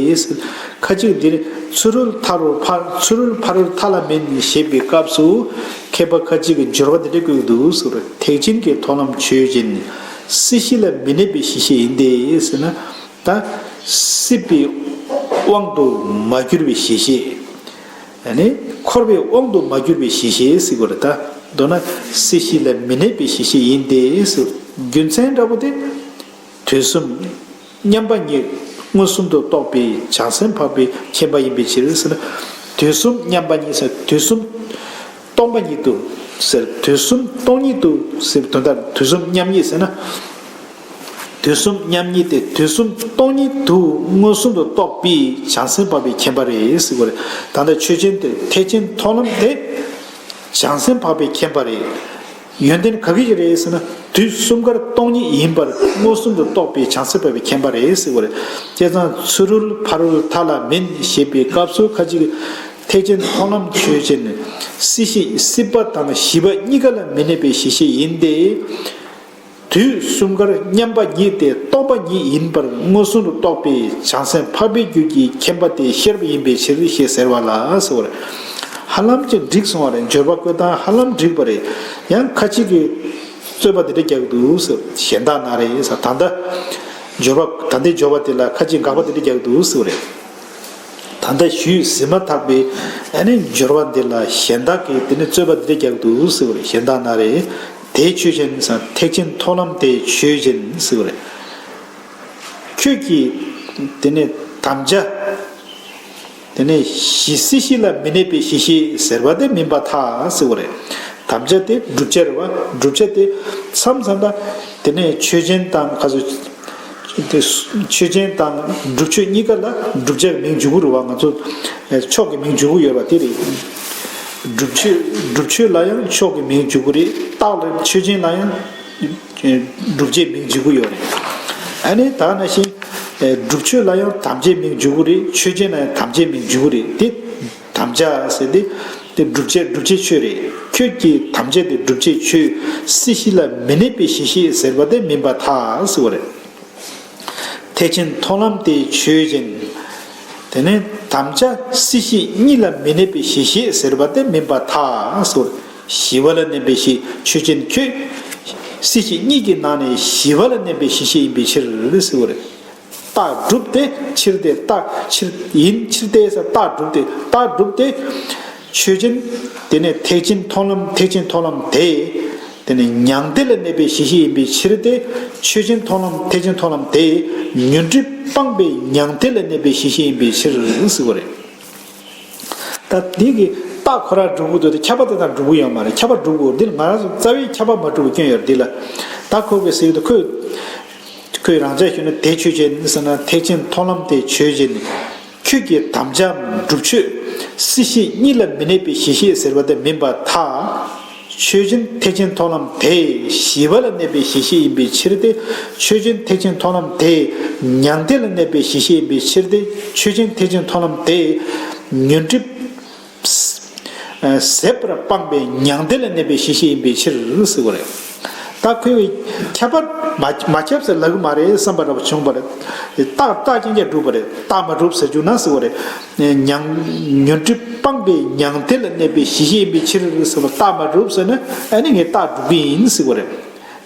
ཁ་ཅིག་འདིར་ཚུ་རོལ་མཐའ་རུ་ཕ་ཚུ་རོལ་ཕ་རོལ་མཐའ་ལ་མིན་ཞེས་པའི་སྐབས་སུ་མཁས་པ་ཁ་ཅིག་གིས་སྦྱོར་བ་འདི་འདྲ་བཀོད་འདུག་ཟེར་བ་རེད། ཐེག་ཆེན་གྱི་མཐོང་ལམ་ཆོས་ཅན། སྲིད་ཞི་ལ་མི་གནས་པའི་གཞི་ཤེས་ཡིན་ཏེ་ཟེར་ན། ད་སྲིད་པའི་དབང་དུ་མ་གྱུར་པའི་གཞི་ཤེས། ཨ་ནི་འཁོར་བའི་དབང་དུ་མ་གྱུར་པའི་གཞི་ཤེས་ཟེར་དགོས་རེད་ད། མདོར་ན་སྲིད་ཞི་ལ་མི་གནས་པའི་གཞི་ཤེས་ཡིན་ཏེ་ཟེར། རྒྱུ་མཚན་འདྲ་པོ་དེ་ དུས་གསུམ་མཉམ་པ་ཉིད་མངོན་སུམ་དུ་རྟོགས་པའི་བྱང་སེམས་འཕགས་པའི་མཁྱེན་པ་ཡིན་པའི་ཕྱིར་ཟེར་ན། དུས་གསུམ་མཉམ་པ་ཉིད་ཟེར་དུས་གསུམ་སྟོང་པ་ཉིད་དུ་ཟེར། དུས་གསུམ་སྟོང་ཉིད་དུ་ཟེར་དོན་དག་དུས་གསུམ་མཉམ་ཉིད་ཟེར་ན། དུས་གསུམ་མཉམ་ཉིད་དེ་དུས་གསུམ་སྟོང་ཉིད་དུ་མངོན་སུམ་དུ་རྟོགས་པའི་བྱང་སེམས་འཕགས་པའི་མཁྱེན་པ་རེད་ཟེར་བ་རེད། ད་ལྟ་ཆོས་ཅན་དེ་ཐེག་ཆེན་མཐོང་ལམ་དེ་བྱང་སེམས་འཕགས་པའི་མཁྱེན་པ་རེད། ཡོན་ཏན་ག་གི་རེད་ཟེར་ན། དུས་གསུམ་ཀར་སྟོང་ཉིད་ཡིན་པར་མངོན་སུམ་དུ་རྟོགས་པའི་བྱང་སེམས་འཕགས་པའི་མཁྱེན་པ་རེད་ཟེར་བ་རེད། བྱས་ཙང་ཚུ་རོལ་ཕ་རོལ་མཐའ་ལ་མིན་ཞེས་པའི་སྐབས་སུ་ཁ་ཅིག་གིས་ཐེག་ཆེན་མཐོང་ལམ་ཆོས་ཅན། སྲིད་ཞི་སྲིད་པ་དང་ཞི་བ་གཉིས་ཀ་ལ་མི་གནས་པའི་གཞི་ཤེས་ཡིན་ཏེ། དུས་གསུམ་ཀར་མཉམ་པ་ཉིད་དེ་སྟོང་པ་ཉིད་ཡིན་པར་མངོན་སུམ་དུ་རྟོགས་པའི་བྱང་སེམས་འཕགས་པའི་རྒྱུད་ཀྱི་མཁྱེན་པ་དེ་ཤེས་རབ་ཡིན་པའི་ཕྱིར་ཞེས་ཟེར་བ་ལ་ཟེར་བ་རེད། ཧ་ལམ་གྱི་འགྲིག་སོང་བ་རེད། འབྱོར་པ་བཀོད་སྟངས་ཧ་ལམ་འགྲིག་པ་རེད། ཡང་ཁ་ཅིག་གིས་རྩོད་པ་འདི་འདྲ་རྒྱག་འདུག་ཟེར། གཞན་དག་ན་རེ་ཟེར། ད་ལྟ་འབྱོར་པ་ད་ལྟའི་འབྱོར་པ་དེ་ལ་ཁ་ཅིག་དགག་པ་འདི་འདྲ་རྒྱག་འདུག་ཟེར་བ་རེད། ད་ལྟ་ཞུས་ཟིན་མ་ཐག་པའི་ཨ་ནི་འབྱོར་བ་འདི་ལ་གཞན་དག་གིས་དེ་ནི་རྩོད་པ་འདི་འདྲ་རྒྱག་འདུག་ཟེར་བ་རེད། གཞན་དག་ན་རེ། དེ་ཆོས་ཅན་ཟེར། ཐེག་ཆེན་མཐོང་ལམ་དེ་ཆོས་ཅན་ཟེར་བ་རེད། ཁྱོད་ཀྱིས་དེ་ནས་དམ་བཅའ་དེ་ནས་གཞི་སྲིད་ཞི་ལ་མི་གནས་པའི་གཞི་ཤེས་ཟེར་བ་དེ་མིན་པར་ཐལ་ཟེར་བ་རེད། དམ་བཅའ་དེ་བསྒྲུབ་བྱ་རེད་བ། བསྒྲུབ་བྱ་དེ་མཚམས་མཚམས་ལ་དེ་ནས་ཆོས་ཅན་དང་ག་ཚོད་དེ་ཆོས་ཅན་དང་སྒྲུབ་ཆོས་གཉིས་ཀ་ལ་བསྒྲུབ་བྱ་མིང་འཇུག་གི་རེད་བ། ང་ཚོ་ཕྱོགས་ཀྱི་མིང་འཇུག་གི་ཡོད་པ་དེ་རེད། སྒྲུབ་ཆོས་སྒྲུབ་ཆོས་ལ་ཡང་ཕྱོགས་ཀྱི་མིང་འཇུག་གི་རེད། རྟགས་ལ་ཆོས་ཅན་ལ་ཡང་སྒྲུབ་བྱའི་མིང་འཇུག་གི་ཡོད་རེད། ཨ་ནི་ད་ནང་བཞིན་སྒྲུབ་ཆོས་ལ་ཡང་དམ་བཅའི་མིང་འཇུག་གི་རེད། ཆོས་ཅན་ལ་ཡང་དམ་བཅའི་མིང་འཇུག་གི་རེད་དེ། དམ་བཅའ་ཟེར་དེ་དེ་བསྒྲུབ་བྱའི་བསྒྲུབ་བྱའི་ཆོས་རེད། ཁྱོད་ཀྱི་དམ་བཅའ་དེ་བསྒྲུབ་བྱའི་ཆོས་སྲིད་ཞི་ལ་མི་གནས་པའི་གཞི་ཤེས་ཟེར་བ་དེ་མིན་པར་ཐལ་ཟེར་བ་རེད། ཐེག་ཆེན་མཐོང་ལམ་དེ་ཆོས་ཅན། དེ་ནས་དམ་བཅའ་སྲིད་ཞི་གཉིས་ལ་མི་གནས་པའི་གཞི་ཤེས་ཟེར་བ་དེ་མིན་པར་ཐལ་ཟེར། ཞི་བ་ལ་གནས་པའི་གཞི་ཆོས་ཅན་ཁྱོད། སྲིད་ཞི་གཉིས་ཀྱི་ནང་ནས་ཞི་བ་ལ་གནས་པའི་གཞི་ཤེས་ཡིན་པའི་ཕྱིར་ཟེར་བ་རེད། རྟགས་སྒྲུབ་སྟེ་ཕྱིར་ཏེ་རྟགས་ཕྱིར་ཡིན་ཕྱིར་ཏེ་ཟེར་རྟགས་སྒྲུབ་སྟེ་རྟགས་སྒྲུབ་སྟེ། ཆོས་ཅན། དེ་ནས་ཐེག་ཆེན་མཐོང་ལམ་ཐེག་ཆེན་མཐོང་ལམ་དེ། དེ་ནས་མྱང་འདས་ལ་གནས་པའི་གཞི་ཤེས་ཡིན་པའི་ཕྱིར་ཏེ། ཆོས་ཅན་མཐོང་ལམ་ཐེག་ཆེན་མཐོང་ལམ་དེ། ཉོན་སྒྲིབ་སྤངས་པའི་མྱང་འདས་ལ་གནས་པའི་གཞི་ཤེས་ཡིན་པའི་ཕྱིར་ཟེར་བ་རེད། ད་འདི་གི་རྟགས་ཁོ་རང་སྒྲུབ་དགོས་འདུག་སྟེ་ཁྱབ་པ་དེ་དང་སྒྲུབ་ཀྱི་ཡོད་མ་རེད། ཁྱབ་པ་སྒྲུབ་དགོས། འདི་ལ་ང་རང་ཚོ་རྩ་བའི་ཁྱབ་པ་མ་གྲུབ་པའི་སྐྱོན་ཡོད་རེད། འདི་ལ་ད་ཁོ་གི་ཟེར་གྱི་འདུག་ཁོས་ཁོས་རང་ཅག་ཞུས་ན་དེ་ཆོས་ཅན་ཟེར་ན་ཐེག་ཆེན་མཐོང་ལམ་དེ་ཆོས་ཅན། ཁྱོད་ཀྱི་དམ་བཅའ་སྒྲུབ་ཆོས་སྲིད་ཞི་གཉིས་ལ་མི་གནས་པའི་གཞི་ཤེས་ཟེར་བ་དེ་མིན་པར་ཐལ། ཆོས་ཅན་ཐེག་ཆེན་མཐོང་ལམ་དེ་ཞི་བ་ལ་གནས་པའི་གཞི་ཤེས་ཡིན་པའི་ཕྱིར་ཏེ། ཆོས་ཅན་ཐེག་ཆེན་མཐོང་ལམ་དེ་མྱང་འདས་ལ་གནས་པའི་གཞི་ཤེས་ཡིན་པའི་ཕྱིར་ཏེ། ཆོས་ཅན་ཐེག་ཆེན་མཐོང་ལམ་དེ་ཉོན་སྒྲིབ་ཟད་པར་སྤངས་པའི་མྱང་འདས་ལ་གནས་པའི་གཞི་ཤེས་ཡིན་པའི་ཕྱིར་ཟེར་བ་རེད། ད་ཁོས་ཁྱབ་པ་མ་མ་ཁྱབ་ཟེར་ལབ་ཀྱི་མ་རེད་བསམ་པ་འདྲ་པོ་བྱུང་བ་རེད། རྟགས་རྟགས་རྐྱང་རྐྱང་སྒྲུབ་པ་རེད། རྟགས་མ་གྲུབ་ཟེར་བཅུག་ན་ཟེར་བ་རེད། མྱང་ཉོན་སྒྲིབ་སྤངས་པའི་མྱང་འདས་ལ་གནས་པའི་གཞི་ཤེས་ཡིན་པའི་ཕྱིར་ཟེར་བ། རྟགས་མ་གྲུབ་ཟེར་ན་ཨ་ནི་ངས་རྟགས་སྒྲུབ་ཀྱི་ཡིན་ཟེར་བ་རེད།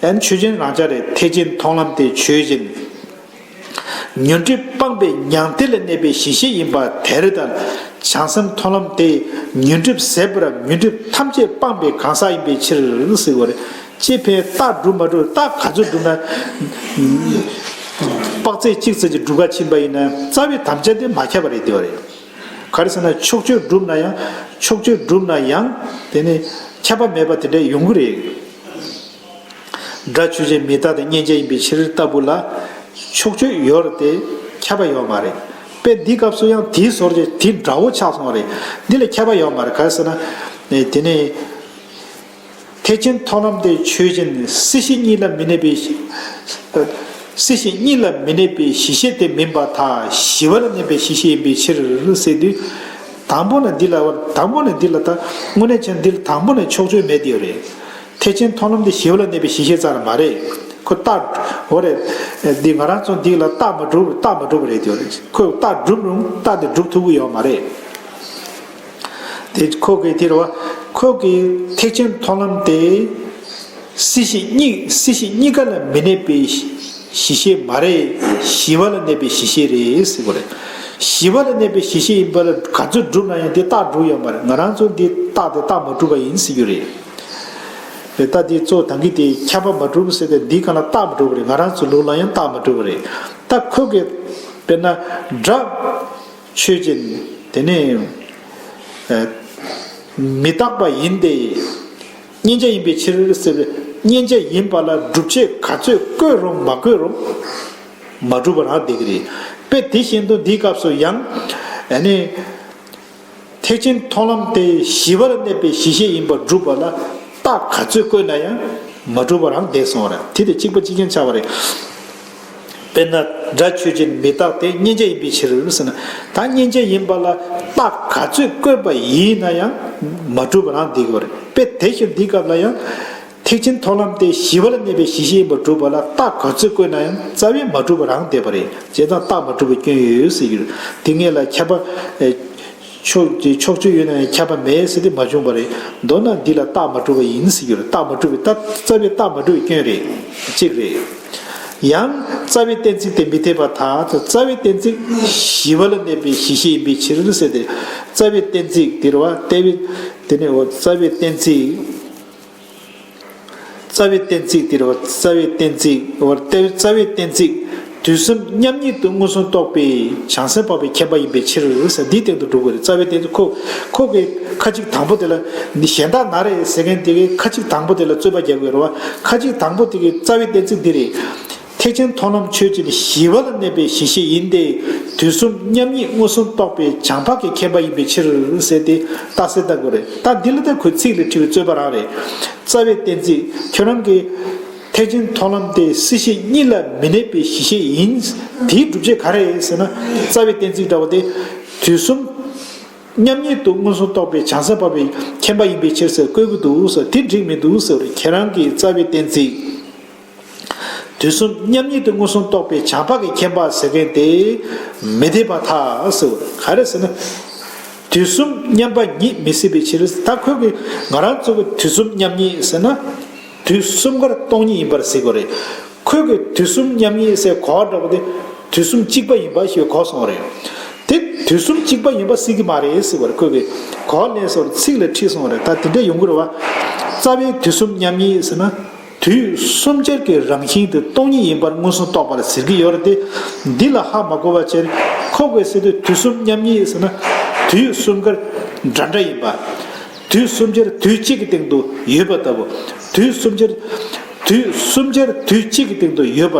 ཨ་ནི་ཆོས་ཅན་རང་ཅག་རེད། ཐེག་ཆེན་མཐོང་ལམ་དེ་ཆོས་ཅན། ཉོན་སྒྲིབ་སྤངས་པའི་མྱང་འདས་ལ་གནས་པའི་གཞི་ཤེས་ཡིན་པ་དེ་རེད་ད། བྱང་སེམས་མཐོང་ལམ་དེ་ཉོན་སྒྲིབ་ཟད་པར་ཉོན་སྒྲིབ་ཐམས་ཅད་སྤངས་པའི་གང་ཟག་ཡིན་པའི་ཕྱིར་ཟེར་བ་རེད། ཅེས་ཕན་རྟགས་སྒྲུབ་མ་སྒྲུབ། རྟགས་ག་ཚོད་སྒྲུབ་ན། དཔག་ཚད་གཅིག་ཙམ་གྱི་སྒྲུབ་ཁ་ཕྱིན་པ་ཡིན་ན་རྩ་བའི་དམ་བཅའ་དེ་མ་ཁྱབ་པ་རེད་དེ་བ་རེད། ག་རེ་ཟེར་ན་ཕྱོགས་ཆོས་སྒྲུབ་ན་ཡང་ཕྱོགས་ཆོས་སྒྲུབ་ན་ཡང་དེ་ནི་ཁྱབ་པ་མེད་པ་དེ་འདྲ་ཡོང་གི་རེད། སྒྲ་ཆོས་ཅན་མི་རྟག་སྟེ་མཉན་བྱ་ཡིན་པའི་ཕྱིར་ལྟ་བུ་ལ། ཕྱོགས་ཆོས་ཡོད་རེད་དེ་ཁྱབ་པ་ཡོད་མ་རེད། དཔེ་འདི་སྐབས་སུ་ཡང་དེའི་ཟོར་གྱི་དེ་འདྲ་བོ་ཆགས་སོང་བ་རེད། འདི་ལ་ཁྱབ་པ་ཡོད་མ་རེད། ག་རེ་ཟེར་ན། དེ་ནས་ཐེག་ཆེན་མཐོང་ལམ་དེ་ཆོས་ཅན། སྲིད་ཞི་གཉིས་ལ་མི་གནས་པའི་སྲིད་ཞི་གཉིས་ལ་མི་གནས་པའི་གཞི་ཤེས་དེ་མིན་པར་ཐལ། ཞི་བ་ལ་གནས་པའི་གཞི་ཤེས་ཡིན་པའི་ཕྱིར་ཟེར་དུས། དང་པོ་ནས་འདི་ལ་དང་པོ་ནས་འདི་ལ་ད་དངོས་གནས་བྱས་ན་འདི་ལ་དང་པོ་ནས་ཕྱོགས་ཆོས་མེད་དེ་ཡོད་རེད། ཐེག་ཆེན་མཐོང་ལམ་དེ་ཞི་བ་ལ་གནས་པའི་གཞི་ཤེས་ཙམ་རེད་མ་རེད། ཁོ་རྟགས་འོ་རེད། འདི་ང་རང་ཚོ་འདི་ལ་རྟགས་མ་གྲུབ་རྟགས་མ་གྲུབ་རེད་དེ་ཡོད་རེད། ཁོས་རྟགས་གྲུབ་རུང་རྟགས་དེ་གྲུབ་ཐུབ་ཀྱི་ཡོད་མ་རེད། དེ་ཁོ་གིས་དེ་རེད་བ། ཁོ་གིས་ཐེག་ཆེན་མཐོང་ལམ་དེ་སྲིད་ཞི་གཉིས་སྲིད་ཞི་གཉིས་ཀ་ལ་མི་གནས་པའི་གཞི་ཤེས་མ་རེད། ཞི་བ་ལ་གནས་པའི་གཞི་ཤེས་རེད་ཟེར་བ་རེད། ཞི་བ་ལ་གནས་པའི་གཞི་ཤེས་ཡིན་པ་ལ་ག་ཚོད་སྒྲུབ་ན་ཡང་དེ་རྟགས་འགྲུབ་ཡོད་མ་རེད། ང་རང་ཚོ་འདི་རྟགས་དེ་རྟགས་མ་གྲུབ་པ་ཡིན་ཟེར་རྒྱུ་རེད། རེད། ད་འདི་གཙོ་བོ་ད་གིན་དེ་ཁྱབ་པ་མ་གྲུབ་ཟེར་ཏེ་འདིའི་སྒང་ལ་རྟགས་མ་གྲུབ་པ་རེད། ང་རང་ཚོ་ལུགས་ལ་ཡང་རྟགས་མ་གྲུབ་པ་རེད། ད་ཁོ་གི་དཔེར་ན་སྒྲ་ཆོས་ཅན། དེ་ནས་ཨ་མི་རྟག་པ་ཡིན་ཏེ། མཉན་བྱ་ཡིན་པའི་ཕྱིར་ཟེར་བའི་མཉན་བྱ་ཡིན་པ་ལ་སྒྲུབ་བྱེད་ག་ཚོད་བཀོད་རུང་མ་བཀོད་རུང་མ་གྲུབ་པ་རང་བསྡད་ཀྱི་རེད། དཔེ་དེ་བཞིན་དུ་འདིའི་སྐབས་སུ་ཡང་ཨ་ནི། ཐེག་ཆེན་མཐོང་ལམ་དེ་ཞི་བ་ལ་གནས་པའི་གཞི་ཤེས་ཡིན་པར་སྒྲུབ་པ་ལ་རྟགས་ག་ཚོད་བཀོད་ན་ཡང་མ་གྲུབ་པ་རང་བསྡད་སོང་བ་རེད། དེ་དེ་གཅིག་པ་གཅིག་རྐྱང་ཆགས་པ་རེད། དཔེར་ན་སྒྲ་ཆོས་ཅན། མི་རྟག་སྟེ། མཉན་བྱ་ཡིན་པའི་ཕྱིར་ཟེར་ན། ད་མཉན་བྱ་ཡིན་པ་ལ་རྟགས་ག་ཚོད་བཀོད་པ་ཡིན་ན་ཡང་མ་གྲུབ་པ་རང་བསྡད་ཀྱི་བ་རེད། དཔེ་དེ་བཞིན་འདིའི་སྐབས་ལ་ཡང་། ཐེག་ཆེན་མཐོང་ལམ་དེ་ཞི་བ་ལ་གནས་པའི་གཞི་ཤེས་ཡིན་པར་སྒྲུབ་པ་ལ་རྟགས་ག་ཚོད་བཀོད་ན་ཡང་རྩ་བའི་མ་གྲུབ་པ་རང་བསྡད་པ་རེད། བྱས་ཙང་རྟགས་མ་གྲུབ་པའི་སྐྱོན་ཡོད་ཟེར་གྱི་རེད། དེ་སྔོན་ལ་ཁྱབ་པ། ཨེ། ཕྱོགས་ཀྱི་ཕྱོགས་ཆོས་ཡོད་ན་ཡང་ཁྱབ་པ་མེད་ཟེར་དེ་མ་བྱུང་བ་རེད། མདོར་ན་འདི་ལ་རྟགས་མ་གྲུབ་པ་ཡིན་ཟེར་གྱི་རེད། རྟགས་མ་གྲུབ་པའི་རྟགས་རྩ་བའི་རྟགས་མ་གྲུབ་པའི་སྐྱོན་རེད། གཅིག་རེད། ཡང་རྩ་བའི་གཏན་ཚིགས་དེ་མི་འཐད་པར་ཐལ། རྩ་བའི་གཏན་ཚིགས་ཞི་བ་ལ་གནས་པའི་གཞི་ཤེས་ཡིན་པའི་ཕྱིར་ཟེར་ཏེ། རྩ་བའི་གཏན་ཚིགས་དེ་རེད་བ། རྩ་བའི། དེ་ནས་འོ་རྩ་བའི་གཏན་ཚིགས། རྩ་བའི་གཏན་ཚིགས་དེ་རེད་བ། རྩ་བའི་གཏན་ཚིགས་འོ་རྩ་བའི་གཏན་ཚིགས། དུས་གསུམ་མཉམ་ཉིད་དུ་མངོན་སུམ་རྟོགས་པའི་བྱང་སེམས་འཕགས་པའི་མཁྱེན་པ་ཡིན་པའི་ཕྱིར་ཟེར་འདིའི་སྟེང་དུ་འགྲོ་དགོས་རེད། རྩ་བའི་གཏན་ཚིགས་ཁོ་ཁོ་གི་ཁ་ཅིག་དང་པོ་དེ་ལ་ནི་གཞན་དག་ན་རེ་ཟེར་མཁན་དེ་གི་ཁ་ཅིག་དང་པོ་དེ་ལ་རྩོད་པ་རྒྱག་དགོས་རེད་བ། ཁ་ཅིག་དང་པོ་དེ་གི་རྩ་བའི་གཏན་ཚིགས་འདི་རེད། ཐེག་ཆེན་མཐོང་ལམ་ཆོས་ཅན། ཞི་བ་ལ་གནས་པའི་གཞི་ཤེས་ཡིན་ཏེ། དུས་གསུམ་མཉམ་ཉིད་མངོན་སུམ་རྟོགས་པའི་བྱང་འཕགས་ཀྱི་མཁྱེན་པ་ཡིན་པའི་ཕྱིར་ཟེར་ཏེ་རྟགས་གསལ་བཏབ་དགོས་རེད། ད་འདི་ལ་ད་ཁོས་ཚིག་ལ་འཁྲི་བའི་རྩོད་པ་རང་རེད། རྩ་བའི་གཏན་ཚིགས་ཁྱོད་རང་གི་ཐེག་ཆེན་མཐོང་ལམ་དེ་སྲིད་ཞི་གཉིས་ལ་མི་གནས་པའི་གཞི་ཤེས་ཡིན། དེའི་སྒྲུབ་བྱེད་ག་རེ་ཟེར་ན། རྩ་བའི་གཏན་ཚིགས་འདྲ་བོ་དེ་དུས་གསུམ་མཉམ་ཉིད་དུ་མངོན་སུམ་རྟོགས་པའི་བྱང་སེམས་འཕགས་པའི་མཁྱེན་པ་ཡིན་པའི་ཕྱིར་ཟེར་བཀོད་ཀྱི་འདུག་ཟེར། དེ་འགྲིག་མི་འདུག་ཟེར། ཁྱེད་རང་གི་རྩ་བའི་གཏན་ཚིགས། དུས་གསུམ་མཉམ་ཉིད་དུ་མངོན་སུམ་རྟོགས་པའི་བྱང་འཕགས་ཀྱི་མཁྱེན་པ་ཟེར་མཁན་དེ་མི་འཐད་པར་ཐལ་ཟེར། ག་རེ་ཟེར་ན། དུས་གསུམ་མཉམ་པ་ཉིད་མི་སྲིད་པའི་ཕྱིར། ད་ཁོས་ཀྱི་ང་རང་ཚོ་གི་དུས་གསུམ་མཉམ་ཉིད་ཟེར་ན། དུས་གསུམ་ཀར་སྟོང་ཉིད་ཡིན་པར་ཟེར་དགོས་རེད། ཁོས་ཀྱི་དུས་གསུམ་མཉམ་ཉིད་ཟེར་གོ་བ་འདྲ་པོ་དེ་དུས་གསུམ་གཅིག་པ་ཡིན་པ་ཞེས་གོ་སོང་བ་རེད། དེ་དུས་གསུམ་གཅིག་པ་ཡིན་པ་སྲིད་ཀྱི་མ་རེད་ཟེར་བ་རེད། ཁོས་ཀྱི་གོ་བ་ལེན་སོང་བ་རེད། ཚིག་ལ་ཁྲིད་སོང་བ་རེད། ད་དེ་འདྲ་ཡོང་གི་རེད་བ། རྩ་བའི་དུས་གསུམ་མཉམ་ཉིད་ཟེར་ན། དུས་གསུམ་ཆར་གྱི་རང་བཞིན་དེ་སྟོང་ཉིད་ཡིན་པར་མངོན་སུམ་རྟོགས་པར་ཟེར་གྱི་ཡོད་རེད་དེ། འདི་ལ་ཧ་མ་གོ་བ་བྱས། ཁོ་གོས་ཟེར་དུས་དུས་གསུམ་མཉམ་ཉིད་ཟེར་ན། དུས་གསུམ་ཀར་འདྲ་འདྲ་ཡིན་པ། དུས་གསུམ་ཆར་དུས་གཅིག་གི་སྟེང་དུ་ཡོད་པ་ལྟ་བུ། དུས་གསུམ་ཆར། དུས་གསུམ་ཆར་དུས་གཅིག་གི་སྟེང་དུ་ཡོད་པ་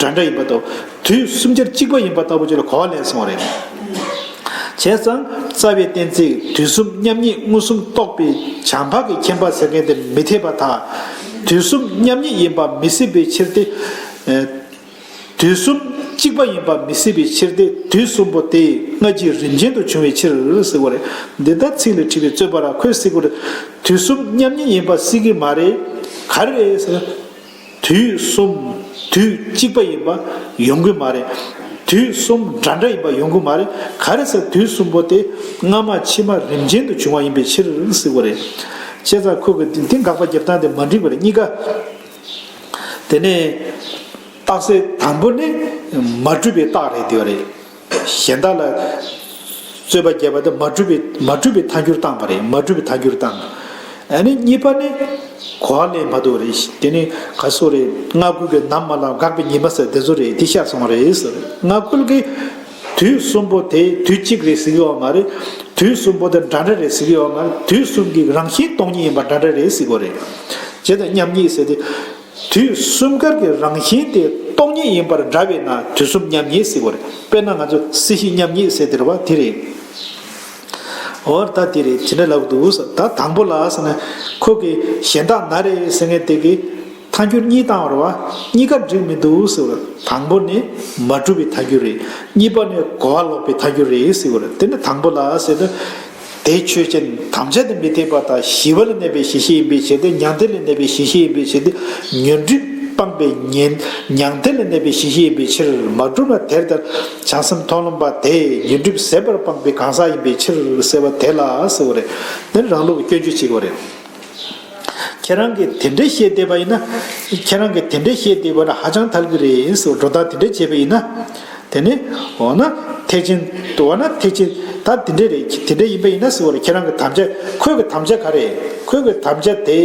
འདྲ་འདྲ་ཡིན་པ་ལྟ་བུ། དུས་གསུམ་ཆར་གཅིག་པ་ཡིན་པ་ལྟ་བུ་ཅིག་ལ་གོ་བ་ལེན་སོང་བ་རེད། བྱས་ཙང་རྩ་བའི་གཏན་ཚིགས་དུས་གསུམ་མཉམ་ཉིད་མངོན་སུམ་རྟོགས་པའི་བྱང་འཕགས་ཀྱི་མཁྱེན་པ་ཟེར་མཁན་དེ་མི་འཐད་པར་ཐལ། དུས་གསུམ་མཉམ་ཉིད་ཡིན་པ་མི་སྲིད་པའི་ཕྱིར་ཏེ། ཨེ། དུས་གསུམ་གཅིག་པ་ཡིན་པ་མི་སྲིད་པའི་ཕྱིར་ཏེ། དུས་གསུམ་པོ་དེ་སྔ་ཕྱི་རིམ་ཅན་དུ་བྱུང་བའི་ཕྱིར་ཟེར་བ་རེད། འདི་ལྟར་ཚིག་ལ་ཁྲིད་པའི་རྩོད་པ་ར་ཁོས་ཟེར་དགོས་རེད། དུས་གསུམ་མཉམ་ཉིད་ཡིན་པ་སྲིད་ཀྱི་མ་རེད། ག་རེ་རེད་ཟེར་ན། དུས་གསུམ་དུས་གཅིག་པ་ཡིན་པ་ཡོང་གི་མ་རེད། དུས་གསུམ་འདྲ་འདྲ་ཡིན་པ་ཡོང་གི་མ་རེད། ག་རེ་ཟེར། དུས་གསུམ་པོ་དེ་སྔ་མ་ཕྱི་མ་རིམ་ཅན་དུ་བྱུང་བ་ཡིན་པའི་ཕྱིར་ཟེར་བ་རེད། བྱས་ཙང་ཁོ་གི་འདི་འདི་དགག་པ་རྒྱབ་སྟངས་དེ་མ་འགྲིག་པ་རེད། གཉིས་ཀ། དེ་ནས་རྟགས་གསལ་དང་པོ་ནི་མ་གྲུབ་པའི་རྟགས་རེད་འདི་བ་རེད། གཞན་དག་ལ་རྩོད་པ་རྒྱབ་པ་དེ་མ་གྲུབ་པའི་མ་གྲུབ་པའི་ཐལ་འགྱུར་བཏང་བ་རེད། མ་གྲུབ་པའི་ཐལ་འགྱུར་བཏང་། ཨ་ནི་གཉིས་པ་ནི་གོ་བ་ལེན་མ་ཐུབ་པ་རེད། དེ་ནི་ག་སོ་རེད། སྔ་རྒོལ་གྱི་ནམ་མ་ལངས་འགག་པའི་ཉི་མ་ཟེར་དེ་ཚོ་རེད། དེ་ཤར་སོང་བ་རེད་ཟེར། སྔ་རྒོལ་གྱི་དུས་གསུམ་པོ་དེ་དུས་གཅིག་རེད་ཟེར་གྱི་ཡོད་མ་རེད། དུས་གསུམ་པོ་དེ་འདྲ་འདྲ་རེད་ཟེར་གྱི་ཡོད་མ་རེད། དུས་གསུམ་གྱི་རང་བཞིན་སྟོང་ཉིད་ཡིན་པ་འདྲ་འདྲ་རེད་ཟེར་གྱི་ཡོད་རེད། བྱས་ཙང་མཉམ་ཉིད་ཟེར་ཏེ། དུས་གསུམ་ཀར་གྱི་རང་བཞིན་དེ་སྟོང་ཉིད་ཡིན་པར་འདྲ་བས་ན་དུས་གསུམ་མཉམ་ཉིད་ཟེར་གྱི་ཡོད་རེད། དཔེར་ན་ང་ཚོ་སྲིད་ཞི་མཉམ་ཉིད་ཟེར་དེ་རེད་བ། དེ་རེད། འོ་ད་དེ་རེད། དེ་འདྲ་ལབ་འདུག་ཟེར། ད་དང་པོ་ལ་ཟེར་ན་ཁོ་གི་གཞན་དག་ན་རེ་ཟེར་མཁན་དེ་གི་ཐལ་འགྱུར་གཉིས་བཏང་བ་རེད་བ། གཉིས་ཀ་འགྲིག་མི་འདུག་ཟེར་བ། དང་པོ་ནི་མ་གྲུབ་པའི་ཐལ་འགྱུར་རེད། གཉིས་པ་ནི་གོ་བ་ལོག་པའི་ཐལ་འགྱུར་རེད་ཟེར་བ་རེད། དེ་ནི་དང་པོ་ལ་ཟེར་ན། དེ་ཆོས་ཅན། དམ་བཅའ་དེ་མི་འཐད་པར་ཐལ། ཞི་བ་ལ་གནས་པའི་གཞི་ཤེས་ཡིན་པའི་ཕྱིར་ཏེ། མྱང་འདས་ལ་གནས་པའི་གཞི་ཤེས་ཡིན་པའི་ཕྱིར་ཏེ། ཉོན་སྒྲིབ་སྤངས་པའི་ཉན། མྱང་འདས་ལ་གནས་པའི་གཞི་ཤེས་ཡིན་པའི་ཕྱིར་མ་གྲུབ་ན། དེ་ལྟར་བྱང་སེམས་མཐོང་ལམ་པ་དེ་ཉོན་སྒྲིབ་ཟད་པར་སྤངས་པའི་གང་ཟག་ཡིན་པའི་ཕྱིར་ཟེར་བ་དེ་ལ་ཟེར་བ་རེད། དེ་ནི་རང་ལུགས་ཀྱི་སྐྱོན་བརྗོད་བྱེད་དགོས་རེད། ཁྱེད་རང་གིས་དེ་འདྲ་བཤད་བསྡད་པ་ཡིན་ན། ཁྱེད་རང་གིས་དེ་འདྲ་བཤད་བསྡད་པ་ན་ཧ་ཅང་ཐལ་གྱི་རེད་ཟེར། འགྲོ་སྟངས་དེ་འདྲ་བྱས་པ་ཡིན་ན། དེ་ནི་འོ་ན་ཐེག་ཆེན། འོ་ན་ཐེག་ཆེན། ད་དེ་འདྲ་རེད། དེ་འདྲ་ཡིན་པ་ཡིན་ན་ཟེར་བ་རེད། ཁྱེད་རང་གི་དམ་བཅའ། ཁོའི་གི་དམ་བཅའ་ག་རེ། ཁོའི་གི་དམ་བཅའ་དེ།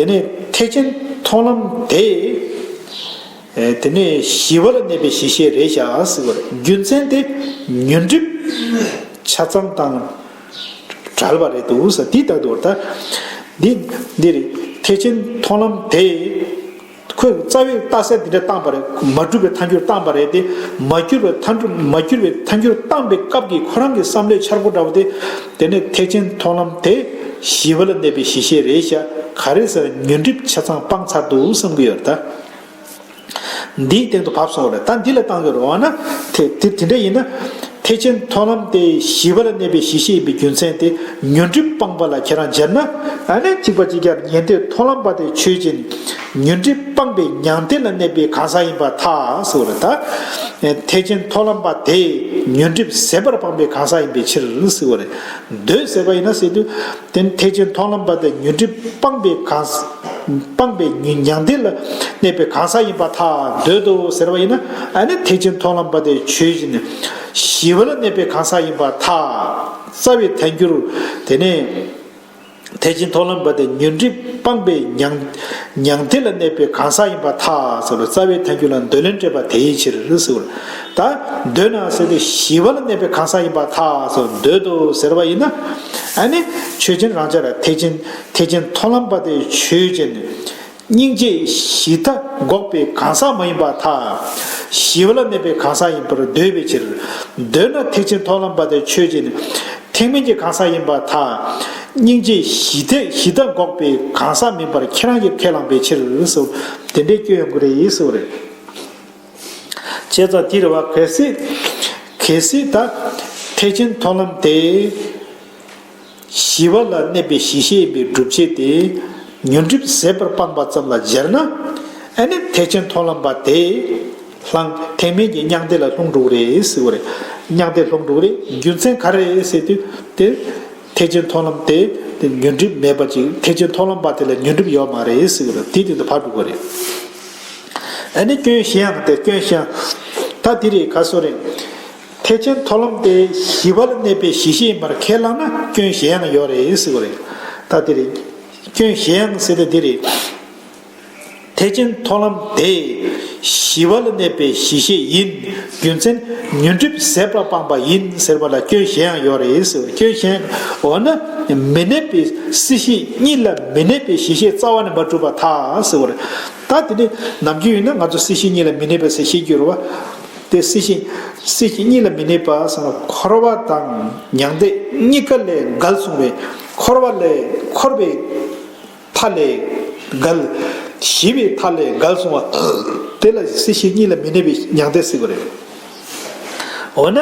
དེ་ནས་ཐེག་ཆེན་མཐོང་ལམ་དེ། ཨེ། དེ་ནས་ཞི་བ་ལ་གནས་པའི་གཞི་ཤེས་རེད་བཞག་ཟེར་བ་རེད། རྒྱུ་མཚན་དེ་ཉོན་སྒྲིབ་ཆ་ཚང་དང་བྲལ་བ་རེད་འདུག་ཟེར། འདི་ལྟར་དུ་ད་འདི་འདི་རེད། ཐེག་ཆེན་མཐོང་ལམ་དེ་ཁོས་རྩ་བའི་རྟགས་གསལ་འདི་འདྲ་བཏང་པ་རེད། མ་གྲུབ་པའི་ཐལ་འགྱུར་བཏང་པ་རེད་དེ། མ་གྱུར་པའི་ཐལ་འགྱུར་མ་གྱུར་པའི་ཐལ་འགྱུར་བཏང་པའི་སྐབས་ཀྱི་ཁོ་རང་གི་བསམ་བློའི་འཆར་སྒོ་འདྲ་བོ་དེ། དེ་ནས་ཐེག་ཆེན་མཐོང་ལམ་དེ་ཞི་བ་ལ་གནས་པའི་གཞི་ཤེས་རེད་བཞག། ག་རེ་ཟེར་ན་ཉོན་སྒྲིབ་ཆ་ཚང་སྤངས་ཚར་འདུག་བསམ་གྱི་ཡོད་རེད་ད། འདིའི་སྟེང་དུ་བབས་སོང་བ་རེད། ད་འདི་ལ་བཏང་གི་རེད་བ་ན། དེ་དེ་དེ་འདྲ་ཡིན་ན། ཐེག་ཆེན་མཐོང་ལམ་དེ་ཞི་བ་ལ་གནས་པའི་གཞི་ཤེས་ཡིན་པའི་རྒྱུ་མཚན་དེ་ཉོན་སྒྲིབ་སྤངས་པ་ལ་ཁྱེད་རང་སྦྱར་ན། ཨ་ནི་གཅིག་པ་གཅིག་རྐྱང་ཉན་ཐོས་མཐོང་ལམ་པ་དེ་ཆོས་ཅན། ཉོན་སྒྲིབ་སྤངས་པའི་མྱང་འདས་ལ་གནས་པའི་གང་ཟག་ཡིན་པར་ཐལ་ཟེར་བ་རེད་ད། ཐེག་ཆེན་མཐོང་ལམ་པ་དེ་ཉོན་སྒྲིབ་ཟད་པར་སྤངས་པའི་གང་ཟག་ཡིན་པའི་ཕྱིར་ཟེར་བ་རེད། འདོད་ཟེར་བ་ཡིན་ན་ཟེར་དུས། དེ་ཐེག་ཆེན་མཐོང་ལམ་པ་དེ་ཉོན་སྒྲིབ་སྤངས་པའི་གང་ཟག། སྤངས་པའི་ཉོན་མྱང་འདས་ལ་གནས་པའི་གང་ཟག་ཡིན་པར་ཐལ། འདོད་དོ་ཟེར་བ་ཡིན་ན། ཨ་ནི་ཐེག་ཆེན་མཐོང་ལམ་པ་དེ་ཆོས་ཅན། ཞི་བ་ལ་གནས་པའི་གང་ཟག་ཡིན་པར་ཐལ། རྩ་བའི་ཐལ་འགྱུར། དེ་ནས་ཐེག་ཆེན་མཐོང་ལམ་པ་དེ་ཉོན་སྒྲིབ་སྤངས་པའི་མྱང་མྱང་འདས་ལ་གནས་པའི་གང་ཟག་ཡིན་པར་ཐལ་ཟེར་བ་རྩ་བའི་ཐལ་འགྱུར་ལ་འདོད་ལན་སྤྲད་པ་དེའི་ཕྱིར་ཟེར་བ། ད་འདོད་ན་ཟེར་ཏེ་ཞི་བ་ལ་གནས་པའི་གང་ཟག་ཡིན་པར་ཐལ་ཟེར། འདོད་དོ་ཟེར་བ་ཡིན་ན། ཨ་ནི་ཆོས་ཅན་རང་ཅག་ར་ཐེག་ཆེན་ཐེག་ཆེན་མཐོང་ལམ་པ་དེ་ཆོས་ཅན། སྙིང་རྗེ་ཞི་མཐའ་འགོག་པའི་གང་ཟག་མ་ཡིན་པར་ཐལ། ཞི་བ་ལ་གནས་པའི་གང་ཟག་ཡིན་པར་འདོད་པའི་ཕྱིར། འདོད་ན་ཐེག་ཆེན་མཐོང་ལམ་པ་དེ་ཆོས་ཅན། ཐེག་དམན་གྱི་གང་ཟག་ཡིན་པར་ཐལ། སྙིང་རྗེ་ཞི་མཐའ་ཞི་མཐའ་འགོག་པའི་གང་ཟག་མིན་པར་ཁྱེད་རང་གིས་ཁས་བླངས་པའི་ཕྱིར་ཟེར། དེ་འདྲའི་སྐྱོན་ཡོང་གི་རེད་ཟེར་བ་རེད། བྱས་ཙང་འདི་རེད་བ། གལ་སྲིད་གལ་སྲིད་ད་ཐེག་ཆེན་མཐོང་ལམ་དེ། ཞི་བ་ལ་གནས་པའི་གཞི་ཤེས་ཡིན་པའི་སྒྲུབ་བྱེད་དེ། ཉོན་སྒྲིབ་ཟད་པར་སྤངས་པ་ཙམ་ལ་སྦྱར་ན། ཨ་ནི་ཐེག་ཆེན་མཐོང་ལམ་པ་དེ། ལྷང་ཐེག་དམན་གྱི་མྱང་འདས་ལ་ལྷུང་འགྲོ་གི་རེད་ཟེར་བ་རེད། མྱང་འདས་ལྷུང་འགྲོ་གི་རེད། རྒྱུ་མཚན་ག་རེ་རེད་ཟེར་དུས་དེ། ཐེག་ཆེན་མཐོང་ལམ་དེ་དེ་ཉོན་སྒྲིབ་མེད་པ་ཅིག། ཐེག་ཆེན་མཐོང་ལམ་པ་དེ་ལ་ཉོན་སྒྲིབ་ཡོད་མ་རེད་ཟེར་བ་རེད། དེ་དེ་ཚོ་ཕར་འགྲོ་གི་རེད། ཨ་ནི་སྐྱོན་གཞན་ཡང་དེ་སྐྱོན་གཞན་ད་དེ་རེད། ག་སོ་རེད། ཐེག་ཆེན་མཐོང་ལམ་དེ་ཞི་བ་ལ་གནས་པའི་གཞི་ཤེས་ཡིན་པར་ཁས་བླངས་ན་སྐྱོན་གཞན་ཡང་ཡོད་རེད་ཟེར་བ་རེད། ད་དེ་རེད། སྐྱོན་གཞན་ཡང་ཟེར་དེ་འདི་རེད། ཐེག་ཆེན་མཐོང་ལམ་དེ་ཞི་བ་ལ་གནས་པའི་གཞི་ཤེས་ཡིན། རྒྱུ་མཚན་ཉོན་སྒྲིབ་ཟད་པར་སྤངས་པ་ཡིན་ཟེར་བ་ལ་སྐྱོན་གཞན་ཡང་ཡོད་རེད་ཟེར་བ་རེད། སྐྱོན་གཞན། འོ་ན་མི་གནས་པའི་སྲིད་ཞི་གཉིས་ལ་མི་གནས་པའི་གཞི་ཤེས་རྩ་བ་ནས་མ་གྲུབ་པར་ཐལ་ཟེར་བ་རེད། ད་དེ་ནི་ནམ་རྒྱུན་ཡིན་ན་ང་ཚོ་སྲིད་ཞི་གཉིས་ལ་མི་གནས་པའི་ཟེར་བཤད་རྒྱུ་རེད་བ། དེ་སྲིད་ཞི་སྲིད་ཞི་གཉིས་ལ་མི་གནས་པ་ཟེར་ན་འཁོར་བ་དང་མྱང་འདས་གཉིས་ཀ་ལས་འགལ་སོང་བའི་འཁོར་བ་ལས་འཁོར་བའི་མཐའ་ལས་འགལ། ཞི་བའི་མཐའ་ལས་འགལ་སོང་བ་དེ་ལ་སྲིད་ཞི་གཉིས་ལ་མི་གནས་པའི་མྱང་འདས་ཟེར་བ་རེད། འོ་ན་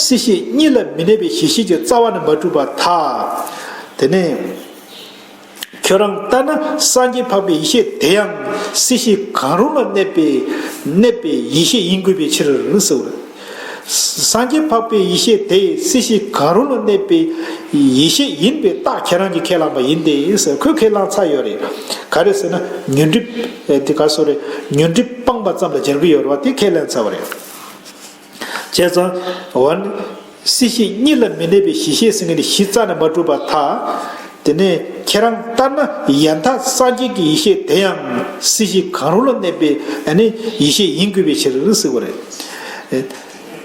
སྲིད་ཞི་གཉིས་ལ་མི་གནས་པའི་གཞི་ཤེས་ཀྱི་རྩ་བ་ནས་མ་གྲུབ་པར་ཐལ། དེ་ནས། ཁྱོད་རང་ལྟར་ན་སངས་རྒྱས་འཕགས་པའི་ཡེ་ཤེས་དེ་ཡང་སྲིད་ཞི་གང་རུང་ལ་གནས་པའི་གནས་པའི་ཡེ་ཤེས་ཡིན་དགོས་པའི་ཕྱིར་ཟེར། སངས་རྒྱས་འཕགས་པའི་ཡེ་ཤེས་དེ་སྲིད་ཞི་གང་རུང་ལ་གནས་པའི་ཡེ་ཤེས་ཡིན་པའི་རྟགས་ཁྱེད་རང་གིས་ཁས་བླངས་པ་ཡིན་ཏེ་ཟེར། ཁོས་ཁས་བླངས་ཚར་ཡོད་རེད། ག་རེ་ཟེར་ན་ཉོན་སྒྲིབ་དེ་ག་སོ་རེད། ཉོན་སྒྲིབ་སྤངས་པ་ཙམ་ལ་སྦྱར་གྱི་ཡོད་རེད་བ། དེ་ཁས་ལེན་ཚར་བ་རེད། བྱས་ཙང་། འོ་ན། སྲིད་ཞི་གཉིས་ལ་མི་གནས་པའི་གཞི་ཤེས་ཟེར་མཁན་དེ་གཞི་རྩ་ནས་མ་གྲུབ་པར་ཐལ། དེ་ནས་ཁྱེད་རང་ལྟར་ན་ཡང་དག་སངས་རྒྱས་ཀྱི་ཡེ་ཤེས་དེ་ཡང་སྲིད་ཞི་གང་རུང་ལ་གནས་པའི་ཨ་ནི་ཡེ་ཤེས་ཡིན་དགོས་པའི་ཕྱིར་ཟེར་བ་རེད།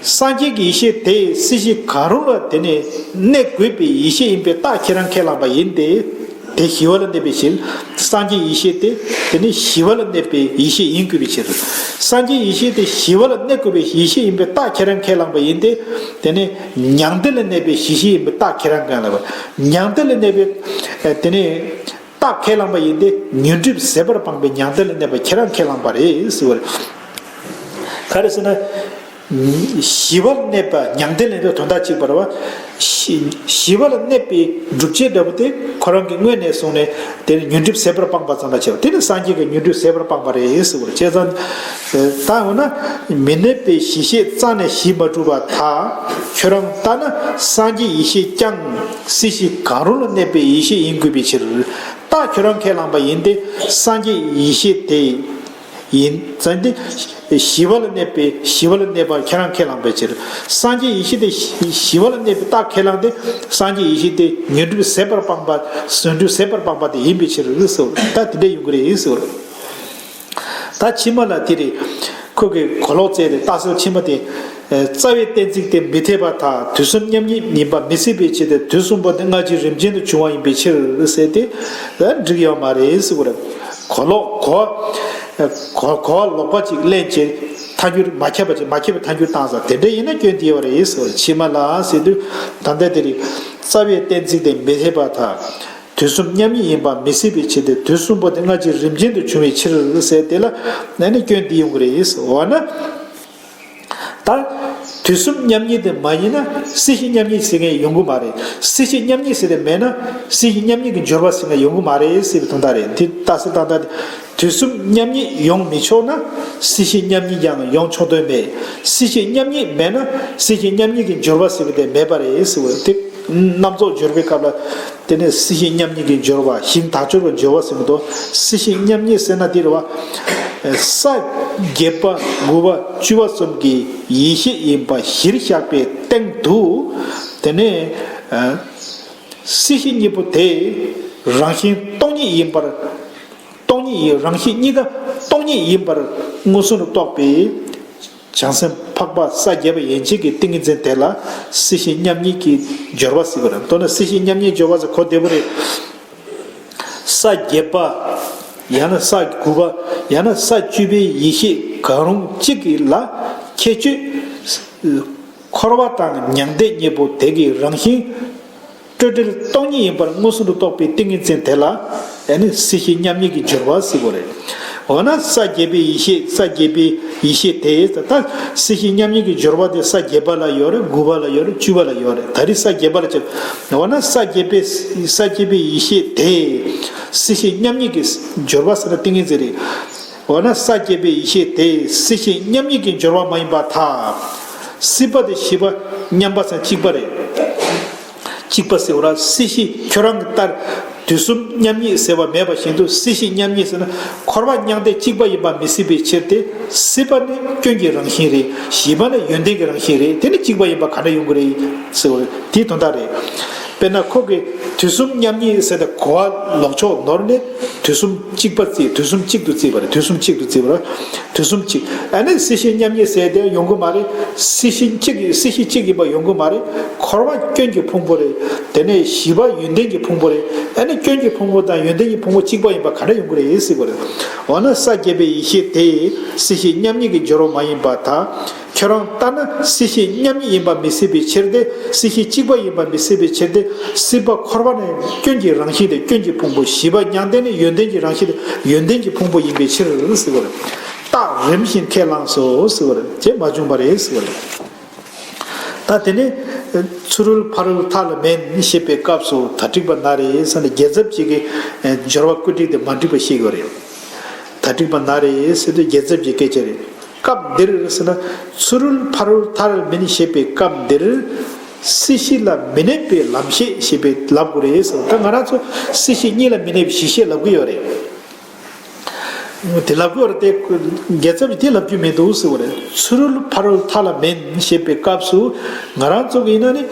སངས་རྒྱས་ཀྱི་ཡེ་ཤེས་དེ་སྲིད་ཞི་གང་རུང་ལ་དེ་ནས་གནས་དགོས་པའི་ཡེ་ཤེས་ཡིན་པའི་རྟགས་ཁྱེད་རང་ཁས་བླངས་པ་ཡིན་ཏེ། དེ་ཞི་བ་ལ་གནས་པའི་ཕྱིར། སངས་རྒྱས་ཡེ་ཤེས་དེ་དེ་ནི་ཞི་བ་ལ་གནས་པའི་ཡེ་ཤེས་ཡིན་དགོས་པའི་ཕྱིར། སངས་རྒྱས་ཡེ་ཤེས་དེ་ཞི་བ་ལ་གནས་དགོས་པའི་ཡེ་ཤེས་ཡིན་པའི་རྟགས་ཁྱེད་རང་ཁས་བླངས་པ་ཡིན་ཏེ། དེ་ནི་མྱང་འདས་ལ་གནས་པའི་གཞི་ཤེས་ཡིན་པའི་རྟགས་ཁྱེད་རང་ཁས་བླངས་པ། མྱང་འདས་ལ་གནས་པའི་དེ་ནི་རྟགས་ཁས་བླངས་པ་ཡིན་ཏེ། ཉོན་སྒྲིབ་ཟད་པར་སྤངས་པའི་མྱང་འདས་ལ་གནས་པ་ཁྱེད་རང་ཁས་བླངས་པ་རེད་ཟེར་བ་རེད། ག་རེ་ཟེར་ན། ཞི་བར་གནས་པ་མྱང་འདས་ལ་གནས་པའི་དོན་དག་གཅིག་པ་རེད་བ། ཞི་ཞི་བ་ལ་གནས་པའི་སྒྲུབ་བྱེད་འདྲ་པོ་དེ་ཁོ་རང་གི་སྔོན་ནས་བཟུང་ནས་དེ་ནི་ཉོན་སྒྲིབ་ཟད་པར་སྤངས་པ་ཙམ་ལ་བྱེད་པ་དེ་ནི་སངས་རྒྱས་ཀྱི་ཉོན་སྒྲིབ་ཟད་པར་སྤངས་པ་རེད་ཟེར་བ་རེད། བྱས་ཙང་། ད་འོ་ན་མི་གནས་པའི་གཞི་ཤེས་རྩ་ནས་ཞི་མ་གྲུབ་པར་ཐལ། ཁྱོད་རང་ལྟར་ན་སངས་རྒྱས་ཡེ་ཤེས་ཀྱང་སྲིད་ཞི་གང་རུང་ལ་གནས་པའི་ཡེ་ཤེས་ཡིན་དགོས་པའི་ཕྱིར། རྟགས་ཁྱོད་རང་ཁས་བླངས་པ་ཡིན་ཏེ། སངས་རྒྱས་ཡེ་ཤེས་དེ་ཡིན་ཙང་དེ། ཞི་བ་ལ་གནས་པའི་ཞི་བ་ལ་གནས་པ་ཁས་རང་ཁས་བླངས་པའི་ཕྱིར། སངས་རྒྱས་ཡེ་ཤེས་དེ་ཞི་བ་ལ་གནས་པའི་རྟགས་ཁས་བླངས་ཏེ། སངས་རྒྱས་ཡེ་ཤེས་དེ་ཉོན་སྒྲིབ་ཟད་པར་སྤངས་པ། ཟོན་སྒྲིབ་ཟད་པར་སྤངས་པ་དེ་ཡིན་པའི་ཕྱིར་ཟེར། ད་དེ་འདྲ་ཡོང་གི་རེད་ཟེར། ད་ཕྱི་མ་ལ་དེ་རེད། ཁོ་གི་གོ་ལོག་བཙལ་ཏེ་རྟགས་གསལ་ཕྱི་མ་དེ། རྩ་བའི་གཏན་ཚིགས་དེ་མི་འཐད་པར་ཐལ། དུས་གསུམ་མཉམ་ཉིད་ཡིན་པ་མི་སྲིད་པའི་ཕྱིར་ཏེ། དུས་གསུམ་པོ་དེ་སྔ་ཕྱི་རིམ་ཅན་དུ་བྱུང་བ་ཡིན་པའི་ཕྱིར་ཟེར་ཏེ། འགྲིག་ཡོད་མ་རེད་ཟེར་གོ་རེད། གོ་ལོག་གོ། གོ་གོ་ལོག་པ་ཅིག་ལེན་བྱས། ཐལ་འགྱུར་མ་ཁྱབ་པ་ཅིག་མ་ཁྱབ་པའི་ཐལ་འགྱུར་བཏང་ས་དེ་འདྲ་ཡིན་ན་སྐྱོན་དེ་ཡོད་རེད་ཟེར། ཕྱི་མ་ལ་ཟེར་དུས་ད་ལྟ་དེ་རེད། རྩ་བའི་གཏན་ཚིགས་དེ་མི་འཐད་པར་ཐལ། དུས་གསུམ་མཉམ་ཉིད་ཡིན་པ་མི་སྲིད་པའི་ཕྱིར་ཏེ། དུས་གསུམ་པོ་དེ་སྔ་ཕྱི་རིམ་ཅན་དུ་བྱུང་བའི་ཕྱིར་ཟེར་དེ་ལ་ནི་སྐྱོན་འདི་ཡོང་གི་རེད། འོ་ན། ད་དུས་གསུམ་མཉམ་ཉིད་དེ་མ་ཡིན་ན་སྲིད་ཞི་མཉམ་ཉིད་ཟེར་མཁན་ཡོང་གི་མ་རེད། སྲིད་ཞི་མཉམ་ཉིད་ཟེར་དེ་མེད་ན་སྲིད་ཞི་མཉམ་ཉིད་ཀྱི་སྦྱོར་བ་ཟེར་མཁན་ཡོང་གི་མ་རེད་ཟེར་བའི་དོན་དག་རེད། འདི་ལྟ་ས་ད་ལྟ་དུས་གསུམ་མཉམ་ཉིད་ཡོང་མི་ཆོག་ན་སྲིད་ཞི་མཉམ་ཉིད་ཀྱང་ཡོང་ཆོག་དོན་མེད། སྲིད་ཞི་མཉམ་ཉིད་མེད་ན་སྲིད་ཞི་མཉམ་ཉིད་ཀྱི་སྦྱོར་བ་ཟེར་བ་དེ་མེད་པ་རེད་ཟེར་བ་དེ། རྣམ་རྫོགས་སྦྱོར་བའི་སྐབས་ལ། དེ་ནས་སྲིད་ཞི་མཉམ་ཉིད་ཀྱི་སྦྱོར་བ་ཞིང་དག་སྦྱོར་བའི་སྦྱོར་བ་ཟེར་མི་འདུག་སྲིད་ཞི་མཉམ་ཉིད་ཟེར་ན་དེ་རེད་བ། ས་བརྒྱད་པ་དགུ་པ་བཅུ་པ་གསུམ་གྱི་ཡེ་ཤེས་ཡིན་པ་གཞིར་བཞག་པའི་སྟེང་དུ། དེ་ནས་སྲིད་ཞི་གཉིས་པོ་དེ་རང་བཞིན་སྟོང་ཉིད་ཡིན་པར། སྟོང་ཉིད་ཡིན། རང་བཞིན་གཉིས་ཀ་སྟོང་ཉིད་ཡིན་པར་མངོན་སུམ་དུ་རྟོགས་པའི་བྱང་སེམས་འཕགས་པ་ས་བརྒྱད་པ་ཡན་ཆད་ཀྱི་ཏིང་ངེ་འཛིན་དེ་ལ་སྲིད་ཞི་མཉམ་ཉིད་ཀྱི་སྦྱོར་བ་ཟེར་བ་རེད། མདོར་ན་སྲིད་ཞི་མཉམ་ཉིད་སྦྱོར་བ་ཟེར་གོ་བདེ་པོ་རེད། ས་བརྒྱད་པ། ཡང་ན་ས་དགུ་པ། ཡང་ན་ས་བཅུ་པའི་ཡེ་ཤེས་གང་རུང་གཅིག་གི་ལ་ཁྱད་ཆོས། འཁོར་བ་དང་མྱང་འདས་གཉིས་པོ་དེ་གི་རང་བཞིན་སྤྲོས་བྲལ་སྟོང་ཉིད་ཡིན་པར་མངོན་སུམ་དུ་རྟོགས་པའི་ཏིང་ངེ་འཛིན་དེ་ལ་ཨ་ནི་སྲིད་ཞི་མཉམ་ཉིད་ཀྱི་སྦྱོར་བ་ཟེར་གོ་རེད། འོ་ན་ས་བརྒྱད་པའི་ཡེ་ཤེས། ས་བརྒྱད་པའི་ཡེ་ཤེས་དེ་ད་སྲིད་ཞི་མཉམ་ཉིད་ཀྱི་སྦྱོར་བ་དེ་ས་བརྒྱད་པ་ལ་ཡོད་རེད། དགུ་པ་ལ་ཡོད་རེད། བཅུ་པ་ལ་ཡོད་རེད། ད་རེས་ས་བརྒྱད་པ་ལ་བྱས། འོ་ན་ས་བརྒྱད་པའི་ས་བརྒྱད་པའི་ཡེ་ཤེས་དེ་སྲིད་ཞི་མཉམ་ཉིད་ཀྱི་སྦྱོར་བ་ཟེར་ན་ཏིང་ངེ་འཛིན་རེད། འོ་ན་ས་བརྒྱད་པའི་ཡེ་ཤེས་དེ་སྲིད་ཞི་མཉམ་ཉིད་ཀྱི་སྦྱོར་བ་མ་ཡིན་པར་ཐལ། སྲིད་པ་དེ་ཞི་བ་མཉམ་པ་སང་གཅིག་པ་རེད། གཅིག་པ་ཟེར་བ་ལ་སྲིད་ཞི་ཁྱོད་རང་གི་ལྟར་དུས་གསུམ་མཉམ་ཉིད་ཟེར་བ་མེད་པ་བཞིན་དུ་སྲིད་ཞི་མཉམ་ཉིད་ཟེར་ན་འཁོར་བ་མྱང་འདས་གཅིག་པ་ཡིན་པ་མི་སྲིད་པའི་ཕྱིར་ཏེ། སྲིད་པ་ནི་སྐྱོན་གྱི་རང་བཞིན་རེད། ཞི་བ་ནི་ཡོན་ཏན་གྱི་རང་བཞིན་རེད། དེ་ནི་གཅིག་པ་ཡིན་པ་ག་འདྲ་ཡོང་གི་རེད་ཟེར་བ་དེའི་དོན་དག་རེད། དཔེར་ན་ཁོ་གིས་དུས་གསུམ་མཉམ་ཉིད་ཟེར་ཏེ་གོ་བ་ལོག་ཕྱོགས་ནོར་ནས་དུས་གསུམ་གཅིག་པ་བརྩིས། དུས་གསུམ་གཅིག་ཏུ་བརྩིས་པ་རེད། དུས་གསུམ་གཅིག་ཏུ་བརྩིས་པ་རེད། དུས་གསུམ་གཅིག་ཨ་ནི་སྲིད་ཞི་མཉམ་ཉིད་ཟེར་ཏེ་ཡོང་གི་མ་རེད། སྲིད་ཞི་གཅིག་སྲིད་ཞི་གཅིག་ཡིན་པ་ཡོང་གི་མ་རེད། འཁོར་བ་སྐྱོན་གྱི་ཕུང་པོ་རེད། དེ་ནས་ཞི་བ་ཡོན་ཏན་གྱི་ཕུང་པོ་རེད། ཨ་ནི་སྐྱོན་གྱི་ཕུང་པོ་དང་ཡོན་ཏན་གྱི་ཕུང་པོ་གཅིག་པ་ཡིན་པ་ག་འདྲ་ཡོང་གི་རེད་ཟེར་བ་རེད། འོ་ན་ས་བརྒྱད་པའི་ཡེ་ཤེས་དེ་སྲིད་ཞི་མཉམ་ཉིད་ཀྱི་སྦྱོར་བ་མ་ཡིན་པར་ཐལ། ཁྱོད་རང་ལྟར་ན་སྲིད་ཞི་མཉམ་ཉིད་ཡིན་པ་མི་སྲིད་པའི་ཕྱིར་ཏེ། སྲིད་ཞི་གཅིག་པ་ཡིན་པ་མི་སྲིད་པའི་ཕྱིར་ཏེ། སྲིད་པ་འཁོར་བ་ནི་སྐྱོན་གྱི་རང་བཞིན་ཏེ། སྐྱོན་གྱི་ཕུང་པོ། ཞི་བ་མྱང་འདས་ནི་ཡོན་ཏན་གྱི་རང་བཞིན་ཏེ། ཡོན་ཏན་གྱི་ཕུང་པོ་ཡིན་པའི་ཕྱིར་ཟེར་བ་རེད། རྟགས་རིམ་བཞིན་ཁས་བླངས་སོ་ཟེར་བ་རེད། ཅེས་མ་བྱུང་བ་རེད་ཟེར་བ་རེད། ད་དེ་ནས་ཚུ་རོལ་ཕ་རོལ་མཐའ་ལ་མེད་ཞེས་པའི་སྐབས་སུ་ད་འགྲིག་པ་ན་རེ་ཟེར་ནས་རྒྱལ་ཚབ་ཅིག་གིས་སྦྱོར་བ་བཀོད་སྒྲིག་དེ་མ་འགྲིག་པ་བཤད་ཡོད་རེད། ད་འགྲིག་པ་ན་རེ་ཟེར་དུས་རྒྱལ་ཚབ་ཀྱི་སྐད་ཆ་རེད། སྐབས་འདིར་ཟེར་ན་ཚུ་རོལ་ཕ་རོལ་མཐའ་ལ་མེད་ཞེས་པའི་སྐབས་འདིར་སྲིད་ཞི་ལ་མི་གནས་པའི་ལམ་ཤེས་ཞེས་པའི་ལབ་དགོས་རེད་ཟེར། ད་ང་རང་ཚོ་སྲིད་ཞི་གཉིས་ལ་མི་གནས་པའི་ཞི་ཤེས་ལབ་གི་ཡོད་རེད། དེ་ལབ་དགོས་རེད་དེ། རྒྱལ་ཚབ་ཀྱིས་དེ་ལབ་རྒྱུ་མི་འདུག་ཟེར་བ་རེད། ཚུ་རོལ་ཕ་རོལ་མཐའ་ལ་མེད་ཞེས་པའི་སྐབས་སུ་ང་རང་ཚོ་གི་ཡིན་ན་ནི་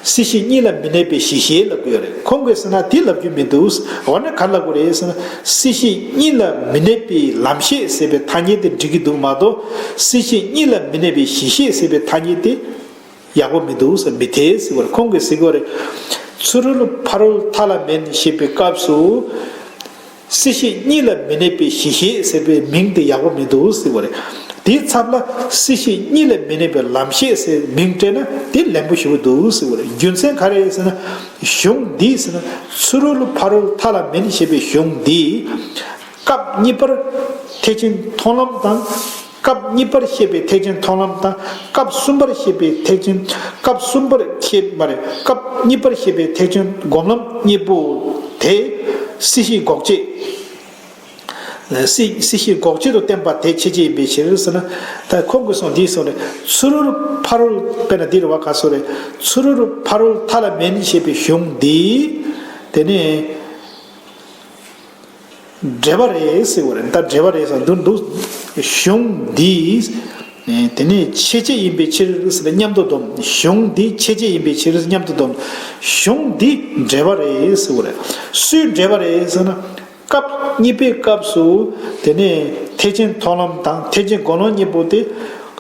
སྲིད་ཞི་གཉིས་ལ་མི་གནས་པའི་ཞི་ཤེས་ལབ་དགོས་རེད། ཁོང་གིས་ཟེར་ན་དེ་ལབ་རྒྱུ་མི་འདུག་འོ་ན་ག་ལབ་དགོས་རེད་ཟེར་ན། སྲིད་ཞི་གཉིས་ལ་མི་གནས་པའི་ལམ་ཤེས་ཟེར་བའི་ཐ་སྙད་དེ་འགྲིག་གི་འདུག་མ་གཏོགས། སྲིད་ཞི་གཉིས་ལ་མི་གནས་པའི་ཞི་ཤེས་ཟེར་བའི་ཐ་སྙད་དེ་ཡག་པོ་མི་འདུག་ཟེར། མི་འཐད་ཟེར་བར་ཁོང་གིས་ཟེར་གྱི་ཡོད་རེད། ཚུ་རོལ་ཕ་རོལ་མཐའ་ལ་མེད་ཞེས་པའི་སྐབས་སུ། སྲིད་ཞི་གཉིས་ལ་མི་གནས་པའི་ཞི་ཤེས་ཟེར་བའི་མིང་དེ་ཡག་པོ་མི་འདུག་ཟེར་བ་རེད། དེའི་ཚབ་ལ་སྲིད་ཞི་གཉིས་ལ་མི་གནས་པའི་ལམ་ཤེས་ཟེར་མིང་སྤྲད་ན་དེ་ལན་པོ་ཞེ་པོ་འདུག་ཟེར་བ་རེད། རྒྱུ་མཚན་ག་རེ་རེད་ཟེར་ན། གཞུང་འདིས་ཟེར་ན་ཚུ་རོལ་ཕ་རོལ་མཐའ་ལ་མེད་ཞེས་པའི་གཞུང་འདིས་སྐབས་གཉིས་པར་ཐེག་ཆེན་མཐོང་ལམ་དང་། སྐབས་གཉིས་པར་བཤད་པའི་ཐེག་ཆེན་མཐོང་ལམ་དང་། སྐབས་གསུམ་པར་བཤད་པའི་ཐེག་ཆེན། སྐབས་གསུམ་པར་བཤད་མ་རེད། སྐབས་གཉིས་པར་བཤད་པའི་ཐེག་ཆེན་སྒོམ་ལམ་གཉིས་པོ་དེ་སྲིད་ཞི་འགོག་བྱེད། སྲིད་སྲིད་ཞི་འགོག་བྱེད་དུ་བསྟན་པ་དེ་ཁྱད་ཆོས་ཡིན་པའི་ཕྱིར་ཟེར་ན། ད་ཁོང་གིས་གསུངས་འདི་གསུངས་རེད། ཚུ་རོལ་ཕ་རོལ་དཔེར་ན་འདི་རེད་བ། ག་སོ་རེད། ཚུ་རོལ་ཕ་རོལ་མཐའ་ལ་མེད་ཞེས་པའི་གཞུང་འདི་དེ་ནི། འགྲེལ་པ་རེད་ཟེར་བ་རེད། ད་འགྲེལ་པ་རེད་ཟེར་འདུག་འདུག་གཞུང་འདི་དེ་ནས་ཆོས་ཅན་ཡིན་པའི་ཕྱིར་ཟེར་ནས་མཉམ་དུ་སྡོམ། གཞུང་འདི་ཆོས་ཅན་ཡིན་པའི་ཕྱིར་མཉམ་དུ་སྡོམ། གཞུང་འདི་འབྲེལ་པ་རེད་ཟེར་བ་རེད། སུས་འབྲེལ་པ་རེད་ཟེར་ན། སྐབས་གཉིས་པའི་སྐབས་སུ་དེ་ནས་ཐེག་ཆེན་མཐོང་ལམ་དང་ཐེག་ཆེན་སྒོམ་ལམ་གཉིས་པོ་དེ་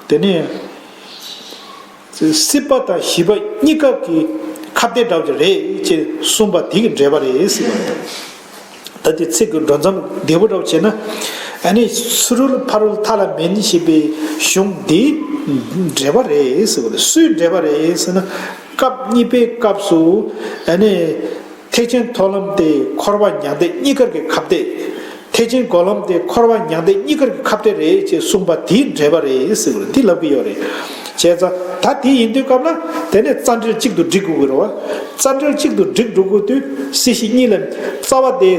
དེ་ནས་སྲིད་པ་དང་ཞི་བ་གཉིས་ཀ་གི་ཁ་གཏད་འདྲ་བོ་ཅིག་རེད་ཅེས་གསུངས་པ་དེ་གི་འབྲེལ་པ་རེད་ཟེར་བ་རེད། ད་དེ་ཚིག་གི་འགྲོ་མཚམས་བདེ་པོ་འདྲ་བོ་བྱས་ན། ཨ་ནི་ཚུ་རོལ་ཕ་རོལ་མཐའ་ལ་མིན་ཞེས་པའི་གཞུང་འདི་འབྲེལ་པ་རེད་ཟེར་བ་རེད། སུས་འབྲེལ་པ་རེད་ཟེར་ན། སྐབས་གཉིས་པའི་སྐབས་སུ་ཨ་ནི་ཐེག་ཆེན་མཐོང་ལམ་དེ་འཁོར་བ་མྱང་འདས་གཉིས་ཀར་གྱི་ཁ་གཏད། ཐེག་ཆེན་སྒོམ་ལམ་དེ་འཁོར་བ་མྱང་འདས་གཉིས་ཀར་གྱི་ཁ་གཏད་རེད་ཅེས་གསུངས་པ་དེའི་འབྲེལ་པ་རེད་ཟེར་བ་རེད། འདི་ལབ་ཀྱི་ཡོད་རེད། བྱས་ཙང་ད་དེ་ཡིན་དུས་སྐབས་ལ་དེ་ནས་རྩ་འགྲེལ་གཅིག་ཏུ་སྒྲིག་དགོས་ཀྱི་རེད་བ། རྩ་འགྲེལ་གཅིག་ཏུ་སྒྲིག་འགྲོ་དགོས་དུས་སྲིད་ཞི་གཉིས་ལ། རྩ་བ་དེ་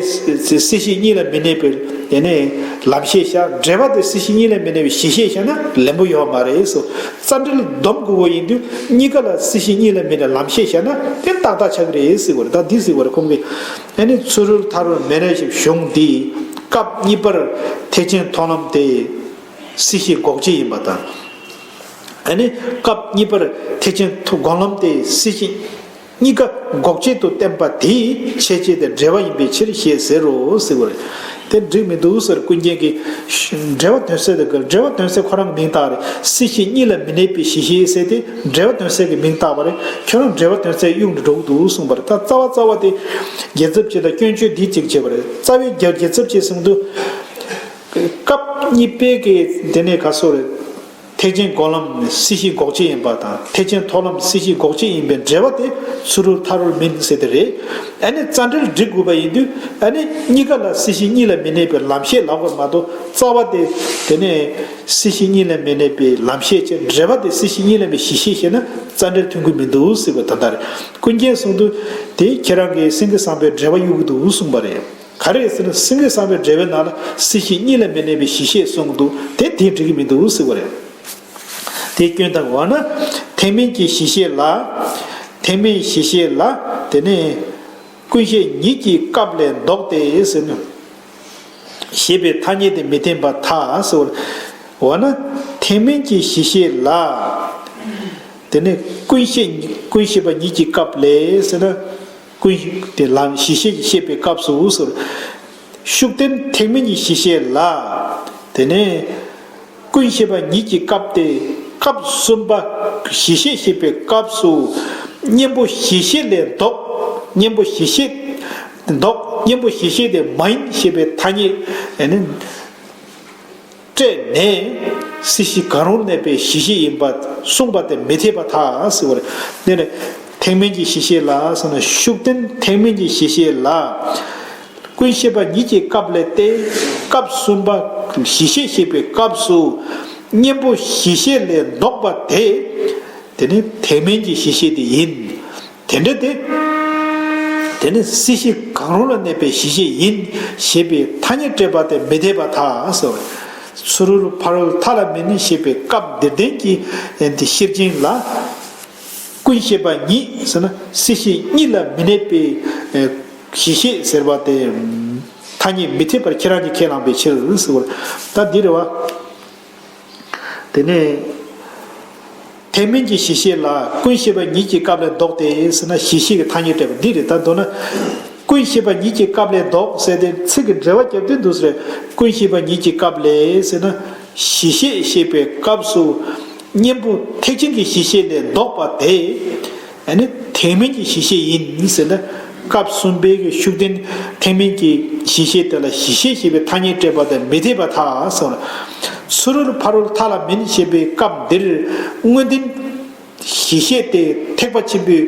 སྲིད་ཞི་གཉིས་ལ་མི་གནས་པའི་དེ་ནས་ལམ་ཤེས་བྱ། འབྲེལ་བ་དེ་སྲིད་ཞི་གཉིས་ལ་མི་གནས་པའི་གཞི་ཤེས་བྱ་ན་ལན་པོ་ཡོད་མ་རེད་ཟེར། རྩ་འགྲེལ་སྡོམ་དགོས་པ་ཡིན་དུས་གཉིས་ཀ་ལ་སྲིད་ཞི་གཉིས་ལ་མི་གནས་ལམ་ཤེས་བྱ་ན་དེ་ཏག་ཏག་ཆགས་ཀྱི་རེད་ཟེར་བ་རེད། ད་འདི་ཟེར་བ་རེད་ཁོང་གིས། ཨ་ནི་ཚུ་རོལ་ཕ་རོལ་མི་གནས་ཞེས་གཞུང་འདི་སྐབས་གཉིས་པར་ཐེག་ཆེན་མཐོང་ལམ་དེ་སྲིད་ཞི་འགོག་བྱེད་ཡིན་པ་དང་། ཨ་ནི་སྐབས་གཉིས་པར་ཐེག་ཆེན་སྒོམ་ལམ་དེ་སྲིད་ཞི་གཉིས་ཀ་འགོག་བྱེད་དུ་བསྟན་པ་དེའི་ཆོས་ཅན་དེ་འབྲེལ་བ་ཡིན་པའི་ཕྱིར་ཞེས་ཟེར་རོ་ཟེར་བ་རེད། དེ་འགྲིག་མི་འདུག་ཟེར། ཀུན་མཁྱེན་གྱིས་འབྲེལ་བ་དོན་གསལ་དེ་ག་འབྲེལ་བ་དོན་གསལ་ཁོ་རང་མིང་བཏགས་རེད། སྲིད་ཞི་གཉིས་ལ་མི་གནས་པའི་གཞི་ཤེས་ཟེར་ཏེ་འབྲེལ་བ་དོན་གསལ་གྱི་མིང་བཏགས་པ་རེད། ཁྱོད་རང་འབྲེལ་བ་དོན་གསལ་གཡུག་ནས་འགྲོ་གི་འདུག་གསུངས་པ་རེད། ད་རྩ་བ་རྩ་བ་དེ་རྒྱལ་ཚབ་ཆེ་དང་སྐྱོན་བརྗོད་འདི་གཅིག་བྱས་པ་རེད། རྩ་བའི་རྒྱལ་རྒྱལ་ཚབ་ཆེ་གསུངས་དུས། སྐབས་གཉིས་པའི་གི་དེ་ནས་ག་སོ་རེད། ཐེག་ཆེན་སྒོམ་ལམ་སྲིད་ཞི་འགོག་བྱེད་ཡིན་པ་དང་། ཐེག་ཆེན་མཐོང་ལམ་སྲིད་ཞི་འགོག་བྱེད་ཡིན་པའི་འབྲེལ་བ་དེ་ཚུ་རོལ་ཕ་རོལ་མིན་ཟེར་དེ་རེད། ཨ་ནི་རྩ་འགྲེལ་སྒྲིག་དགོས་པ་ཡིན་དུས་ཨ་ནི་གཉིས་ཀ་ལ་སྲིད་ཞི་གཉིས་ལ་མི་གནས་པའི་ལམ་ཤེས་ལབ་དགོས་མ་གཏོགས་རྩ་བ་དེ་དེ་ནས་སྲིད་ཞི་གཉིས་ལ་མི་གནས་པའི་ལམ་ཤེས་བྱས། འབྲེལ་བ་དེ་སྲིད་ཞི་གཉིས་ལ་མི་གཞི་ཤེས་བྱས་ན་རྩ་འགྲེལ་མཐུན་གྱི་མི་འདུག་ཟེར་བ་ད་ལྟ་རེད། ཀུན་མཁྱེན་གསུང་དུས་དེ་ཁྱེད་རང་གིས་སེང་གེ་བཟང་པོའི་འགྲེལ་པ་གཡུག་གི་འདུག་གསུངས་པ་རེད། ག་རེ་ཟེར་ན་སེང་གེ་བཟང་པོའི་འགྲེལ་པའི་ནང་ལ་སྲིད་ཞི་གཉིས་ལ་མི་གནས་པའི་གཞི་ཤེས་གསུངས་འདུག་དེ་དེ་འགྲིག་གི་མི་འདུག་ཟེར་བ་རེད། དེ་སྐྱོན་དང་འོ་ན་ཐེག་དམན་གྱི་གཞི་ཤེས་ལ། ཐེག་དམན་གཞི་ཤེས་ལ། དེ་ནས་ཀུན་ཤེས་ཉིད་ཀྱི་སྐབས་ལས་ལྡོག་སྟེ་ཟེར་ན། ཞེས་པའི་ཐ་སྙད་དེ་མི་བསྟན་པར་ཐལ་ཟེར་བ་རེད། འོ་ན་ཐེག་དམན་གྱི་གཞི་ཤེས་ལ། དེ་ནས་ཀུན་ཤེས་ཀུན་ཤེས་པ་ཉིད་ཀྱི་སྐབས་ལས་ཟེར་ན། ཀུན་ཤེས་དེ་ལམ་གཞི་ཤེས་ཤེས་པའི་སྐབས་སུ་ཟེར། ཤུགས་བསྟན་ཐེག་དམན་གྱི་གཞི་ཤེས་ལ། དེ་ནས་ཀུན་ཤེས་པ་ཉིད་ཀྱི་སྐབས་ཏེ། སྐབས་གསུམ་པ་གཞི་ཤེས་ཤེས་པའི་སྐབས་སུ། གཉེན་པོ་གཞི་ཤེས་ལས་ལྡོག་གཉེན་པོ་གཞི་ཤེས་ལྡོག་གཉེན་པོ་གཞི་ཤེས་དེ་མ་ཡིན་ཞེས་པའི་ཐ་སྙད་ཨ་ནི། སྤྲད་ནས་སྲིད་ཞི་གང་རུང་གནས་པའི་གཞི་ཤེས་ཡིན་པ་གསུངས་པ་དེ་མི་འཐད་པར་ཐལ་ཟེར་བ་རེད། དེ་ནི་ཐེག་དམན་གྱི་གཞི་ཤེས་ལ་ཟེར་ན་ཤུགས་བསྟན་ཐེག་དམན་གྱི་གཞི་ཤེས་ལ། ཀུན་ཤེས་པ་ཉིད་ཀྱི་སྐབས་ལས་ཏེ། སྐབས་གསུམ་པ་གཞི་ཤེས་ཤེས་པའི་སྐབས་སུ་གཉེན་པོ་གཞི་ཤེས་ལས་ལྡོག་པ་དེ། དེ་ནི་ཐེག་དམན་གྱི་གཞི་ཤེས་དེ་ཡིན། དེ་འདྲ་སྟེ། དེ་ནི་སྲིད་ཞི་གང་རུང་ལ་གནས་པའི་གཞི་ཤེས་ཡིན་ཞེས་པའི་ཐ་སྙད་སྤྲད་པ་དེ་མི་འཐད་པར་ཐལ་ཟེར་བ་རེད། ཚུ་རོལ་ཕ་རོལ་མཐའ་ལ་མིན་ཞེས་པའི་སྐབས་འདིར་བསྟན་གྱི་ཤེར་ཕྱིན་ལ། ཀུན་ཤེས་པ་ཉིད་ཟེར་ན་སྲིད་ཞི་གཉིས་ལ་མི་གནས་པའི་གཞི་ཤེས་ཟེར་བ་དེ་ཐ་སྙད་མི་འཐད་པར་ཁྱེད་རང་གིས་ཁས་བླངས་པའི་ཕྱིར་ཟེར་བ་རེད། ད་འདི་རེད་བ། དེ་ནས་ཐེག་དམན་གྱི་གཞི་ཤེས་ལ་ཀུན་ཤེས་པ་ཉིད་ཀྱི་སྐབས་ལས་ལྡོག་སྟེ་ཟེར་ན་གཞི་ཤེས་ཀྱི་ཐ་སྙད་སྤྲད་པ་འདི་རེད། ད་མདོར་ན་ཀུན་ཤེས་པ་ཉིད་ཀྱི་སྐབས་ལས་ལྡོག་ཟེར་ཏེ་ཚིག་གི་འགྲེལ་པ་རྒྱབ་དུས་འདུག་ཟེར། ཀུན་ཤེས་པ་ཉིད་ཀྱི་སྐབས་ལས་ཟེར་ན་གཞི་ཤེས་ཞེས་པའི་སྐབས་སུ་གཉེན་པོ་ཐེག་ཆེན་གྱི་གཞི་ཤེས་ལས་ལྡོག་པ་དེ། ཨ་ནི་ཐེག་དམན་གྱི་གཞི་ཤེས་ཡིན་ཟེར་ན། སྐབས་གསུམ་པའི་གི་ཤུགས་བསྟན་ཐེག་དམན་གྱི་གཞི་ཤེས་དེ་ལ་གཞི་ཤེས་ཞེས་པའི་ཐ་སྙད་སྤྲད་པ་དེ་མི་འཐད་པར་ཐལ་ཟེར། ཚུ་རོལ་ཕ་རོལ་མཐའ་ལ་མིན་ཞེས་པའི་སྐབས་འདིར་དངོས་བསྟན་གཞི་ཤེས་དེ་ཐེག་པ་ཆེན་པོའི་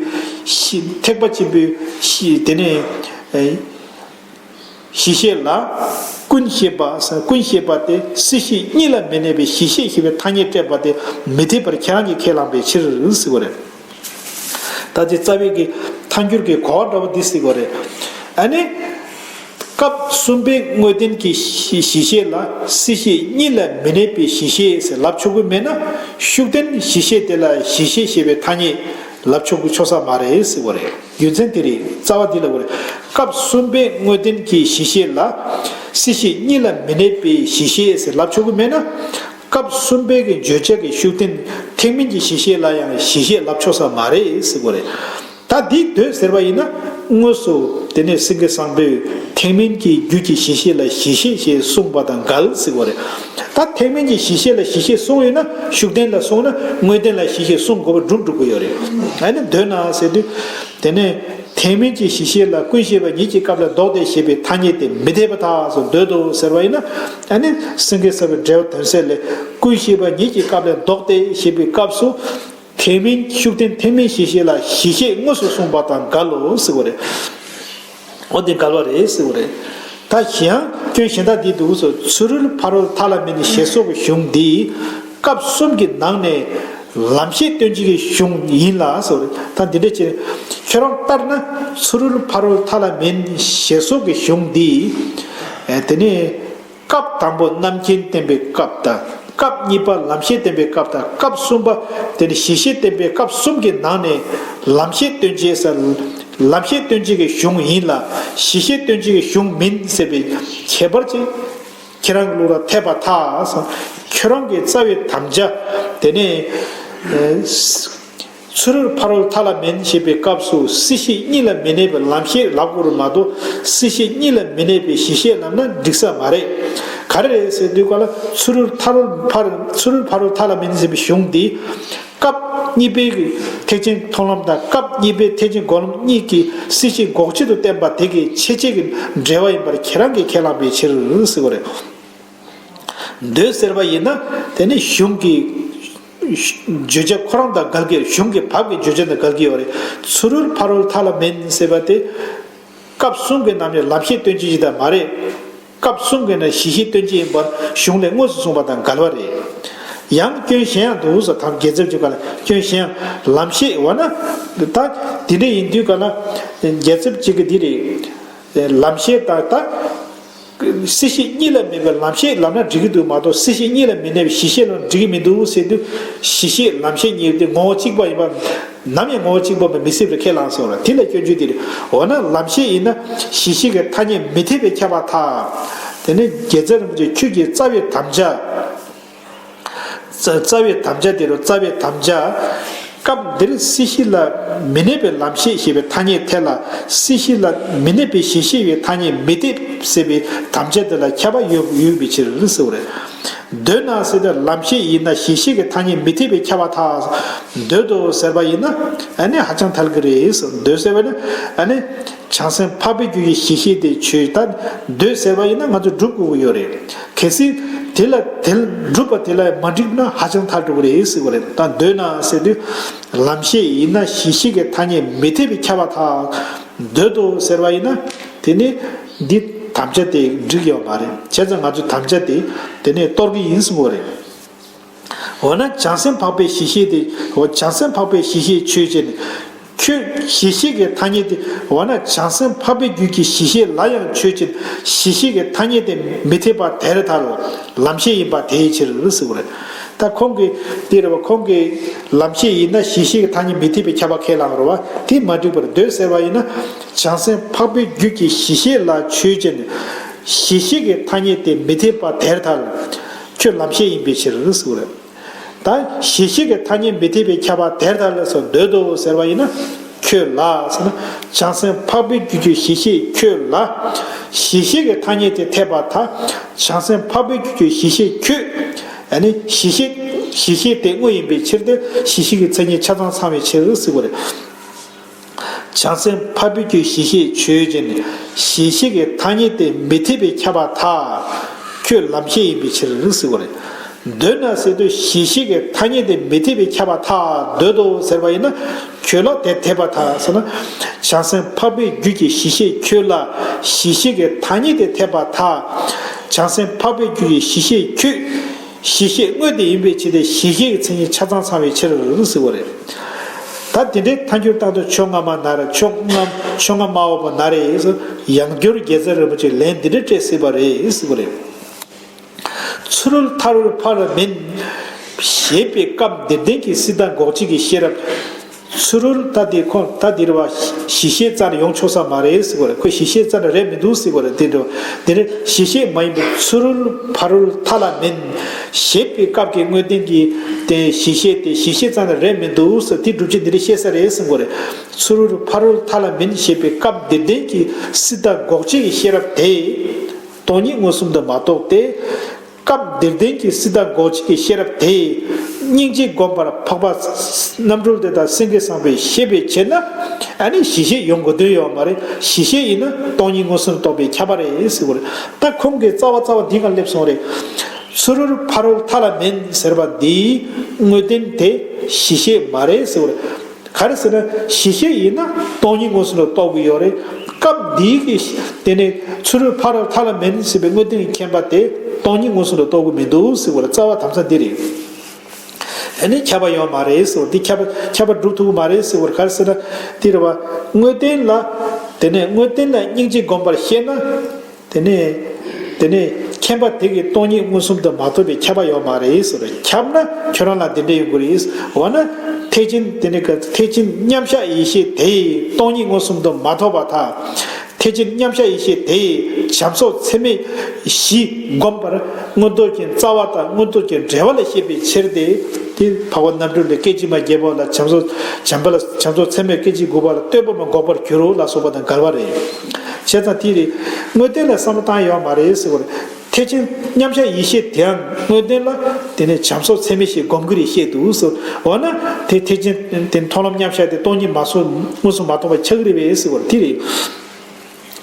གཞི་ཐེག་པ་ཆེན་པོའི་གཞི་དེ་ནས་གཞི་ཤེས་ལ་ཀུན་ཤེས་པ་ཀུན་ཤེས་པ་དེ་སྲིད་ཞི་གཉིས་ལ་མི་གནས་པའི་གཞི་ཤེས་ཞེས་པའི་ཐ་སྙད་སྤྲད་པ་དེ་མི་འཐད་པར་ཁྱེད་རང་གིས་ཁས་བླངས་པའི་ཕྱིར་ཟེར་བ་རེད། ད་ཅི་རྩ་བའི་གི་ཐལ་འགྱུར་གྱི་གོ་བ་འདྲ་བོ་འདི་གཟིགས་པ་རེད། ཨ་ནི། སྐབས་གསུམ་པའི་དངོས་བསྟན་གྱི་གཞི་གཞི་ཤེས་ལ་སྲིད་ཞི་གཉིས་ལ་མི་གནས་པའི་གཞི་ཤེས་ཟེར་ལབ་ཆོག་གི་མེད་ན། ཤུགས་བསྟན་གཞི་ཤེས་དེ་ལ་གཞི་ཤེས་ཞེས་པའི་ཐ་སྙད་ལབ་ཆོག་གི་ཆོག་ས་མ་རེད་ཟེར་བ་རེད། རྒྱུ་མཚན་དེ་རེད། རྩ་བ་འདི་ལ་བ་རེད། སྐབས་གསུམ་པའི་དངོས་བསྟན་གྱི་གཞི་ཤེས་ལ། སྲིད་ཞི་གཉིས་ལ་མི་གནས་པའི་གཞི་ཤེས་ཟེར་ལབ་ཆོག་གི་མེད་ན། སྐབས་གསུམ་པའི་གི་བརྗོད་བྱ་གི་ཤུགས་བསྟན་ཐེག་དམན་གྱི་གཞི་ཤེས་ལ་ཡང་གཞི་ཤེས་ལབ་ཆོག་ས་མ་རེད་ཟེར་གོ་རེད། ད་འདི་འདོད་ཟེར་བ་ཡིན་ན། དངོས་སུ་དེ་ནས་སེང་གེ་བཟང་པོས་ཐེག་དམན་གྱི་རྒྱུད་ཀྱི་གཞི་ཤེས་ལ་གཞི་ཤེས་ཞེས་གསུངས་པ་དང་འགལ་ཟེར་གོ་རེད། ད་ཐེག་དམན་གྱི་གཞི་ཤེས་ལ་གཞི་ཤེས་གསུངས་ཡོད་ན། ཤུགས་བསྟན་ལ་གསུངས་ན་དངོས་བསྟན་ལ་གཞི་ཤེས་གསུངས་དགོས་པ་སྒྲུབ་འགྲོ་གི་ཡོད་རེད། ཨ་ནི་འདོད་ན་ཟེར་དུས། དེ་ནས་ཐེག་དམན་གྱི་གཞི་ཤེས་ལ་ཀུན་ཤེས་པ་ཉིད་ཀྱི་སྐབས་ལ་ལྡོག་སྟེ་ཞེས་པའི་ཐ་སྙད་དེ་མི་འཐད་པར་ཐལ་ཟེར། འདོད་དོ་ཟེར་བ་ཡིན་ན། ཨ་ནི་སེང་གེ་གསལ་བའི་འགྲེལ་པ་དོན་གསལ་ལས། ཀུན་ཤེས་པ་ཉིད་ཀྱི་སྐབས་ལ་ལྡོག་སྟེ་ཞེས་པའི་སྐབས་སུ། ཐེག་དམན་ཤུགས་བསྟན་ཐེག་དམན་གཞི་ཤེས་ལ་གཞི་ཤེས་དངོས་སུ་གསུངས་པ་དང་འགལ་ལོ་ཟེར་བ་རེད། འོ་དེ་འགལ་བ་རེད་ཟེར་བ་རེད། ད་གཞན་ཡང་སྐྱོན་གཞན་དག་འདི་འདུག་ཟེར། ཚུ་རོལ་ཕ་རོལ་ཐ་སླ་མིན་ཞེས་སོགས་ཀྱི་གཞུང་འདིས་སྐབས་གསུམ་གྱི་ནང་ནས་ལམ་ཤེས་སྟོན་བྱེད་ཀྱི་གཞུང་ཡིན་ལ་ཟེར་བ་རེད། ད་འདི་འདྲ་བྱས་ཁྱོད་རང་ལྟར་ན་ཚུ་རོལ་ཕ་རོལ་ཐ་སླ་མིན་ཞེས་སོགས་ཀྱི་གཞུང་འདིས་དེ་ནས། སྐབས་དང་པོ་རྣམ་མཁྱེན་བསྟན་པའི་སྐབས་དང་། སྐབས་གཉིས་པ་ལམ་ཤེས་བསྟན་པའི་སྐབས་དང་། སྐབས་གསུམ་པ་དེ་ནི་གཞི་ཤེས་བསྟན་པའི་སྐབས་གསུམ་གྱི་ནང་ནས་ལམ་ཤེས་སྟོན་བྱེད་ཟེར། ལམ་ཤེས་སྟོན་བྱེད་ཀྱི་གཞུང་ཡིན་ལ་གཞི་ཤེས་སྟོན་བྱེད་ཀྱི་གཞུང་མིན་ཟེར་བའི་ཁྱད་པར་ཅིག་ཁྱེད་རང་གི་ལུགས་ལ་འཐད་པར་ཐལ། ཁྱོད་རང་གི་རྩ་བའི་དམ་བཅའ་དེ་ནས། ཚུ་རོལ་ཕ་རོལ་ཐ་སླ་མིན་ཞེས་པའི་སྐབས་སུ་སྲིད་ཞི་གཉིས་ལ་མི་གནས་པའི་ལམ་ཤེས་ལབ་དགོས་རེད་མ་གཏོགས། སྲིད་ཞི་གཉིས་ལ་མི་གནས་པའི་གཞི་ཤེས་ལབ་ན་འགྲིག་ས་མ་རེད། ག་རེ་རེད་ཟེར་དུས་ག་ལ་ཚུ་རོལ་ཐ་རོལ་ཕ་རོལ་ཚུ་རོལ་ཕ་རོལ་ཐ་སླ་མིན་ཟེར་བའི་གཞུང་འདི། སྐབས་གཉིས་པའི་གི་ཐེག་ཆེན་མཐོང་ལམ་དང་སྐབས་གཉིས་པའི་ཐེག་ཆེན་སྒོམ་ལམ་གཉིས་ཀྱི་སྲིད་ཞི་འགོག་བྱེད་དུ་བསྟན་པ་དེ་གི་ཆེད་བྱེད་ཀྱི་འབྲེལ་བ་ཡིན་པར་ཁྱེད་རང་གིས་ཁས་བླངས་པའི་ཕྱིར་ཟེར་བ་རེད། འདོད་ཟེར་བ་ཡིན་ན། དེ་ནི་གཞུང་གི་བརྗོད་བྱ་ཁོ་རང་དང་འགལ་གྱི། གཞུང་གི་བབ་ཀྱི་བརྗོད་བྱ་དང་འགལ་གྱི་ཡོད་རེད། ཚུ་རོལ་ཕ་རོལ་ཐ་སླ་མིན་ཟེར་བ་དེ། སྐབས་གསུམ་གྱི་ནང་ནས་ལམ་ཤེས་སྟོན་བྱེད་ཅིག་དང་མ་རེད། སྐབས་གསུམ་གྱི་ནང་གཞི་ཤེས་སྟོན་བྱེད་ཡིན་པར་གཞུང་ལས་དངོས་སུ་གསུངས་པ་དང་འགལ་བ་རེད། ཡང་སྐྱོན་གཞན་ཡང་འདུག་ཟེར། དང་རྒྱལ་ཚབ་ཀྱི་བཀའ་ལ་སྐྱོན་གཞན་ཡང་ལམ་ཤེས་འོ་ན། ད་དེ་འདྲ་ཡིན་དུས་ག་ལ་རྒྱལ་ཚབ་ཅིག་གི་འདི་རེད། ལམ་ཤེས་དང་ད། སྲིད་ཞི་གཉིས་ལ་མེད་པའི་ལམ་ཤེས་ལབ་ན་འགྲིག་གི་འདུག་མ་གཏོགས། སྲིད་ཞི་གཉིས་ལ་མི་གནས་པའི་གཞི་ཤེས་ལབ་ན་འགྲིག་གི་མི་འདུག་ཟེར་དུས། གཞི་ཤེས་ལམ་ཤེས་གཉིས་དེ་ངོ་བོ་གཅིག་པ་ཡིན་པ། ནམ་ཡང་ངོ་བོ་གཅིག་པ་མི་སྲིད་པར་ཁས་བླངས་སོང་ལ། དེ་ལ་སྐྱོན་བརྗོད་དེ་རེད། འོ་ན་ལམ་ཤེས་ཡིན་ན་གཞི་ཤེས་ཀྱི་ཐ་སྙད་མི་འཐད་པས་ཁྱབ་པར་ཐལ། དེ་ནི་རྒྱལ་ཚབ་རིན་པོ་ཆེ་ཁྱོད་ཀྱི་རྩ་བའི་དམ་བཅའ། རྩ་རྩ་བའི་དམ་བཅའ་དེ་རུ་རྩ་བའི་དམ་བཅའ། སྐབས་འདིར་སྲིད་ཞི་ལ་མི་གནས་པའི་ལམ་ཤེས་ཞེས་པའི་ཐ་སྙད་འཐད་ལ། སྲིད་ཞི་ལ་མི་གནས་པའི་གཞི་ཤེས་པའི་ཐ་སྙད་མི་འཐད་ཟེར་བའི་དམ་བཅའ་དེ་ལ་ཁྱབ་པ་ཡོད་ཡོད་པའི་ཕྱིར་ཟེར་བ་རེད། འདོད་ན་ཟེར་ཏེ་ལམ་ཤེས་ཡིན་ན་གཞི་ཤེས་ཀྱི་ཐ་སྙད་མི་འཐད་པས་ཁྱབ་པར་ཐལ། འདོད་དོ་ཟེར་བ་ཡིན་ན་ཨ་ནི་ཧ་ཅང་ཐལ་གྱི་རེད། འདོད་ཟེར་བ་ནི་ཨ་ནི། བྱང་སེམས་འཕགས་པའི་རྒྱུད་ཀྱི་གཞི་ཤེས་དེ་ཆོས་ད། འདོད་ཟེར་བ་ཡིན་ན་ང་ཚོ་སྒྲུབ་དགོས་ཀྱི་ཡོད་རེད། གལ་སྲིད་དེ་ལ་དེ་སྒྲུབ་པ་དེ་ལ་མ་འགྲིག་ན་ཧ་ཅང་ཐལ་འགྲོ་གི་རེད་ཟེར་བ་རེད། ད་འདོད་ན་ཟེར་དུས་ལམ་ཤེས་ཡིན་ན་གཞི་ཤེས་ཀྱི་ཐ་སྙད་མི་འཐད་པས་ཁྱབ་པར་ཐལ། འདོད་དོ་ཟེར་བ་ཡིན་ན་དེ་ནི་འདི་དམ་བཅའ་དེ་འགྲིག་ཡོད་མ་རེད། བྱས་ཙང་ང་ཚོ་དམ་བཅའ་དེ་དེ་ནས་གཏོར་གྱི་ཡིན་གསུང་གི་རེད། འོ་ན་བྱང་སེམས་འཕགས་པའི་གཞི་ཤེས་དེ། འོ་བྱང་སེམས་འཕགས་པའི་གཞི་ཤེས་ཆོས་ཅན། ཁྱོད་གཞི་ཤེས་ཀྱི་ཐ་སྙད་དེ། འོ་ན་བྱང་སེམས་འཕགས་པའི་རྒྱུད་ཀྱི་གཞི་ཤེས་ལ་ཡང་ཆོས་ཅན། གཞི་ཤེས་ཀྱི་ཐ་སྙད་དེ་མི་འཐད་པ་དེར་ཐལ། ལམ་ཤེས་ཡིན་པ་དེའི་ཕྱིར་ཟེར་བ་རེད། ད་ཁོང་གིས་དེ་རེད་བ། ཁོང་གིས་ལམ་ཤེས་ཡིན་ན་གཞི་ཤེས་ཀྱི་ཐ་སྙད་མི་འཐད་པའི་ཁྱབ་པ་ཁས་བླངས་རེད་བ། དེ་མ་འགྲིག་པར་འདོད་ཟེར་བ་ཡིན་ན། བྱང་སེམས་འཕགས་པའི་རྒྱུད་ཀྱི་གཞི་ཤེས་ལ་ཆོས་ཅན། གཞི་ཤེས་ཀྱི་ཐ་སྙད་དེ་མི་འཐད་པ་དེར་ཐལ། ཁྱོད་ལམ་ཤེས་ཡིན་པའི་ཕྱིར་ཟེར་བ་རེད། ད་གཞི་ཤེས་ཀྱི་ཐ་སྙད་མི་འཐད་པས་ཁྱབ་པ་དེར་ཐལ་ལ་སོགས་འདོད་དོ་ཟེར་བ་ཡིན་ན། ཁྱོད་ལ་ཟེར་ན། བྱང་སེམས་འཕགས་པའི་རྒྱུད་ཀྱི་གཞི་ཤེས་ཁྱོད་ལ། གཞི་ཤེས་ཀྱི་ཐ་སྙད་དེ་འཐད་པར་ཐལ། བྱང་སེམས་འཕགས་པའི་རྒྱུད་ཀྱི་གཞི་ཤེས་ཁྱོད། ཨ་ནི་གཞི་ཤེས། གཞི་ཤེས་དེ་དངོས་ཡིན་པའི་ཕྱིར་ཏེ། གཞི་ཤེས་ཀྱི་མཚན་ཉིད་ཆ་ཚང་ཚང་བའི་ཕྱིར་ཟེར་བ་རེད། བྱང་སེམས་འཕགས་པའི་རྒྱུད་གཞི་ཤེས་ཆོས་ཅན། གཞི་ཤེས་ཀྱི་ཐ་སྙད་དེ་མི་འཐད་པས་ཁྱབ་པར་ཐལ། ཁྱོད་ལམ་ཤེས་ཡིན་པའི་ཕྱིར་ཟེར་བ་རེད། འདོད་ན་ཟེར་དུས་གཞི་ཤེས་ཀྱི་ཐ་སྙད་དེ་མི་འཐད་པས་ཁྱབ་པར་ཐལ། འདོད་དོ་ཟེར་བ་ཡིན་ན། ཁྱོད་ལ་དེ་འཐད་པར་ཐལ་ཟེར་ན། བྱང་སེམས་འཕགས་པའི་རྒྱུད་ཀྱི་གཞི་ཤེས་ཁྱོད་ལ་གཞི་ཤེས་ཀྱི་ཐ་སྙད་དེ་འཐད་པར་ཐལ། བྱང་སེམས་འཕགས་པའི་རྒྱུད་ཀྱི་གཞི་ཤེས་ཁྱོད། གཞི་ཤེས་དངོས་དེ་ཡིན་པའི་ཕྱིར་ཏེ། གཞི་ཤེས་ཀྱི་མཚན་ཉིད་ཆ་ཚང་ཚང་བའི་ཕྱིར་ཟེར་བ་རེད། ད་དེ་འདྲའི་ཐལ་འགྱུར་བཏང་དུས་ཕྱོགས་སྔ་མ་ན་རེ། ཕྱོགས་སྔ་ཕྱོགས་སྔ་མ་འོག་པ་ན་རེ་ཟེར། ཡང་བསྐྱར་རྒྱལ་ཚབ་རིན་པོ་ཆེས་ལན་འདི་འདྲ་སྤྲད་སྲིད་པ་རེད་ཟེར་བ་རེད། ཚུ་རོལ་ཐ་རོལ་ཕ་རོལ་མིན་ཞེས་པའི་སྐབས་འདིར་ལྡན་གྱི་སྲིད་མཐའ་འགོག་བྱེད་ཀྱི་ཤེས་རབ། ཚུ་རོལ་ད་དེ་ཁོང་ད་དེ་རེད་བ། གཞི་ཤེས་རྩ་ནས་ཡོང་ཆོག་ས་མ་རེད་ཟེར་གོ་རེད། ཁོས་གཞི་ཤེས་རྩ་ནས་རེད་མི་འདུག་ཟེར་གོ་རེད། དེ་འདྲ་དེ་རེད། གཞི་ཤེས་མ་ཡིན་པའི་ཚུ་རོལ་ཕ་རོལ་མཐའ་ལ་མིན་ཞེས་པའི་སྐབས་ཀྱི་དངོས་བསྟན་གྱི་དེ་གཞི་ཤེས་དེ་གཞི་ཤེས་རྩ་ནས་རེད་མི་འདུག་ཟེར། དེ་སྒྲུབ་བྱེད་འདི་འདྲ་བཤད་ས་རེད་ཟེར་གོ་རེད། ཚུ་རོལ་ཕ་རོལ་མཐའ་ལ་མིན་ཞེས་པའི་སྐབས་འདིར་ལྡན་གྱི་སྲིད་མཐའ་འགོག་བྱེད་ཀྱི་ཤེས་རབ་དེ་སྟོང་ཉིད་མངོན་སུམ་དུ་མ་རྟོགས་ཏེ། སྐབས་འདིར་ལྡན་གྱི་སྲིད་མཐའ་འགོག་བྱེད་ཀྱི་ཤེས་རབ་དེས་སྙིང་རྗེ་བསྒོམ་པར་འཕགས་པ་རྣམ་གྲོལ་དེ་དང་སེང་གེ་བཟང་པོས་ཤེས་པའི་ཕྱིར་ན། ཨ་ནི་གཞི་ཤེས་ཡོང་དགོས་དོན་ཡོད་མ་རེད། གཞི་ཤེས་ཡིན་ན་སྟོང་ཉིད་མངོན་སུམ་རྟོགས་པའི་ཁྱབ་པ་རེད་ཟེར་བ་རེད། ད་ཁོང་གིས་རྩ་བ་རྩ་བ་འདི་ག་སླེབས་སོང་རེད། ཚུ་རོལ་ཕ་རོལ་མཐའ་ལ་མིན་ཟེར་བ་འདིའི་དངོས་བསྟན་དེ་གཞི་ཤེས་མ་རེད་ཟེར་བ་རེད། ག་རེ་ཟེར་ན་གཞི་ཤེས་ཡིན་ན་སྟོང་ཉིད་མངོན་སུམ་ལ་རྟོགས་ཀྱི་ཡོད་རེད། སྐབས་འདིའི་གི་དེ་ནས་ཚུ་རོལ་ཕ་རོལ་མཐའ་ལ་མིན་ཟེར་བའི་དངོས་བསྟན་གྱི་མཁྱེན་པ་དེ་སྟོང་ཉིད་མངོན་སུམ་ལ་རྟོགས་ཀྱི་མི་འདུག་ཟེར་བ་ལ་རྩ་བ་དམ་ས་འདི་རེད། ཨ་ནི་ཁྱབ་པ་ཡོད་མ་རེད་ཟེར་བ་འདི་ཁྱབ་པ་ཁྱབ་པ་སྒྲུབ་ཐུབ་ཀྱི་མ་རེད་ཟེར་བ་ག་རེ་ཟེར་ན་འདི་རེད་བ། དངོས་བསྟན་ལ་དེ་ནས་དངོས་བསྟན་ལ་སྙིང་རྗེ་བསྒོམ་པར་ཤེས་ན། དེ་ནས་དེ་ནས་མཁྱེན་པ་དེ་གིས་སྟོང་ཉིད་མངོན་སུམ་དུ་མ་རྟོགས་པའི་ཁྱབ་པ་ཡོད་མ་རེད་ཟེར། ཁྱབ་ན་ཁྱོད་རང་ལ་འདི་འདྲ་ཡོང་གི་རེད། འོ་ན་ཐེག་ཆེན་དེ་ནས་ཐེག་ཆེན་མཉམ་གཞག་ཡེ་ཤེས་དེས་སྟོང་ཉིད་མངོན་སུམ་དུ་མ་རྟོགས་པར་ཐལ། ཐེག་ཆེན་མཉམ་གཞག་ཡེ་ཤེས་དེས་བྱམས་སོགས་ཚད་མེད་བཞི་བསྒོམ་པར་མངོན་རྟོགས་ཀྱི་རྩ་བ་དང་མངོན་རྟོགས་ཀྱི་འབྲེལ་བ་ལ་བཤད་པའི་ཕྱིར་ཏེ། དེ་འཕགས་པ་རྣམ་གྲོལ་ལས་སྐད་ཅིག་མ་རྒྱལ་པོ་ལ་བྱམས་སོགས་བྱམས་པ་ལ་བྱམས་སོགས་ཚད་མེད་སྐད་ཅིག་དགུ་པ་ལ་ལྟོས་པ་མ་འགོག་པར་འགྱུར་རོ་ལ་སོགས་པ་དང་འགལ་བ་རེད། བྱས་ཙང་དེ་རེད། དངོས་བསྟན་ལ་བསམ་བློ་བཏང་ཡོད་མ་རེད་ཟེར་བ་རེད། ཐེག་ཆེན་མཉམ་གཞག་ཡེ་ཤེས་དེའང་དངོས་བསྟན་ལ་དེ་ནས་བྱམས་སོགས་ཚད་མེད་ཞེས་སྒོམ་གྱི་རེད་བཤད་འདུག་ཟེར། འོ་ན་དེ་ཐེག་ཆེན་དེ་མཐོང་ལམ་མཉམ་གཞག་དེ་སྟོང་ཉིད་མ་སོང་མངོན་སུམ་མ་རྟོགས་པ་ཆགས་ཀྱི་རེད་པས་ཟེར་བ་རེད། དེ་རེད།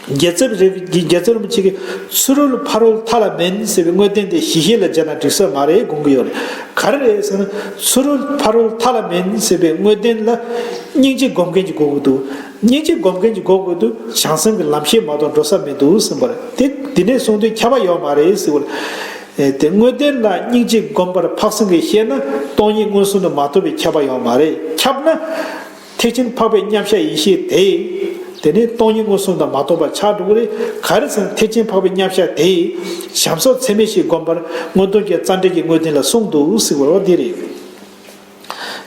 རྒྱལ་ཚབ་རེ་རྒྱལ་ཚབ་རིན་པོ་ཆེ་གིས་ཚུ་རོལ་ཕ་རོལ་མཐའ་ལ་མིན་ཟེར་བའི་དངོས་བསྟན་དེ་གཞི་ཤེས་ལ་སྦྱར་ན་འགྲིག་ས་མ་རེད་དགོངས་ཀྱི་ཡོད་རེད། ག་རེ་རེད་ཟེར་ན་ཚུ་རོལ་ཕ་རོལ་མཐའ་ལ་མིན་ཟེར་བའི་དངོས་བསྟན་ལ་སྙིང་རྗེ་སྒོམ་མཁན་གྱི་དགོས་ཀྱི་འདུག་སྙིང་རྗེ་སྒོམ་མཁན་གྱི་དགོས་ཀྱི་འདུག་བྱང་སེམས་ཀྱི་ལམ་ཤེས་མ་གཏོགས་འགྲོ་ས་མི་འདུག་གསུངས་པ་རེད། དེ་འདི་ནས་གསུངས་དུས་ཁྱབ་པ་ཡོད་མ་རེད་ཟེར་བ་རེད། དེ་དངོས་བསྟན་ལ་སྙིང་རྗེ་སྒོམ་པར་འཕགས་སེང་གིས་བཤད་ན་སྟོང་ཉིད་མངོན་སུམ་དུ་མ་རྟོགས་པའི་ཁྱབ་པ་ཡོད་མ་རེད། ཁྱབ་ན། ཐེག་ཆེན་འཕགས་པའི་མཉམ་གཞག་ཡེ་ཤེས་དེ། དེ་ནི་སྟོང་ཉིད་མངོན་སུམ་དུ་མ་རྟོགས་པ་ཆགས་འགྲོ་གི་རེད། ག་རེ་ཟེར་ན་ཐེག་ཆེན་འཕགས་པའི་མཉམ་གཞག་དེ། བྱམས་སོགས་ཚད་མེད་ཞེས་བསྒོམ་པར་མངོན་རྟོགས་ཀྱི་རྩ་འགྲེལ་གྱི་དངོས་བསྟན་ལ་གསུངས་འདུག་ཟེར་བ་འདི་རེད།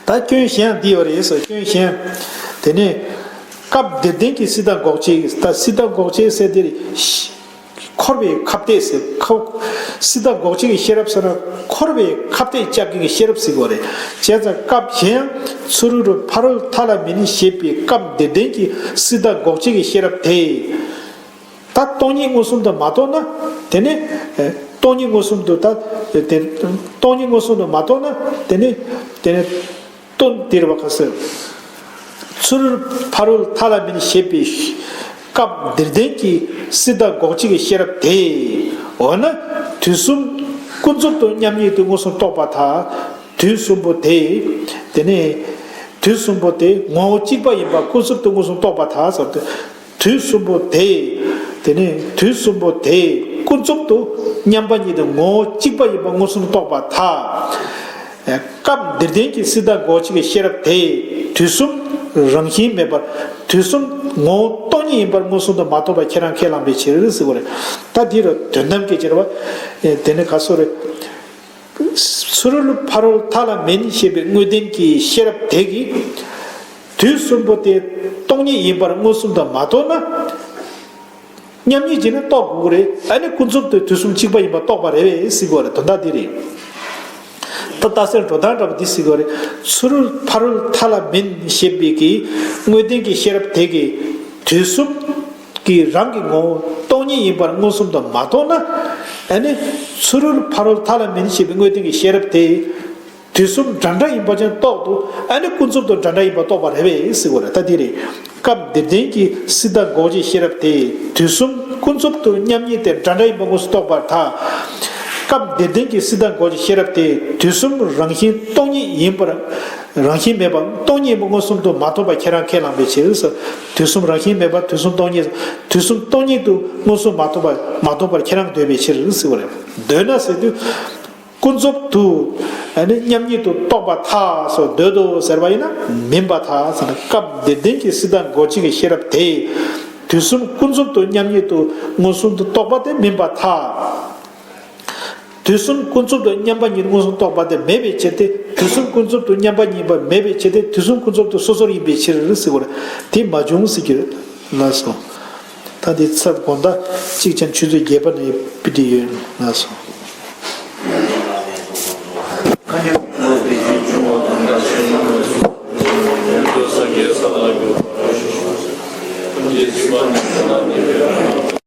ད་སྐྱོན་གཞན་ཡང་འདི་ཡོད་རེད་ཟེར། སྐྱོན་གཞན། དེ་ནི། སྐབས་འདིར་ལྡན་གྱི་སྲིད་མཐའ་འགོག་བྱེད་ཀྱི་ད་སྲིད་མཐའ་འགོག་བྱེད་ཟེར་འདི་རེད། འཁོར་བའི་ཁ་གཏད་ཟེར་ཁ། སྲིད་མཐའ་འགོག་བྱེད་ཀྱི་ཤེས་རབ་ཟེར་ན་འཁོར་བའི་ཁ་གཏད་བཅག་མཁན་གྱི་ཤེས་རབ་ཟེར་དགོས་རེད། བྱས་ཙང་སྐབས་གཞན་ཚུ་རོལ་ཕ་རོལ་མཐའ་ལ་མིན་ཞེས་པའི་སྐབས་འདིར་ལྡན་གྱི་སྲིད་མཐའ་འགོག་བྱེད་ཀྱི་ཤེས་རབ་དེ། ད་སྟོང་ཉིད་མངོན་སུམ་དུ་མ་རྟོགས་ན། དེ་ནི། སྟོང་ཉིད་མངོན་སུམ་དུ་ད། དེ། སྟོང་ཉིད་མངོན་སུམ་དུ་མ་རྟོགས་ན་དེ་ནི། དེ་ནི། སྟོང་འདིར་བ་ཁ་ཟེར། ཚུ་རོལ་ཕ་རོལ་མཐའ་ལ་མིན་ཞེས་པའི་སྐབས་འདིར་ལྡན་གྱི་སྲིད་མཐའ་འགོག་བྱེད་ཀྱི་ཤེས་རབ་དེ། འོ་ན་དུས་གསུམ་ཀུན་རྫོབ་ཏུ་མཉམ་ཉིད་དུ་མངོན་སུམ་རྟོགས་པར་ཐལ། དུས་གསུམ་པོ་དེ། དེ་ནས་དུས་གསུམ་པོ་དེ་ངོ་བོ་གཅིག་པ་ཡིན་པ་ཀུན་རྫོབ་ཏུ་མངོན་སུམ་རྟོགས་པར་ཐལ་ཟེར་ཏེ། དུས་གསུམ་པོ་དེ། དེ་ནས་དུས་གསུམ་པོ་དེ་ཀུན་རྫོབ་ཏུ་མཉམ་པ་ཉིད་དུ་ངོ་བོ་གཅིག་པ་ཡིན་པ་མངོན་སུམ་རྟོགས་པར་ཐལ། སྐབས་འདིར་ལྡན་གྱི་སྲིད་མཐའ་འགོག་བྱེད་ཀྱི་ཤེས་རབ་དེ་དུས་གསུམ་རང་བཞིན་མེད་པར་དུས་གསུམ་ངོ་བོ་སྟོང་ཉིད་ཡིན་པར་མངོན་སུམ་དུ་མ་རྟོགས་པ་ཁྱེད་རང་ཁས་བླངས་པའི་ཕྱིར་ཟེར་བ་རེད། ད་འདི་རུ་དོན་དམ་སྐད་ཆ་རེད་བ། དེ་ནི་ག་སོ་རེད། ཚུ་རོལ་ཕ་རོལ་མཐའ་ལ་མིན་ཞེས་པའི་དངོས་བསྟན་གྱི་ཤེས་རབ་དེ་གིས་དུས་གསུམ་པོ་དེ་སྟོང་ཉིད་ཡིན་པར་མངོན་སུམ་དུ་མ་རྟོགས་ན། མཉམ་ཉིད་ཅིག་ནི་རྟོགས་དགོས་ཀྱི་རེད། ཨ་ནི་ཀུན་རྫོབ་ཏུ་དུས་གསུམ་གཅིག་པ་ཡིན་པ་རྟོགས་པ་རེད་པས་ཟེར་དགོས་རེད། དོན་དག་འདི་རེད། ད་ལྟ་སེལ་འགྲོ་སྟངས་འདྲ་པོ་འདི་ཟེར་དགོས་རེད། ཚུ་རོལ་ཕ་རོལ་མཐའ་ལ་མིན་ཞེས་པའི་གི་དངོས་བསྟན་གྱི་ཤེས་རབ་དེ་གིས་དུས་གསུམ་གྱི་རང་གི་ངོ་བོ་སྟོང་ཉིད་ཡིན་པར་མངོན་སུམ་དུ་མ་རྟོགས་ན། ཨ་ནི་ཚུ་རོལ་ཕ་རོལ་མཐའ་ལ་མིན་ཞེས་པའི་དངོས་བསྟན་གྱི་ཤེས་རབ་དེ། དུས་གསུམ་འདྲ་འདྲ་ཡིན་པ་ཅན་རྟོགས་འདུག་ཨ་ནི་ཀུན་རྫོབ་ཏུ་འདྲ་འདྲ་ཡིན་པ་རྟོགས་པ་རེད་པས་ཟེར་དགོས་རེད། ད་འདི་རེད། སྐབས་འདིར་ལྡན་གྱི་སྲིད་མཐའ་འགོག་བྱེད་ཤེས་རབ་དེས་དུས་གསུམ་ཀུན་རྫོབ་ཏུ་མཉམ་ཉིད་དེ་འདྲ་འདྲ་ཡིན་པ་མངོན་སུམ་རྟོགས་པར་ཐལ། སྐབས་འདིར་ལྡན་གྱི་སྲིད་མཐའ་འགོག་བྱེད་ཤེས་རབ་དེས་དུས་གསུམ་རང་བཞིན་སྟོང་ཉིད་ཡིན་པར། རང་བཞིན་མེད་པ་སྟོང་ཉིད་ཡིན་པ་མངོན་སུམ་དུ་མ་རྟོགས་པ་ཁྱེད་རང་ཁས་བླངས་པའི་ཕྱིར། དུས་གསུམ་རང་བཞིན་མེད་པ་དུས་གསུམ་སྟོང་ཉིད། དུས་གསུམ་སྟོང་ཉིད་དུ་མངོན་སུམ་མ་རྟོགས་པ་མ་རྟོགས་པར་ཁྱེད་རང་འདོད་པའི་ཕྱིར་ཟེར་བ་རེད། འདོད་ན་ཟེར་དུས། ཀུན་རྫོབ་ཏུ་ཨ་ནི་མཉམ་ཉིད་དུ་རྟོགས་པར་ཐལ་སོགས་འདོད་དོ་ཟེར་བ་ཡིན་ན་མིན་པར་ཐལ་ཟེར་ན། སྐབས་འདིར་ལྡན་གྱི་སྲིད་མཐའ་འགོག་བྱེད་ཀྱི་ཤེས་རབ་དེས་དུས་གསུམ་ཀུན་རྫོབ་ཏུ་མཉམ་ཉིད་དུ་མངོན་སུམ་དུ་རྟོགས་པ་དེ་མིན་པར་ཐལ། དུས་གསུམ་ཀུན་རྫོབ་ཏུ་མཉམ་པ་ཉིད་མངོན་སུམ་རྟོགས་པ་དེ་མེད་པའི་ཕྱིར་ཏེ། དུས་གསུམ་ཀུན་རྫོབ་ཏུ་མཉམ་པ་ཉིད་པ་མེད་པའི་ཕྱིར་ཏེ། དུས་གསུམ་ཀུན་རྫོབ་ཏུ་སོ་སོར་ཡིན་པའི་ཕྱིར་ཟེར་བ་རེད། དེ་མ་བྱུང་ཟེར་གྱི་རེད་ལགས་སོ། ད་དེ་ཚབ་དགོངས་དག་གཅིག་ཀྱང་ཆུ་ཚོད་བརྒྱད་པ་ནས་ཕུལ་དེ་ཡོད་ལགས་སོ།